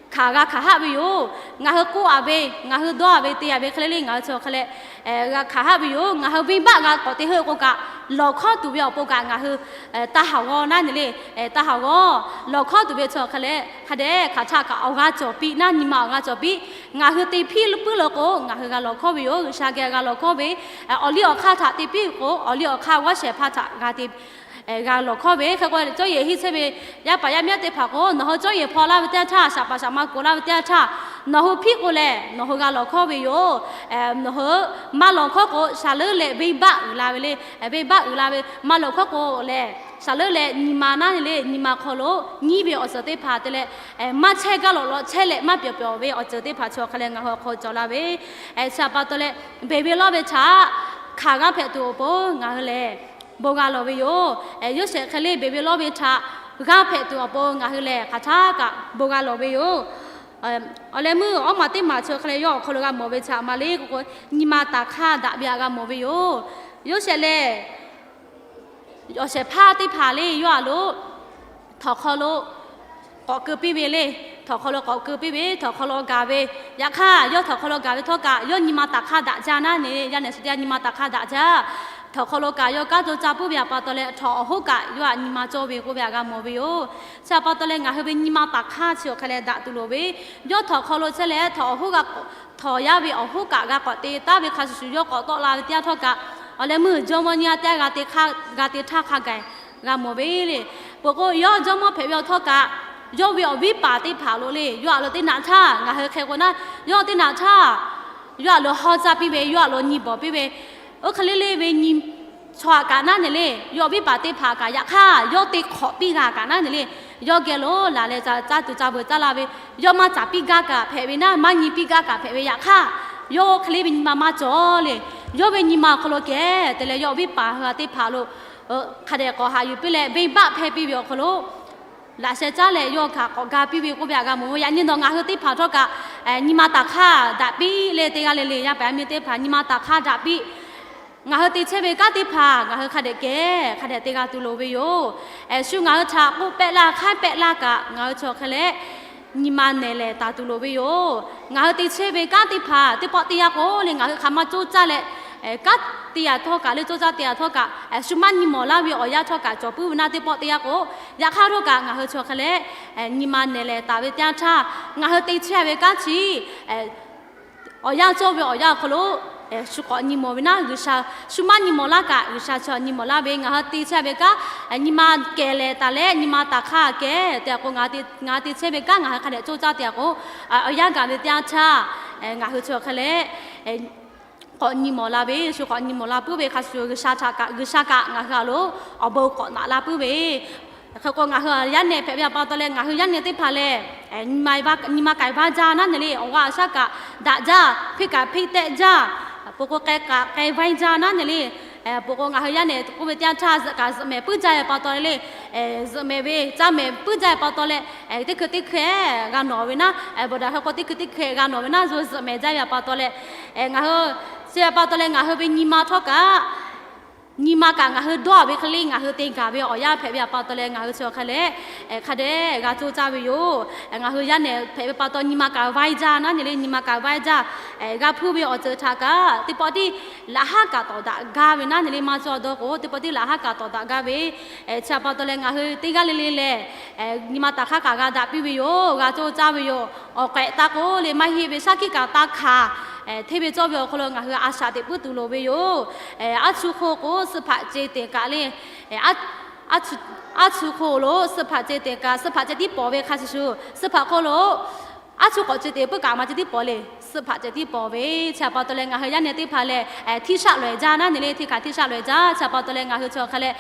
hkanˍ g'a hkanˍ haˆ ve yoˬ. Ngaˬ hui k'oˆ a ve, ngaˬ hui dawˇ a ve te a ve hk'e le le ngaˬ hui chi hk'e leh g'a hkanˍ haˆ ve yoˬ. Ngaˬ hui venˇbaˆ g'a k'awꞈ te heuˆ k'o kaꞈ, lawˬ hkawˇ tuˬ ve awˬ pon kaꞈ ngaˬ hui taˇ haˍ g'awˇ naˉ ne le, taˇ haˍ g'awˇ. Lawˬ hkawˇ tuˬ ve chi hk'e leh hk'a dehꞈ hk'aˬ htaˆ kaꞈ awˬ g'aˇ cawˬ piˇ naˉ, nyi ma awˬ g'aˇ cawˬ piˇ. Ngaˬ hui te hpiˇ puiˉ lo k'o ngaˬ hui g'a lawˬ hkawˇ ve yoˬ. G'uiˬ sha geh g'a lawˬ hkawˇ ve, awˬ liˇ awˬ hk'aˇ htaꞈ te piˇ k'o awˬ liˇ awˬ hk'aˇ g'awˇ shehˍ hpaˇ htaꞈ g'a te g'a lawˬ hkawˇ ve. Hk'e k'o cawˇ yehˬ henˇ chehˇ ve yaˇ paˍ yaˇ miˇ teˇ hpaˍ k'o, nawˬ hui cawˇ yehˬ hpaw laˇ ve teˇ yanˇ htaˇ, shaˍ paˍ shaˍ ma k'oꞈ laˇ ve teˇ yanˇ htaˇ, Nawˬ hui hpiˆ k'o lehˬ, nawˬ hui g'a lawˬ hkawˇ ve yoˬ. Nawˬ hui maˇ lawˬ hkawˇ k'o, shaˍ leuˉ leh venˇbaˆ uiˍ la ve le. Venˇbaˆ uiˍ la ve, maˇ lawˬ hkawˇ k'o lehˬ, shaˍ leuˉ leh nyi ma naˉ le, nyi ma hk'aw lo nyiˉ ve awˬ ceuˬ teˇ hpaˍ te leh, maˇ chehˇ gaˇ lawꞈ lawꞈ chehˇ leh maˇ pyawˬ pyawˬ ve awˬ ceuˬ teˇ hpaˍ chi awˬ hk'a leh ngaˬ hui awˬ hk'aw cawˬ la ve, chi pa taw leh, beˬ ve lawˇ ve htaꞈ hkanˍ g'aˇ hpehꞈ tuˬ awˬ pon ngaˬ hui lehˬ bon g'a lawˬ ve yoˬ. Yoˇsehꞈ hk'e le beˬ ve lawˇ ve htaꞈ g'aˇ hpehꞈ tuˬ awˬ pon ngaˬ hui lehˬ hk'aˬ htaˇ kaꞈ bon g'a lawˬ ve yoˬ. Awˬ leh meuˇ awˉ maˬ teˇ maˬ chi awˬ hk'a leh yawˇ awˬ hk'aw lo g'a mawˬ ve htaꞈ maˇ le k'o, nyi ma taˍ hk'aˇ daꞈ ve htaꞈ g'a mawˬ ve yoˬ. Yoˇsehꞈ lehˬ, awˬ shehˍ hpaˇ teˇ hpaˍ le yawˇ htaꞈ lo htawnˍ hk'aw lo k'awꞈ keu piˇ ve le. Htawnˍ hk'aw lo k'awꞈ keu piˇ ve, htawnˍ hk'aw lo gaˬ ve. Yaꞈ hk'aˇ, yawˇ htawnˍ hk'aw lo gaˬ ve htawˇ kaꞈ, yawˇ nyi ma taˍ hk'aˇ daꞈ jaˇ naˉ ne, yaˇ nehˬ shi teˇ g'aˇ nyi ma taˍ hk'aˇ daꞈ jaˇ. Htawnˍ hk'aw lo kaꞈ yawˇ kanˉ to caˇ puiˉ ve htaꞈ pa taw leh, htawnˍ awˬ hoˉ kaꞈ yawˇ htaꞈ nyi ma cawˇ ve k'oˆ ve htaꞈ g'a mawˬ ve yoˬ. Chi htaꞈ pa taw leh ngaˬ hui ve nyi ma taˍ hk'aˇ chi awˬ hk'a leh daꞈ tuˬ loˍ ve, yawˇ htawnˍ hk'aw lo chehˇ leh htawnˍ awˬ hoˉ g'a htawnˍ yaˇ ve awˬ hoˉ kaꞈ g'a k'awꞈ te taˍ ve hk'a shuˍ shuˍ yawˇ k'awꞈ tawˆ la ve teˇ yanˇ htawˇ kaꞈ, awˬ leh meuˇ jawˇmawˇ nyiˇ g'aˇ teˇ g'aˇ g'a te htaˇ hk'a gaˬ g'a mawˬ ve le. Peuˬ k'o yawˇ jawˇmawˇ hpehꞈ ve awˬ htawˇ kaꞈ, yawˇ ve awˬ viˉ paˍ teˇ hpaˍ lo le, yawˇ htaꞈ lo teˇ naꞈ htaˇ ngaˬ hui hk'e k'o naˉ, yawˇ teˇ naꞈ htaˇ yawˇ htaꞈ lo haw caˇ piˇ ve, yawˇ htaꞈ lo nyi bawˬ piˇ ve, oˇ hk'e le le ve nyi chaw htaꞈ kaꞈ naˉ ne le, yawˇ viˉ paˍ teˇ hpaˍ kaꞈ yaꞈ hk'aˇ yawˇ te hk'awꞈ piˇ g'a kaꞈ naˉ ne le, yawˇ geh lo laˬ leh caˇ tuˬ caˇ veuˬ caˇ la ve, yawˇ maˇ caˍ piˇ gaˇ kaꞈ hpehꞈ ve naˉ, maˇ nyi piˇ gaˇ kaꞈ hpehꞈ ve yaꞈ hk'aˇ, yawˇ oˇ hk'e le ve nyi ma maˇ cawˬ le. Yawˇ ve nyi ma awˬ hk'aw lo kehˬ te leh yawˇ viˉ paˍ hui teˇ hpaˍ lo hk'a dehꞈ k'awꞈ haꞈ yuˬ piˇ leh, venˇbaˆ hpehˇ piˇ ve awˬ hk'aw lo laꞈ sheh caˉ leh yawˇ kaꞈ k'awꞈ ga piˇ ve k'oˆ ve htaꞈ g'a mawˬ ve. Yaꞈ nyi nawˬ ngaˬ hui teˇ hpaˍ htawˇ kaꞈ nyi ma taˍ hk'aˇ daꞈ piˇ le. Teˇ g'aˇ le le yaˇ paˍ yaˇ miˇ teˇ hpaˍ nyi ma taˍ hk'aˇ daꞈ piˇ. Ngaˬ hui te chehˇ ve kanˉ teˇ hpaˍ ngaˬ hui hk'a dehꞈ kehˬ hk'a dehꞈ te g'a tuˬ loˍ ve yoˬ. Shu ngaˬ hui htaꞈ k'oˆ pehˆ laˇ hk'aiˉ pehˆ laˇ kaꞈ, ngaˬ hui chi awˬ hk'a leh nyi ma nehˬ lehˬ taˍ tuˬ loˍ ve yoˬ. Ngaˬ hui te chehˇ ve kanˉ teˇ hpaˍ teˇ pawˆ teˇ yanˇ k'o le, ngaˬ hui hk'aˬ ma coˇ caˇ leh, kanˉ te yaꞈ htawˇ kaꞈ le, coˇ caˇ te yaꞈ htawˇ kaꞈ, shu maˇ nyi mawˬ laˇ ve awˬ yanˇ htawˇ kaꞈ cawˬ puiˉ ve naˉ teˇ pawˆ teˇ yanˇ k'o, yaꞈ hk'aˇ htawˇ kaꞈ ngaˬ hui chi awˬ hk'a leh nyi ma nehˬ lehˬ taˍ ve teˇ yanˇ htaˇ, ngaˬ hui te chehˇ ve kanˉ chi awˬ yanˇ cawˇ ve awˬ yanˇ awˬ hk'aw lo shu k'awꞈ nyi mawˬ ve naˉ, G'uiˬsha shu maˇ nyi mawˬ laˇ kaꞈ, G'uiˬsha chi nyi mawˬ laˇ ve ngaˬ hui te chehˇ ve kanˉ nyi ma kehˬ lehˬ taˍ leh nyi ma taˍ hk'aˇ kehˬ te a k'o, ngaˬ hui te chehˇ ve kanˉ ngaˬ hui hk'a dehꞈ coˇ caˇ te a k'o, awˬ yanˇ gaˬ ve teˇ yanˇ htaˇ ngaˬ hui chi awˬ hk'a leh k'awꞈ nyi mawˬ la ve, shu k'awꞈ nyi mawˬ la puiˉ ve hk'a shuˍ, G'uiˬsha htaꞈ kaꞈ, G'uiˬsha kaꞈ ngaˬ hui a lo awˬ bon k'awꞈ naꞈ la puiˉ ve. Hk'e k'o ngaˬ hui yaˇ nehˬ hpehꞈ ve pa taw leh, ngaˬ hui yaˇ nehˬ teˇ hpaˍ lehˬ nyi ma kaˍ vaˇ jaˇ naˉ ne le, awˬ g'aˇ awˬ shaˉ kaꞈ daꞈ jaˇ, hpeˇ kaꞈ hpeˇ tehˆ jaˇ, peuˬ k'o k'ai kaꞈ k'ai vaiˇ jaˇ naˉ ne le. Peuˬ k'o ngaˬ hui yaˇ nehˬ k'oˆ ve teˇ yanˇ htaˇ zuhꞈ kaꞈ zuhꞈ mehˍ puiˉ jaˇ ve pa taw leh, zuhꞈ mehˍ ve caˇ mehˍ puiˉ jaˇ ve pa taw leh, teˇ hkui teˇ hkui g'a nawˬ ve naˉ, bawˬ daꞈ hk'e k'o teˇ hkui teˇ hkui g'a nawˬ ve naˉ, zuhꞈ mehˍ jaˇ ve pa taw leh, ngaˬ hui chi ve pa taw leh ngaˬ hui ve nyi ma htawˇ kaꞈ nyi ma kaꞈ ngaˬ hui dawˇ ve hk'e le ngaˬ hui te gaˬ ve awˬ yanˇ hpehꞈ ve pa taw leh, ngaˬ hui chi awˬ hk'a leh hk'a dehꞈ g'a coˇ caˇ ve yoˬ. Ngaˬ hui yaˇ nehˬ hpehꞈ ve pa taw nyi ma kaˍ vaˇ jaˇ naˉ ne le, nyi ma kaˍ vaˇ jaˇ, g'a hpuˇ ve awˬ ceuˬ htaꞈ kaꞈ teˇ pawˆ tiˉ laꞈ haˉ kaꞈ tawˍ daꞈ gaˇ ve naˉ ne le, maˇ cawˇ dawˇ k'o teˇ pawˆ tiˉ laꞈ haˉ kaꞈ tawˍ daꞈ gaˇ ve, chi pa taw leh ngaˬ hui teˇ g'aˇ le le lehˬ nyi ma taˍ hk'aˇ kaꞈ g'a daꞈ piˇ ve yoˬ, g'a coˇ caˇ ve yoˬ. Awˬ k'ehꞈ taˇ k'oˆ le, maˇ heˆ ve shaˉ hkiˆ kaꞈ taˇ hkanˍ, hteˇ ve cawˇ ve awˬ hk'aw lo ngaˬ hui a shaꞈ teꞈ puiˉ tuˬ loˍ ve yoˬ. Aˉ chuˇ hk'oˆ k'o suhˆ hpaꞈ ce teꞈ kaꞈ le, aˉ chuˇ hk'oˆ lo suhˆ hpaꞈ ce teꞈ kaꞈ, suhˆ hpaꞈ ceh tiˉ pawˍ ve hk'a shuˍ shuˍ, suhˆ hpaꞈ hk'oˆ lo aˉ chuˇ k'awꞈ ce teꞈ puiˉ kaꞈ maˇ ceh tiˉ pawˍ le, suhˆ hpaꞈ ceh tiˉ pawˍ ve. Chi pa taw leh ngaˬ hui yaˇ nehˬ teˇ hpaˍ lehˬ htiˇ shaˆ lawehˬ jaˇ naˉ ne le, hteˇ hkanˍ htiˇ shaˆ lawehˬ jaˇ. Chi pa taw leh ngaˬ hui chi awˬ hk'a leh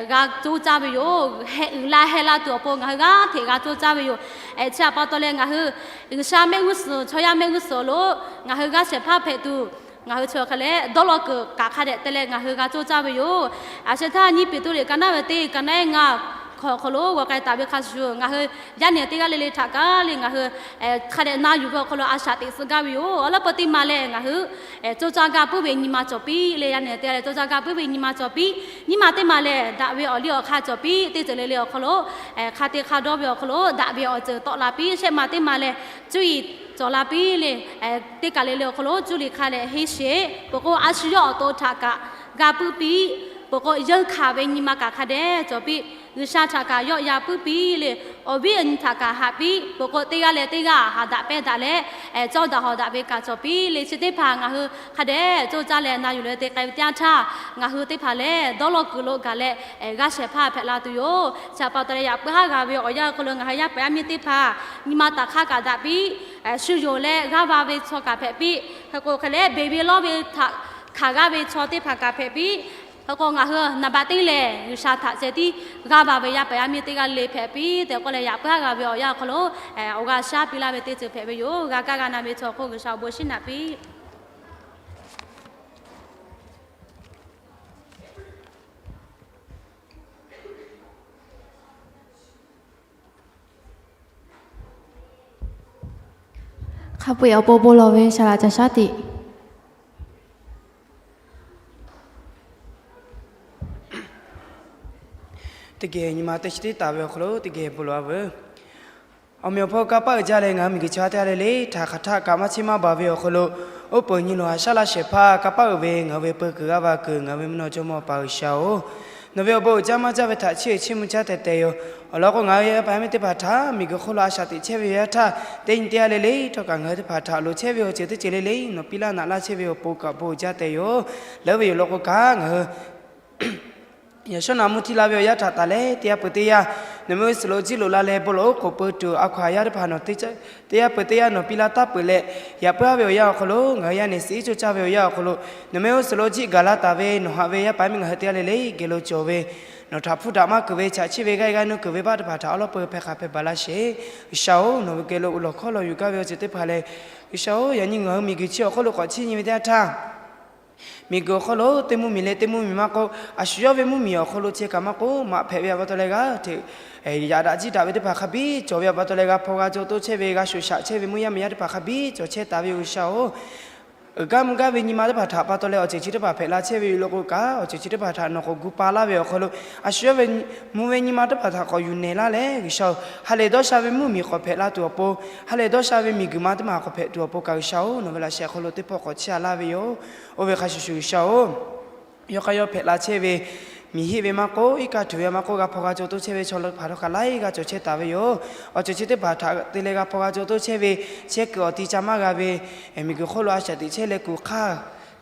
g'a coˇ caˇ ve yoˬ. Heh uiˍ la heh la tuˬ awˬ pon ngaˬ hui g'aˇ hteꞈ g'a coˇ caˇ ve yoˬ. Chi pa taw leh ngaˬ hui G'uiˬsha mehˆ g'uˇ suhˍ, chaw yaˇ mehˆ g'uˇ suhˍ lo ngaˬ hui g'aˇ shehˍ hpaˇ hpehꞈ tuˬ, ngaˬ hui chi awˬ hk'a leh dawˇ law kuiˬ kaꞈ hk'a dehꞈ te leh ngaˬ hui g'a coˇ caˇ ve yoˬ. A sheh htaˇ nyiˇ Peˍtruˆ liꞈ ka naˉ ve teˇ ka naˉ ngaˇ hkawꞈ awˬ hk'aw lo g'aw k'ai taˍ ve hk'a shuˍ shuˍ, ngaˬ hui yaˇ nehˬ teˇ g'aˇ le le htaꞈ kaꞈ le ngaˬ hui hk'a dehꞈ na yuˬ ve awˬ hk'aw lo a shaꞈ teꞈ tcuh gaˇ ve yoˬ. Awˬ lawn peu teˇ ma lehˬ ngaˬ hui coˇ caˇ gaˇ puiˉ ve nyi ma cawˬ piˇ le, yaˇ nehˬ teˇ g'aˇ leh coˇ caˇ gaˇ puiˉ ve nyi ma cawˬ piˇ. Nyiˇ ma teˇ ma lehˬ daꞈ ve awˬ liˇ awˬ hk'aˇ cawˬ piˇ. Teˇ ceuˬ le le awˬ hk'aw lo hk'a te hk'a dawˇ ve awˬ hk'aw lo daꞈ ve awˬ ceuˬ tawˆ la piˇ. Shehˆ ma teˇ ma lehˬ cuˇ yiˍ cawˬ la piˇ le. Teˇ kaˬ le le awˬ hk'aw lo cuˇ liˍ hk'a leh henˇ sheˍ. Peuˬ k'o a shu yawˇ awˬ to htaꞈ kaꞈ g'a puiˉ piˇ. Peuˬ k'o yeunˇ hkanˍ ve nyi ma kaꞈ hk'a dehꞈ cawˬ piˇ. G'uiˬsha htaꞈ kaꞈ yawˆ yan puiˉ piˇ le. awˬ viˉ awˬ nyi htaꞈ kaꞈ haꞈ piˇ peuˬ k'o, teˇ g'aˇ leh teˇ g'aˇ haꞈ daꞈ pehˇ daꞈ leh, cawˇ daꞈ hawˍ daꞈ ve kaꞈ cawˬ piˇ le. Chi teˇ hpaˍ ngaˬ hui hk'a dehꞈ coˇ caˇ leh na yuˬ leh te k'ai ve teˇ yanˇ htaˇ, ngaˬ hui teˇ hpaˍ lehˬ dawˇ law kuiˬ lo gaˬ leh g'aˇ shehˍ hpaˇ hpehꞈ la tuˬ yoˬ. Chi pa taw leh yaꞈ puiˉ haˉ g'a ve awˬ yanˇ awˬ hk'aw lo ngaˬ hui yaˇ paˍ yaˇ miˇ teˇ hpaˍ nyi ma taˍ hk'aˇ kaꞈ daꞈ piˇ, shu yonˍ leh g'aˇ va ve chaw kaꞈ hpehꞈ piˇ. Hk'e k'o hk'e leh beˬ ve lawˇ ve htaꞈ hkanˍ g'aˇ ve chaw teˇ hpaˍ kaꞈ hpehꞈ piˇ. Hk'e k'o ngaˬ hui naˍ baꞈ teˇ lehˬ G'uiˬsha htaꞈ ceh tiˉ g'aˇ va ve yaˇ paˍ yaˇ miˇ teˇ g'aˇ le hpehꞈ piˇ tehꞈ k'oˆ leh, yaꞈ puiˉ haˉ g'a ve awˬ yanˇ awˬ hk'aw lo awˬ g'a shaˉ piˇ laˇ ve teˇ ceuˬ hpehꞈ ve yoˬ. G'a kaˇ g'a na ve chaw hk'oˆ G'uiˬsha awˬ bon shinˉ naꞈ piˇ. Hk'a peu-eˬ awˬ pon bon lawˬ ve saˍ laꞈ caˬ shaˉ teꞈ. Teˇ geh nyi ma teˇ chi teˇ taˍ ve awˬ hk'aw lo teˇ geh bon lawˬ-a veuˬ. Awˬ meꞈ awˬ hpawˇ kanˇ paˆ uiˍ jaˇ leh ngaˬ hui miˬguiˬ chaw teˇ g'aˇ le le htaꞈ hk'aˬ htaˆ kaꞈ maˇ chiˇ maˇ baˬ ve awˬ hk'aw lo, oˉ peunˍ nyi loˬ haꞈ shaˉ laˇ shehˍ hpaˇ kanˇ paˆ uiˍ ve ngaˬ hui ve peu kuiˬ g'aˇ va kuiˬ ngaˬ hui ve mvuhˇ naw Jawˇmawˇ Awˬ pa G'uiˬsha-oˬ, nawˬ ve awˬ bon uiˍ jaˇ maˇ jaˇ ve htaꞈ chiˇ uiˍ chiˇ mvuh caˉ tehꞈ tehꞈ yoˬ. Awˬ lawn k'o, ngaˬ hui yaˇ paˍ yaˇ miˇ teˇ hpaˍ htaꞈ miˬguiˬ hk'oˆ lo a shaꞈ teꞈ chehˇ ve yaˇ htaˇ, teˇ nyi teˇ g'aˇ le le htawˇ kaꞈ ngaˬ hui teˇ hpaˍ htaꞈ loˍ chehˇ ve awˬ ceuˬ teˇ ceuˬ le le nawˬ piˇ laˇ naꞈ laˇ chehˇ ve awˬ pon kaꞈ bon uiˍ jaˇ tehꞈ yoˬ. Leuˉ ve yoˬ law k'o kaꞈ ngaˬ hui yaꞈ shawˉ naꞈ mvuhˇ htiˇ la ve awˬ yanˇ htaꞈ taˍ leh, teˇ yanˇ peuˬ teˇ yanˇ nawˬ mehˆ g'uˇ suhˍ lo jiˆ loꞈ la leh bon lawˬ oˉ k'oˍ pui tuˬ a hkaw-anˬ yaˇ teˇ hpaˍ nawˬ teˇ yanˇ peuˬ teˇ yanˇ nawˬ piˇ laˇ taˍ peuˬ leh, yaꞈ puiˉ haˉ ve awˬ yanˇ awˬ hk'aw lo ngaˬ hui yaˇ nehˬ suhˍ iˉ coˇ caˇ ve awˬ yanˇ awˬ hk'aw lo, nawˬ mehˆ g'uˇ suhˍ lo jiˆ gaˬ la taˍ ve nawˬ haꞈ ve yaˇ paˍ yaˇ miˇ ngaˬ hui teˇ g'aˇ le le geh lo cawˬ ve, nawˬ htaꞈ hpuˇ daꞈ maˇ kuiˬ ve chaꞈ chiˇ ve g'aˇ e g'aˇ nuˇ kuiˬ ve baˆ teˇ hpaˍ htaꞈ awˉ lawˉ peu hpehˇ hk'a hpehˇ baˬ laˇ sheˍ. G'uiˬsha-oˬ, nawˬ ve geh lo uiˍ lawˬ hkawˇ lawˬ yuˬ gaˇ ve awˬ ceuˬ teˇ hpaˍ lehˬ, G'uiˬsha-oˬ, yaꞈ nyi ngaˬ hui miˬguiˬ chi awˬ hk'oˆ lo k'awꞈ chiˇ nyi ve teˇ yanˇ htaˇ, miˬguiˬ awˬ hk'oˆ lo teˇ mvuhˇmiˬ leh teˇ mvuhˇmiˬ maˇ k'oˆ, a shu yawˇ ve mvuhˇmiˬ awˬ hk'aw lo ceh kaꞈ maˇ k'oˆ, maꞈ hpehꞈ ve awˬ pa taw leh g'aˇ hteꞈ yaꞈ daꞈ jiˇ daꞈ ve teˇ hpaˍ hk'a biˇ cawˬ ve awˬ pa taw leh g'a hpaw g'a caw toˇ chehˇ ve, g'a shuˍ shaꞈ chehˇ ve mvuhˇ yaˇ miˬ yaˇ teˇ hpaˍ hk'a biˇ cawˬ chehˇ taˍ ve yoˬ. G'uiˬsha-oˬ, uiˍ gaˇ mvuh gaˇ ve nyi ma teˇ hpaˍ htaꞈ pa taw leh awˬ ceuˬ chi teˇ hpaˍ hpehꞈ la chehˇ ve yoˬ law k'o kaꞈ, awˬ ceuˬ chi teˇ hpaˍ htaꞈ nawˬ k'awꞈ gu pa laˇ ve awˬ hk'aw lo, a shu yawˇ ve mvuh ve nyi ma teˇ hpaˍ htaꞈ k'awꞈ yuˬ nehˬ laˇ leh, G'uiˬsha-oˬ, ha lehˬ dawˇ sha ve mvuhˇmiˬ k'awꞈ hpehꞈ la tuˬ awˬ pon, ha lehˬ dawˇ sha ve miˬguiˬ ma teˇ maˬ k'awꞈ hpehꞈ tuˬ awˬ pon kaꞈ, G'uiˬsha-oˬ, nawˬ ve laꞈ sheh hk'aw lo teˇ pawˆ k'awꞈ chiˇ a laˇ ve yoˬ. Oˇ ve hk'a shuˍ shuˍ, G'uiˬsha-oˬ, yawˇ hk'aˇ yawˇ hpehꞈ la chehˇ ve miˬ hiˆ ve maˇ k'oˆ, iˉ kaˆ htuꞈ ve maˇ k'oˆ, g'a hpaw g'a caw toˇ chehˇ ve chaw teˇ hpaˍ htawˇ kaꞈ laiˉ g'aˇ cawˬ chehˇ taˍ ve yoˬ. Awˬ ceuˬ chi teˇ hpaˍ htaꞈ te leh g'a hpaw g'a caw toˇ chehˇ ve, chehˇ kuiˬ awˬ ti ca maˇ g'a ve, miˬguiˬ hk'oˆ lo a shaꞈ teꞈ chehˇ leh kuˬ hk'aˇ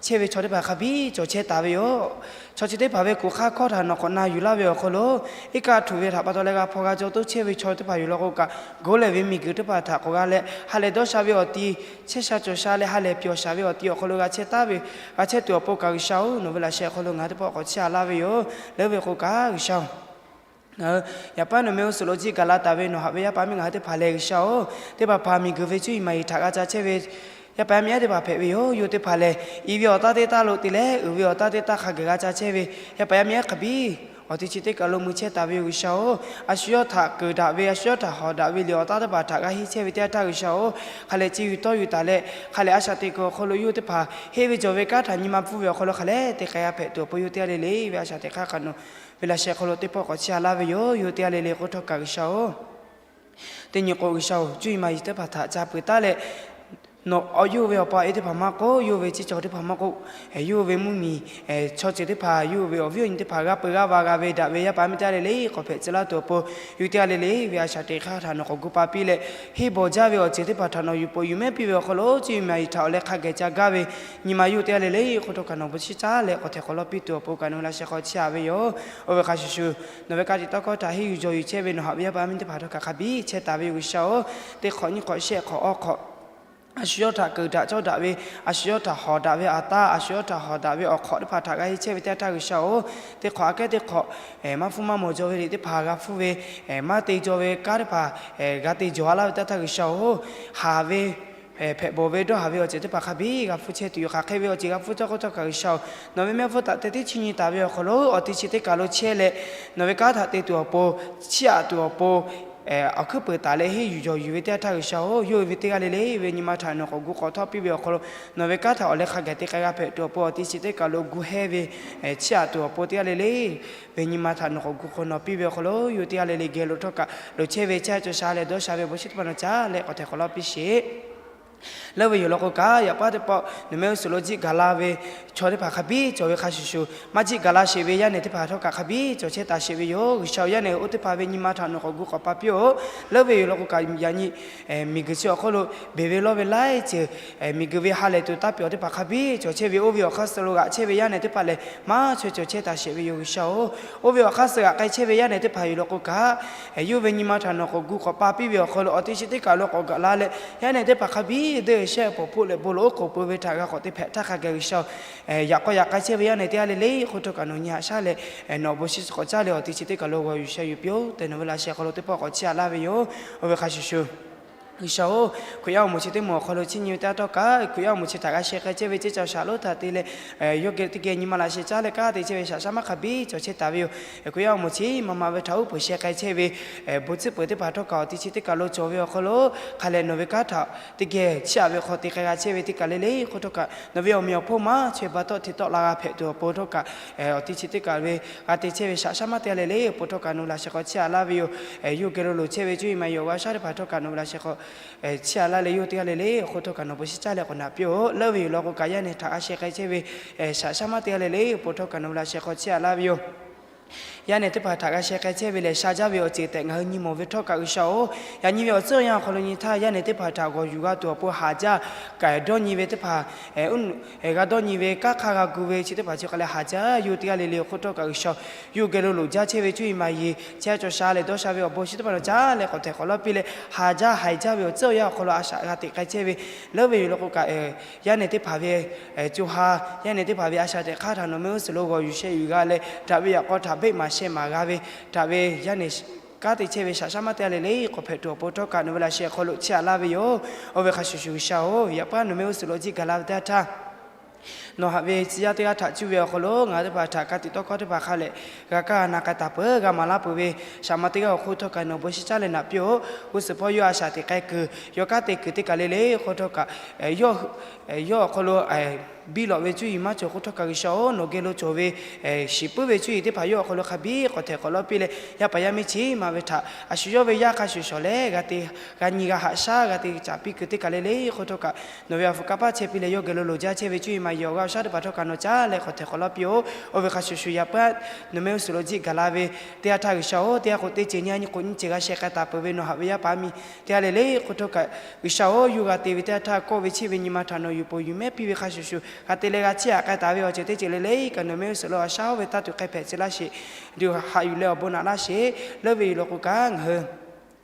chehˇ ve chaw teˇ hpaˍ hk'a biˇ cawˬ chehˇ taˍ ve yoˬ. Chaw chi teˇ hpaˍ ve kuˬ hk'aˇ hkawˇ htaꞈ nawˬ k'awꞈ na yuˬ laˇ ve awˬ hk'aw lo, iˉ kaˆ htuꞈ ve htaꞈ pa taw leh g'a hpaw g'a caw toˇ chehˇ ve chaw teˇ hpaˍ yoˬ law k'o kaꞈ, goˉ lehˬ ve miˬguiˬ teˇ hpaˍ htaꞈ k'awꞈ g'a leh ha lehˬ dawˇ sha ve awˬ ti chehˇ sha cawˬ sha leh ha lehˬ pyawˬ shaˍ ve awˬ ti awˬ hk'aw lo g'a chehˇ taˍ ve, g'a chehˇ tuˬ awˬ pon kaꞈ, G'uiˬsha-oˬ, nawˬ ve laꞈ sheh hk'aw lo ngaˬ hui teˇ pawˆ k'awꞈ chiˇ a laˇ ve yoˬ. Leuˉ ve k'o kaꞈ, G'uiˬsha-oˬ, yaꞈ paˉ nawˬ mehˆ g'uˇ suhˍ lo jiˆ gaˬ la taˍ ve nawˬ haꞈ ve yaˇ paˍ miˇ ngaˬ hui teˇ hpaˍ lehˬ, G'uiˬsha-oˬ, teˇ hpaˍ hpaˍ miˬguiˬ ve cuˇ yiˍ maˍ yiˍ htaꞈ g'a ca chehˇ ve yaˇ paˍ yaˇ miˇ yaˇ teˇ hpaˍ hpehꞈ ve yoˬ. Yawˇ teˇ hpaˍ lehˬ, i ve awˬ taˇ teˇ taˇ lo te leh uiˍ ve awˬ taˇ teˇ taˇ hk'a gaˬ g'a ca chehˇ ve yaˇ paˍ yaˇ miˇ yaˇ hk'a biˇ awˬ ti chi teˇ kaˬ lo mui chehˇ taˍ ve yoˬ. G'uiˬsha-oˬ, a shu yawˇ htaꞈ keunˍ daꞈ ve, a shu yawˇ htaꞈ hawˍ daꞈ ve liꞈ awˬ taˇ teˇ hpaˍ htaꞈ g'a henˇ chehˇ ve teˇ yanˇ htaˇ, G'uiˬsha-oˬ, hk'a lehˬ ci yuˬ tawˇ yuˬ taˍ leh, hk'a lehˬ a shaꞈ teꞈ kuiˬ awˬ hk'aw lo yawˇ teˇ hpaˍ henˇ ve jawˬ ve kanˉ htaꞈ nyi ma pfuhˇ ve awˬ hk'aw lo hk'a lehˬ te k'ai g'a hpehꞈ tuˬ awˬ pon, yawˇ teˇ g'aˇ le le ve a shaꞈ teꞈ hk'aˇ hk'a nawˬ ve laꞈ sheh hk'aw lo teˇ pawˆ k'awꞈ chiˇ a laˇ ve yoˬ. Yawˇ teˇ g'aˇ le le k'oˆ htawˇ kaꞈ, G'uiˬsha-oˬ, teˇ nyi k'o, G'uiˬsha-oˬ, cuˇ yiˍ maˍ yiˍ teˇ hpaˍ htaꞈ ca peuˬ taˉ leh, nawˬ yawˇ ve awˬ pa awˬ e teˇ hpaˍ maˇ k'oˆ, yawˇ ve ceˇ cawˬ teˇ hpaˍ maˇ k'oˆ, yawˇ ve mvuhˇmiˬ chaw ceuˬ teˇ hpaˍ, yawˇ ve awˬ viˉ awˬ nyi teˇ hpaˍ g'a peu g'a va g'a ve daꞈ ve yaˇ paˍ yaˇ miˇ teˇ g'aˇ le le k'awꞈ hpehꞈ tcuh laˇ tuˬ awˬ pon, yawˇ teˇ g'aˇ le le ve a shaꞈ teꞈ hk'aˇ htaꞈ nawˬ k'awꞈ gu pa piˇ leh, henˇ bawˬ jaˇ ve awˬ ceuˬ teˇ hpaˍ htaꞈ nawˬ yuˬ peuˬ yuˬ mehˉ piˇ ve awˬ hk'aw lo, cuˇ yiˍ maˍ yiˍ htaꞈ awˬ leh hk'a geh ca gaˇ ve nyi ma yawˇ teˇ g'aˇ le le k'oˆ htawˇ kaꞈ nawˬ bon chiˇ caˇ leh k'awꞈ hteꞈ k'awꞈ lawˇ piˇ tuˬ awˬ pon kaꞈ nawˬ ve laꞈ sheh hk'aw chiˇ a ve yoˬ. Oˇ ve hk'a shuˍ shuˍ, nawˬ ve ka tiꞈ tawˇ hkawˇ htaꞈ henˇ yuˬ jawˬ yuˬ chehˇ ve nawˬ haꞈ ve yaˇ paˍ yaˇ miˇ teˇ hpaˍ htawˇ kaꞈ hk'a biˇ chehˇ taˍ ve yoˬ. G'uiˬsha-oˬ, teˇ hk'awꞈ nyiˇ hk'awꞈ shehˆ hk'awꞈ awˇ hk'awꞈ a shu yawˇ htaꞈ keunˍ daꞈ cawˇ daꞈ ve, a shu yawˇ htaꞈ hawˍ daꞈ ve awˬ taˇ, a shu yawˇ htaꞈ hawˍ daꞈ ve awˬ hk'awꞈ teˇ hpaˍ htaꞈ g'a henˇ chehˇ ve teˇ yanˇ htaˇ, G'uiˬsha-oˬ, teˇ hk'awꞈ aꞈ kehˉ teˇ hk'awꞈ maˇ hpfuhˇ maˇ mawˬ jaw ve liꞈ teˇ hpaˍ g'a hpfuhˇ ve, maˇ te jaw ve kanˉ teˇ hpaˍ g'a te jawˬ a laˇ ve teˇ yanˇ htaˇ, G'uiˬsha-oˬ, haˍ ve hpehꞈ bawˬ ve dawˇ haˍ ve awˬ ceuˬ teˇ hpaˍ hk'a biˇ g'a hpfuhˇ chehˇ tuˬ yoˬ. Hk'aˬ hk'e ve awˬ ceuˬ g'a hpfuhˇ cawˇ k'oˆ htawˇ kaꞈ, G'uiˬsha-oˬ, nawˬ ve mehˆ hpfuhˇ htaꞈ te tiˉ chiˇ nyi taˍ ve awˬ hk'aw lo awˬ ti chi teˇ kaˬ lo chehˇ leh, nawˬ ve kanˉ htaꞈ te tuˬ awˬ pon, chiˇ aꞈ tuˬ awˬ pon, awˬ hkuiˉ peuˍ taˍ leh henˇ yuˬ jawˬ yuˬ ve teˇ yanˇ htaˇ, G'uiˬsha-oˬ, yawˇ hui ve teˇ g'aˇ le le ve nyi ma htaꞈ nawˬ k'awꞈ gu k'awꞈ htawˇ piˇ ve awˬ hk'aw lo, nawˬ ve kanˉ htaꞈ awˬ leh hk'a gaˬ te k'ai g'a hpehꞈ tuˬ awˬ pon awˬ ti chi teˇ kaˬ lo gu hehˇ ve, chiˇ aꞈ tuˬ awˬ pon teˇ g'aˇ le le ve nyi ma htaꞈ nawˬ k'awꞈ gu hk'aw nawˬ piˇ ve awˬ hk'aw lo, yawˇ teˇ g'aˇ le le geh lo htawˇ kaꞈ loˍ chehˇ ve caˇ cawˬ sha leh dawˇ sha ve bon shinˉ teˇ hpaˍ nawˬ caˇ leh k'awꞈ hteꞈ k'awꞈ lawˇ piˇ sheˍ. Leuˉ ve yoˬ law k'o kaꞈ, yaꞈ paˉ teˇ pawˆ nawˬ mehˆ g'uˇ suhˍ lo jiˆ gaˬ la ve chaw teˇ hpaˍ hk'a biˇ cawˬ ve hk'a shuˍ shuˍ, maˇ jiˆ gaˬ la sheˍ ve yaˇ nehˬ teˇ hpaˍ htawˇ kaꞈ hk'a biˇ cawˬ chehˇ taˍ sheˍ ve yoˬ. G'uiˬsha-oˬ, yaˇ nehˬ oˇ teˇ hpaˍ ve nyi ma htaꞈ nawˬ k'awꞈ gu k'awꞈ pa piˇ-oˆ. Leuˉ ve yoˬ law k'o kaꞈ, yaꞈ nyi miˬguiˬ chi awˬ hk'oˆ lo beˬ ve lawˇ ve laiˉ ceuˬ, miˬguiˬ ve ha lehˬ tuˬ taˇ piˇ awˬ teˇ hpaˍ hk'a biˇ cawˬ chehˇ ve, oˇ ve awˬ hk'aˇ suh lo g'aꞈ chehˇ ve yaˇ nehˬ teˇ hpaˍ lehˬ, maˇ chaweh cawˬ chehˇ taˍ sheˍ ve yoˬ. G'uiˬsha-oˬ, oˇ ve awˬ hk'aˇ suh g'aꞈ k'ai chehˇ ve yaˇ nehˬ teˇ hpaˍ yoˬ law k'o kaꞈ, yawˇ ve nyi ma htaꞈ nawˬ k'awꞈ gu k'awꞈ pa piˇ ve awˬ hk'aw lo awˬ teˇ chi teˇ kaˬ lo k'awꞈ gaˬ la leh, yaˇ nehˬ teˇ hpaˍ hk'a biˇ deˇ shehˆ pawˍ hpoˆ leh bon lawˬ oˉ k'oˍ pui ve htaꞈ g'a k'awꞈ te hpehꞈ htaˇ hk'a gaˬ G'uiˬsha-oˬ, yaꞈ k'aw yaꞈ k'ai chehˇ ve yaˇ nehˬ teˇ g'aˇ le le hk'oˆ htawˇ kaꞈ nawˬ nyi haꞈ shaˉ leh, nawˬ awˬ bon shinˉ k'awꞈ caˇ leh awˬ teˇ chi teˇ kaˬ lo g'aw yuˬ sheh yuˬ piˇ-oˆ tehꞈ nawˬ ve laꞈ sheh hk'aw lo teˇ pawˆ k'awꞈ chiˇ aꞈ laˇ ve yoˬ. Oˇ ve hk'a shuˍ shuˍ, G'uiˬsha-oˬ, Hkriꞈ yaˇ awˬ moˍ chi teˇ moˍ awˬ hk'aw lo chiˇ nyi ve teˇ g'aˇ htawˇ kaꞈ, Hkriꞈ yaˇ awˬ moˍ chi htaꞈ g'a sheh k'ai chehˇ ve ceˇ ca shaˍ lonˉ htaꞈ te leh, yawˇ geh teˇ geh nyi ma laꞈ sheh caˉ leh kanˉ te chehˇ ve shaˍ shaˉ maˇ hk'a biˇ cawˬ chehˇ taˍ ve yoˬ. Hkriꞈ yaˇ awˬ moˍ chi maˇ maˇ ve htaꞈ uˉ peunˍ sheh k'ai chehˇ ve bon tcuhˉ peuˬ teˇ hpaˍ htawˇ kaꞈ awˬ teˇ chi teˇ kaˬ lo cawˬ ve awˬ hk'aw lo, hk'a leh nawˬ ve kanˉ htaꞈ teˇ geh chiˇ aꞈ ve hk'aw te k'ai g'a chehˇ ve teˇ kaˬ le le hk'oˆ htawˇ kaꞈ, nawˬ ve awˬ meꞈ awˬ hponˇ maˇ chaweh ba tawˆ hteꞈ tawˆ la g'a hpehꞈ tuˬ awˬ pon htawˇ kaꞈ, awˬ teˇ chi teˇ kaˬ ve g'a te chehˇ ve shaˍ shaˉ maˇ teˇ g'aˇ le le awˬ pon htawˇ kaꞈ nawˬ ve laꞈ sheh hk'aw chiˇ aꞈ laˇ ve yoˬ. Yawˇ geh lo loˍ chehˇ ve cuˇ yiˍ maˍ yiˍ awˬ g'aˇ shaˉ teˇ hpaˍ htawˇ kaꞈ nawˬ ve laꞈ sheh hk'aw chiˇ aꞈ laˇ leh, yawˇ teˇ g'aˇ le le awˬ hk'oˆ htawˇ kaꞈ nawˬ bon shinˉ caˇ leh k'awꞈ naꞈ piˇ-oˆ. Leuˉ ve yoˬ law k'o kaꞈ, yaˇ nehˬ htaꞈ g'a sheh k'ai chehˇ ve shaˍ shaˉ maˇ teˇ g'aˇ le le awˬ pon htawˇ kaꞈ nawˬ ve laꞈ sheh hk'aw chiˇ aꞈ laˇ ve yoˬ. Yaˇ nehˬ teˇ hpaˍ htaꞈ g'a sheh k'ai chehˇ ve lehˬ, sha jaˇ ve awˬ ceuˬ tehꞈ ngaˬ hui nyi mawˬ ve htawˇ kaꞈ G'uiˬsha-oˬ, yaꞈ nyi ve awˬ tcuhˉ awˬ yanˇ awˬ hk'aw lo nyi htaˇ, yaˇ nehˬ teˇ hpaˍ htaꞈ g'awˬ yuˬ g'a tuˬ awˬ pon haˍ jaˇ, k'ai dawˇ nyi ve teˇ hpaˍ, g'a dawˇ nyi ve kanˉ hk'aˇ g'a gu ve chi teˇ hpaˍ chi hk'a leh haˍ jaˇ yoˬ. Teˇ g'aˇ le le awˬ hk'oˆ htawˇ kaꞈ G'uiˬsha-oˬ, yawˇ geh lo loˍ jaˇ chehˇ ve cuˇ yiˍ maˍ yiˍ chehˇ cawˬ sha leh dawˇ sha ve awˬ bon shinˉ teˇ hpaˍ nawˬ caˇ leh k'awꞈ htehꞈ k'awꞈ lawˇ piˇ leh, haˍ jaˇ haiˬ jaˇ ve awˬ tcuhˉ awˬ yanˇ awˬ hk'aw lo a shaꞈ g'a teꞈ k'ai chehˇ ve, leuˉ ve yoˬ law k'o kaꞈ, yaˇ nehˬ teˇ hpaˍ ve co ha, yaˇ nehˬ teˇ hpaˍ ve a shaꞈ teꞈ hk'aˇ htaꞈ nawˬ mehˆ g'uˇ suhˍ lo g'awˬ yuˬ sheh yuˬ g'a leh, htaꞈ ve yaꞈ k'aw htaꞈ beˆ maˍ sheh maˍ g'a ve, htaꞈ ve yaˇ nehˬ kanˉ te chehˇ ve shaˍ shaˉ maˇ teˇ g'aˇ le le k'awꞈ hpehꞈ tuˬ awˬ pon htawˇ kaꞈ nawˬ ve laꞈ sheh hk'aw lo chiˇ aꞈ laˇ ve yoˬ. Oˇ ve hk'a shuˍ shuˍ G'uiˬsha-oˬ, yaꞈ paˉ nawˬ mehˆ g'uˇ suhˍ lo jiˆ gaˬ la ve teˇ g'aˇ htaˇ, nawˬ haꞈ ve tcuh yaˇ teˇ g'aˇ htaꞈ cuˇ ve awˬ hk'aw lo ngaˬ hui teˇ hpaˍ htaꞈ ka tiꞈ tawˇ hkawˇ teˇ hpaˍ hk'a leh g'a kaˇ g'a na k'ai taˍ peuˬ, g'a maˍ laˇ peuˬ ve shaˍ ma teˇ g'aˇ awˬ hk'oˆ htawˇ kaꞈ nawˬ bon shinˉ caˇ leh naꞈ piˇ-oˆ. G'uˇ suhˍ hpawˇ yawˇ a shaꞈ teꞈ k'ai kuiˬ, yawˇ kanˉ te kuiˬ teˇ kaˬ le le hk'oˆ htawˇ kaꞈ, yawˇ awˬ hk'aw lo biˇ lawꞈ ve cuˇ yiˍ maˇ cawˬ hk'oˆ htawˇ kaꞈ G'uiˬsha-oˬ, nawˬ geh lo cawˬ ve shiˍ puiˉ ve cuˇ yiˍ teˇ hpaˍ yawˇ awˬ hk'aw lo hk'a biˇ k'awꞈ htehꞈ k'awꞈ lawˇ piˇ leh, yaˇ paˍ yaˇ miˇ chi ma ve htaꞈ a shu yawˇ ve yaˇ hk'a shuˍ shawˍ leh g'a te, g'a nyi g'a haꞈ shaˉ g'a te caˍ piˇ kuiˬ teˇ kaˬ le le hk'oˆ htawˇ kaꞈ nawˬ ve awˬ hpu kanˇ paˆ chehˇ piˇ leh, yawˇ geh lo loˍ jaˇ chehˇ ve cuˇ yiˍ maˍ yiˍ awˬ g'aˇ awˬ shaˉ teˇ hpaˍ htawˇ kaꞈ nawˬ caˇ leh k'awꞈ htehꞈ k'awꞈ lawˇ piˇ-oˆ. Oˇ ve hk'a shuˍ shuˍ yaꞈ paˉ nawˬ mehˆ g'uˇ suhˍ lo jiˆ gaˬ la ve teˇ g'aˇ htaˇ G'uiˬsha-oˬ, teˇ g'aˇ k'o teˇ ceuˬ nyi a nyi k'o nyiˇ ceuˬ g'a sheh k'ai taˍ peuˬ ve nawˬ haꞈ ve yaˇ paˍ miˇ teˇ g'aˇ le le hk'oˆ htawˇ kaꞈ G'uiˬsha-oˬ, yawˇ g'a te ve teˇ g'aˇ htaˇ kawˆ ve cheˇ ve nyi ma htaꞈ nawˬ yuˬ ponˬ yuˬ mehˉ piˇ ve hk'a shuˍ shuˍ, g'a te leh g'a chiˇ aꞈ k'ai taˍ ve awˬ ceuˬ teˇ ceuˬ le le kaꞈ nawˬ mehˆ g'uˇ suhˍ lo awˬ shaˉ oˇ ve taˇ tuˬ k'ai hpehꞈ tcuh laˇ sheˍ. Haꞈ yuˬ leh awˬ bon naꞈ laˇ sheˍ. Leuˉ ve yoˬ law k'o kaꞈ ngaˬ hui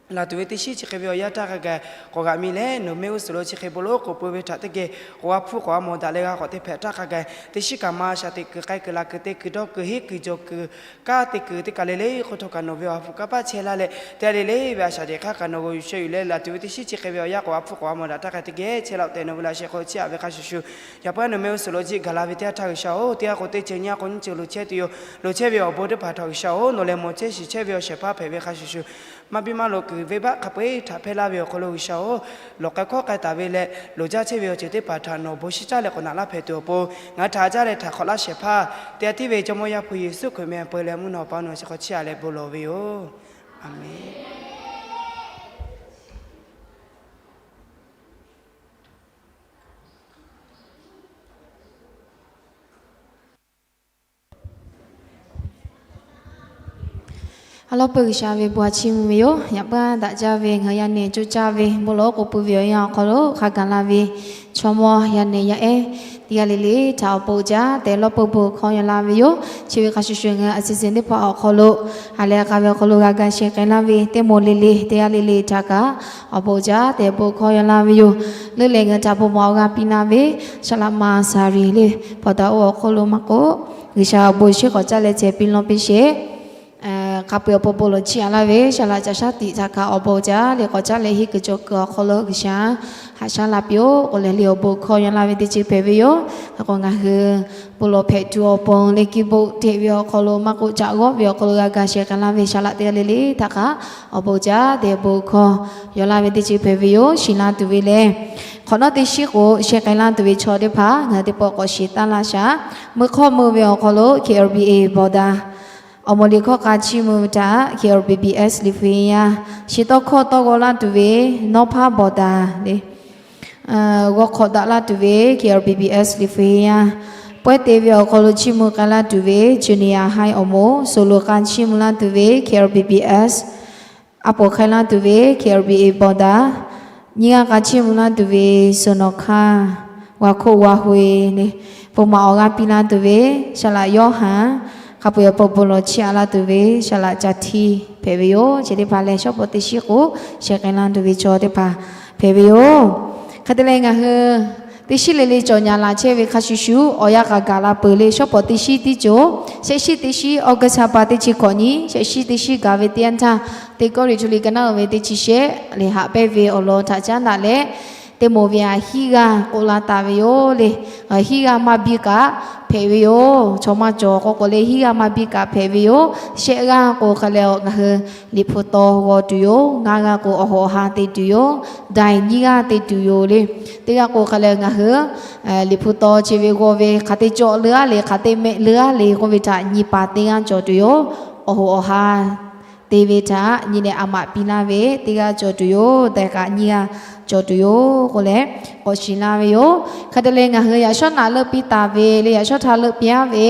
laˬ tuˬ ve teˇ shinˉ chi hk'e ve awˬ yanˇ htaˇ hk'a gaˬ k'awꞈ g'aꞈ mi leh, nawˬ mehˆ g'uˇ suhˍ lo chi hk'e bon lawˬ oˉ k'oˍ pui ve htaꞈ teˇ geh k'awꞈ g'a hpuˇ k'awꞈ g'a mawˬ daꞈ leh g'a k'awꞈ te hpehꞈ htaˇ hk'a gaˬ, teˇ shinˉ kaꞈ ma a shaꞈ teꞈ kuiˬ k'ai kuiˬ laˬ kuiˬ te kuiˬ dawˇ kuiˬ henˇ kuiˬ jawˬ kuiˬ kanˉ te kuiˬ teˇ kaˬ le le hk'oˆ htawˇ kaꞈ nawˬ ve awˬ hpu kanˇ paˆ chehˇ laˇ leh, teˇ g'aˇ le le ve a shaꞈ teꞈ hk'aˇ kaꞈ nawˬ g'aw yuˬ sheh yuˬ leh laˬ tuˬ ve teˇ shinˉ chi hk'e ve awˬ yanˇ k'awꞈ g'a hpuˇ k'awꞈ g'a mawˬ daꞈ htaˇ hk'a te geh chehˇ laˇ-oˆ tehꞈ nawˬ ve laꞈ sheh hk'aw chiˇ aꞈ ve hk'a shuˍ shuˍ, yaꞈ paˉ nawˬ mehˆ g'uˇ suhˍ lo jiˆ gaˬ la ve teˇ g'aˇ htaˇ G'uiˬsha-oˬ, teˇ g'aˇ k'o teˇ ceuˬ nyi a k'o nyiˇ ceuˬ loˍ chehˇ tuˬ yoˬ. Loˍ chehˇ ve awˬ bon teˇ hpaˍ htawˇ G'uiˬsha-oˬ, nawˬ lehˬ mawˬ chehˇ shiˍ chehˇ ve awˬ shehˍ hpaˇ hpehꞈ ve hk'a shuˍ shuˍ, maˇ biˇ maˇ loꞈ kuiˬ venˇbaˆ hk'a peu-eˬ htaꞈ hpehˇ laˇ ve awˬ hk'aw lo G'uiˬsha-oˬ, lawˬ k'ai hkawˇ k'ai taˍ ve leh loˍ jaˇ chehˇ ve awˬ ceuˬ teˇ hpaˍ htaꞈ nawˬ bon shinˉ caˇ leh k'awꞈ naꞈ laˇ hpehꞈ tuˬ awˬ pon, ngaˬ hui htaꞈ jaˇ leh htaꞈ hk'awꞈ laˇ shehˍ hpaˇ teˇ g'aˇ tiˉ ve Jawˇmawˇ Yaˇ hpu Yeˍsuˆ Hkriꞈ meh peu leh mvuhˇ naw pa nawˬ chi hk'aw chiˇ aꞈ leh bon lawˬ ve yoˬ. Aˬmenˍ. Awˬ lawn peuˬ G'uiˬsha ve bon a chiˇ mvuh ve yoˬ. Yaꞈ paˉ daꞈ jaˇ ve ngaˬ hui yaˇ nehˬ coˇ caˇ ve bon lawˬ oˉ k'oˍ pui ve awˬ yanˇ awˬ hk'aw lo hk'a gaˬ la ve chaw mawˇ yaˇ nehˬ yaˇ ehˉ teˇ g'aˇ le le htaꞈ awˬ bon jaˇ tehꞈ lawˇ peuˬ bon hkawˇ yaw laˇ ve yoˬ. Chi ve hk'a shuˍ shuˍ ngaˬ hui a ciˉ ciˉ teˇ hpaˍ awˬ hk'aw lo ha lehˬ k'a ve awˬ hk'aw lo g'a ga sheh k'ai laˇ ve teˇ moˍ le le teˇ g'aˇ le le htaꞈ kaꞈ awˬ bon jaˇ tehꞈ bon hkawˇ yaw laˇ ve yoˬ. Leuˉ lehˬ ngaˬ hui htaꞈ bon maˍ awˬ g'a piˇ laˇ ve shaˍ laꞈ ma Saˍriˍ le hpawnˬ daꞈ oˇ awˬ hk'oˆ lo maˇ k'oˆ, G'uiˬsha awˬ bon shinˉ k'awꞈ caˇ leh ceh piˇ law piˇ sheˍ. Hk'a peu-eˬ awˬ pon bon lawˬ chiˇ aꞈ laˇ ve shaˍ laꞈ caꞈ shaˉ tiꞈ htaꞈ kaꞈ awˬ bon jaˇ leh k'awꞈ caˇ leh henˇ kuiˬ cawˬ kuiˬ awˬ hk'aw lo G'uiˬsha haꞈ shaˉ la piˇ-oˆ k'oˆ leh le awˬ bon hkawˇ yaw laˇ ve teˇ ceuˬ hpehꞈ ve yoˬ. Hk'e k'o ngaˬ hui bon lawˬ hpehꞈ tuˬ awˬ pon leh kiˇ bon teꞈ ve awˬ hk'aw lo maˇ k'oˆ, caꞈ g'awˆ ve awˬ hk'aw lo g'a ga sheh k'ai laˇ ve shaˍ laꞈ teˇ g'aˇ le le htaꞈ kaꞈ awˬ bon jaˇ tehꞈ bon hkawˇ yaw laˇ ve teˇ ceuˬ hpehꞈ ve yoˬ. Shiˍ la tuˬ ve lehˬ, hk'awꞈ nawˉ teˇ shinˉ k'o sheh k'ai laˇ tuˬ ve chaw teˇ hpaˍ ngaˬ hui teˇ pawˆ k'awꞈ shiˍ taˉ laˇ shaˍ. Meuˇ hk'awˇ meuˇ ve awˬ hk'aw lo K L B A bawˬ daꞈ, awˬ moˍ liꞈ hkawˇ k'a chiˇ mvuh ve htaꞈ K L B B S liꞈ hpu yaˇ, shiˍ tawˇ hkawˇ tawˇ g'aw laˇ tuˬ ve Nawˉ hpaˇ bawˬ daꞈ le, g'awˇ hk'awꞈ daꞈ laˇ tuˬ ve K L B B S liꞈ hpu yaˇ, pawehˇ te ve awˬ hk'aw lo chiˇ mvuh k'ai laˇ tuˬ ve junior high awˬ moˍ, suhˍ loꞈ k'a chiˇ mvuh laˇ tuˬ ve K L B B S, a poˍ hk'ai laˇ tuˬ ve K L B A bawˇ daꞈ, nyiˇ g'aˇ k'a chiˇ mvuh laˇ tuˬ ve suhˍ nawˬ hkanˇ, g'a hkoˆ g'a haweh le, bon maˍ awˬ g'aˇ piˇ laˇ tuˬ ve saˍ laꞈ Yawˇ haˍ, hk'a peu-eˬ awˬ pon bon lawˬ chiˇ aꞈ laˇ tuˬ ve saˍ laꞈ Caˇ htiˇ hpehꞈ ve yoˬ. Chi teˇ hpaˍ lehˬ, shawˉ pawˍ teˇ shiˉ k'o sheh k'ai laˇ tuˬ ve chaw teˇ hpaˍ hpehꞈ ve yoˬ. Hk'e te leh, ngaˬ hui teˇ shiˉ le le cawˬ nyaˍ laˬ chehˇ ve hk'a shuˍ shuˍ, awˬ yanˇ k'a gaˬ la peuˬ le. Shawˉ pawˍ teˇ shiˉ teˇ ceuˬ, shehˆ shiˉ teˇ shiˉ August ha pa teˇ chi hkawꞈ nyi, shehˆ shiˉ teˇ shiˉ gaˬ ve teˇ yanˇ htaˇ, Teˇ Kawˇrenˍhtuˆ liꞈ ka naˉ uiˍ ve teˇ chi shehˆ lehˬ, haꞈ pehnˇ ve awˬ lawn htaꞈ caˉ daꞈ leh, teˇ moˍ ve aꞈ hiˉ g'aˇ k'oˆ la taˍ ve yoˬ le. Hiˉ g'aˇ maˇ biˇ kaꞈ hpehꞈ ve yoˬ. Chaw maˇ cawˬ k'o k'o le, hiˉ g'aˇ maˇ biˇ kaꞈ hpehꞈ ve yoˬ. Shehˆ g'aˇ k'o hk'a leh ngaˬ hui liꞈ hpu taw g'aw tuˬ yoˬ. Ngaˇ g'aˇ k'o awˬ hoꞈ awˬ ha te tuˬ yoˬ. Daiˬ nyiˇ g'aˇ te tuˬ yoˬ le. Teˇ g'aˇ k'o hk'a leh ngaˬ hui liꞈ hpu taw chi ve g'aw ve hk'aˬ te cawˬ leu-a le, hk'aˬ te mehˆ leu-a le k'oˆ ve htaꞈ nyi paˍ teˇ g'aˇ cawˬ tuˬ yoˬ. Awˬ hoꞈ awˬ ha te ve htaꞈ nyi leh a maꞈ piˇ laˇ ve teˇ g'aˇ cawˬ tuˬ yoˬ. Daiˬ kaꞈ nyiˇ g'aˇ cawˬ tuˬ yoˬ k'oˆ leh k'awꞈ shiˍ laˇ ve yoˬ. Hk'e te leh, ngaˬ hui yaꞈ shawˉ naꞈ leuˆ piˇ taˍ ve le, yaꞈ shawˉ htaˇ leuˆ piˇ-a ve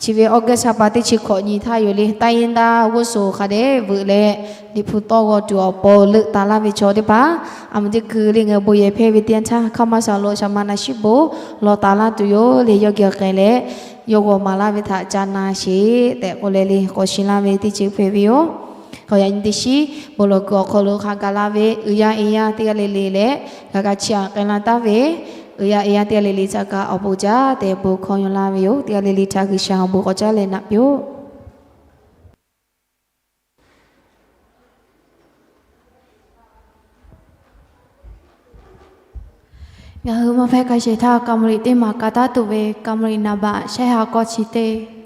chi ve August ha pa teˇ chi hkawꞈ nyi htaˇ yoˬ le, တိုင်းရင်းသား ဝတ်စုံ hk'a dehꞈ veuꞈ leh, liꞈ hpu tawˇ g'aw tuˬ awˬ pon leuˆ taˍ laˇ ve chaw teˇ hpaˍ, a muˍ teˇ hkui le ngaˬ hui bon yehˬ hpehˇ ve teˇ yanˇ htaˇ, hk'aˇ maˇ shaˍ lo shaˍ ma na shiˉ bon lawˬ taˍ laˇ tuˬ yoˬ le. Yawˇ geh awˬ k'ai leh, yawˇ g'aw maˍ laˇ ve htaꞈ ca na sheˍ tehꞈ k'oˆ leh le, k'awꞈ shiˍ laˇ ve teˇ ceuˬ hpehꞈ ve yoˬ. K'awꞈ yaꞈ nyi teˇ shiˉ bon lawˬ kuiˬ awˬ hk'aw lo hk'a gaˬ la ve uiˍ yaˇ eˍ yaˇ teˇ g'aˇ le le leh, g'a ga chiˇ aꞈ k'ai laˇ taˍ ve uiˍ yaˇ eˍ yaˇ teˇ g'aˇ le le ca kaꞈ awˬ bon jaˇ tehꞈ bon hkawˇ yaw laˇ ve yoˬ. Teˇ g'aˇ le le htaꞈ G'uiˬsha awˬ bon k'awꞈ caˉ leh naꞈ piˇ-oˆ. Ngaˬ hui maˇ hpehˇ k'a shehˍ htaˇ, ကမ္မလီ teˇ maˬ ka taˉ tuˬ ve ကမ္မလီ naˍ baꞈ shehˆ ha k'awˇ chi teˇ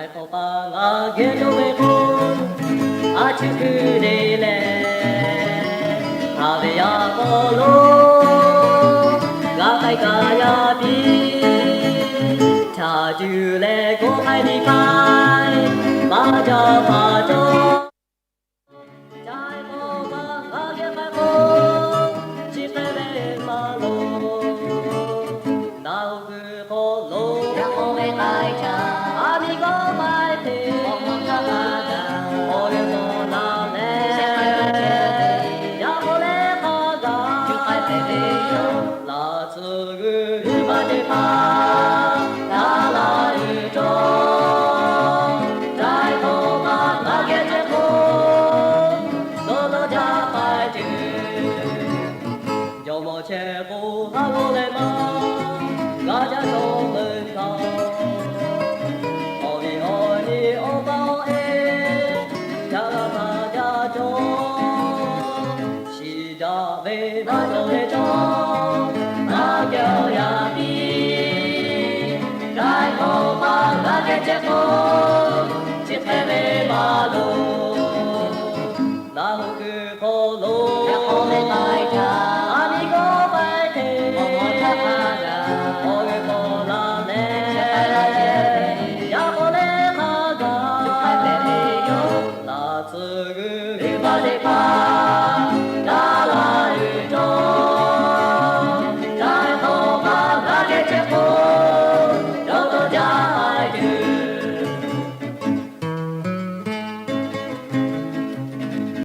K'awꞈ pa ngaˬ geh cawˬ ve k'o, a ciˉ hkui te leh, haꞈ ve yaˇ k'aw lo g'a k'ai kaꞈ yaˇ piˇ. Htaꞈ cuˬ leh k'oˆ k'ai ve hk'aˇ, maˇ jaˇ maˇ cawˬ. Caiˇ k'awꞈ pa ngaˬ geh k'ai k'o, chi hk'e ve maˇ loˍ. Naˬ hui kuiˬ hk'aw lo yaꞈ k'aw ve k'ai htaˇ, a miˍ g'awˇ k'ai te, awˬ mawˇ htaˇ hk'a gaˬ, awˬ g'aˇ mawˬ la leh, yaꞈ k'aw leh hk'a gaˬ, cuˬ k'ai hpehꞈ ve yoˬ. Laꞈ tcuh g'uiˬ maˇ te hpaˇ, taˇ laˇ uiˍ cawˬ. Caiˇ k'awꞈ pa ngaˬ geh chehˇ k'o, dawˇ dawˇ jaˇ k'ai tuˬ. Jawˇ mawˇ chehˇ k'o, haˉ g'awˇ leh maˇ g'a jaˇ cawˬ meuˇ htaˇ, awˬ viˉ awˬ nyi awˬ pa awˬ e, ca g'a htaꞈ jaˇ cawˬ. Shiˍ daꞈ ve maˇ cawˬ ve cawˬ, maˇ geh awˬ yaꞈ piˇ. Caiˇ k'awꞈ pa ngaˬ geh chehˇ k'o, chi hk'e ve maˇ loˍ. Naˬ hui kuiˬ hk'aw lo yaꞈ k'aw ve k'ai htaˇ, a miˍ g'awˇ k'ai te, awˬ mawˇ htaˇ hk'a gaˬ, awˬ g'aˇ mawˬ la leh, yaꞈ k'aw leh hk'a gaˬ, cuˬ k'ai hpehꞈ ve yoˬ. Laꞈ tcuh g'uiˬ maˇ te hpaˇ,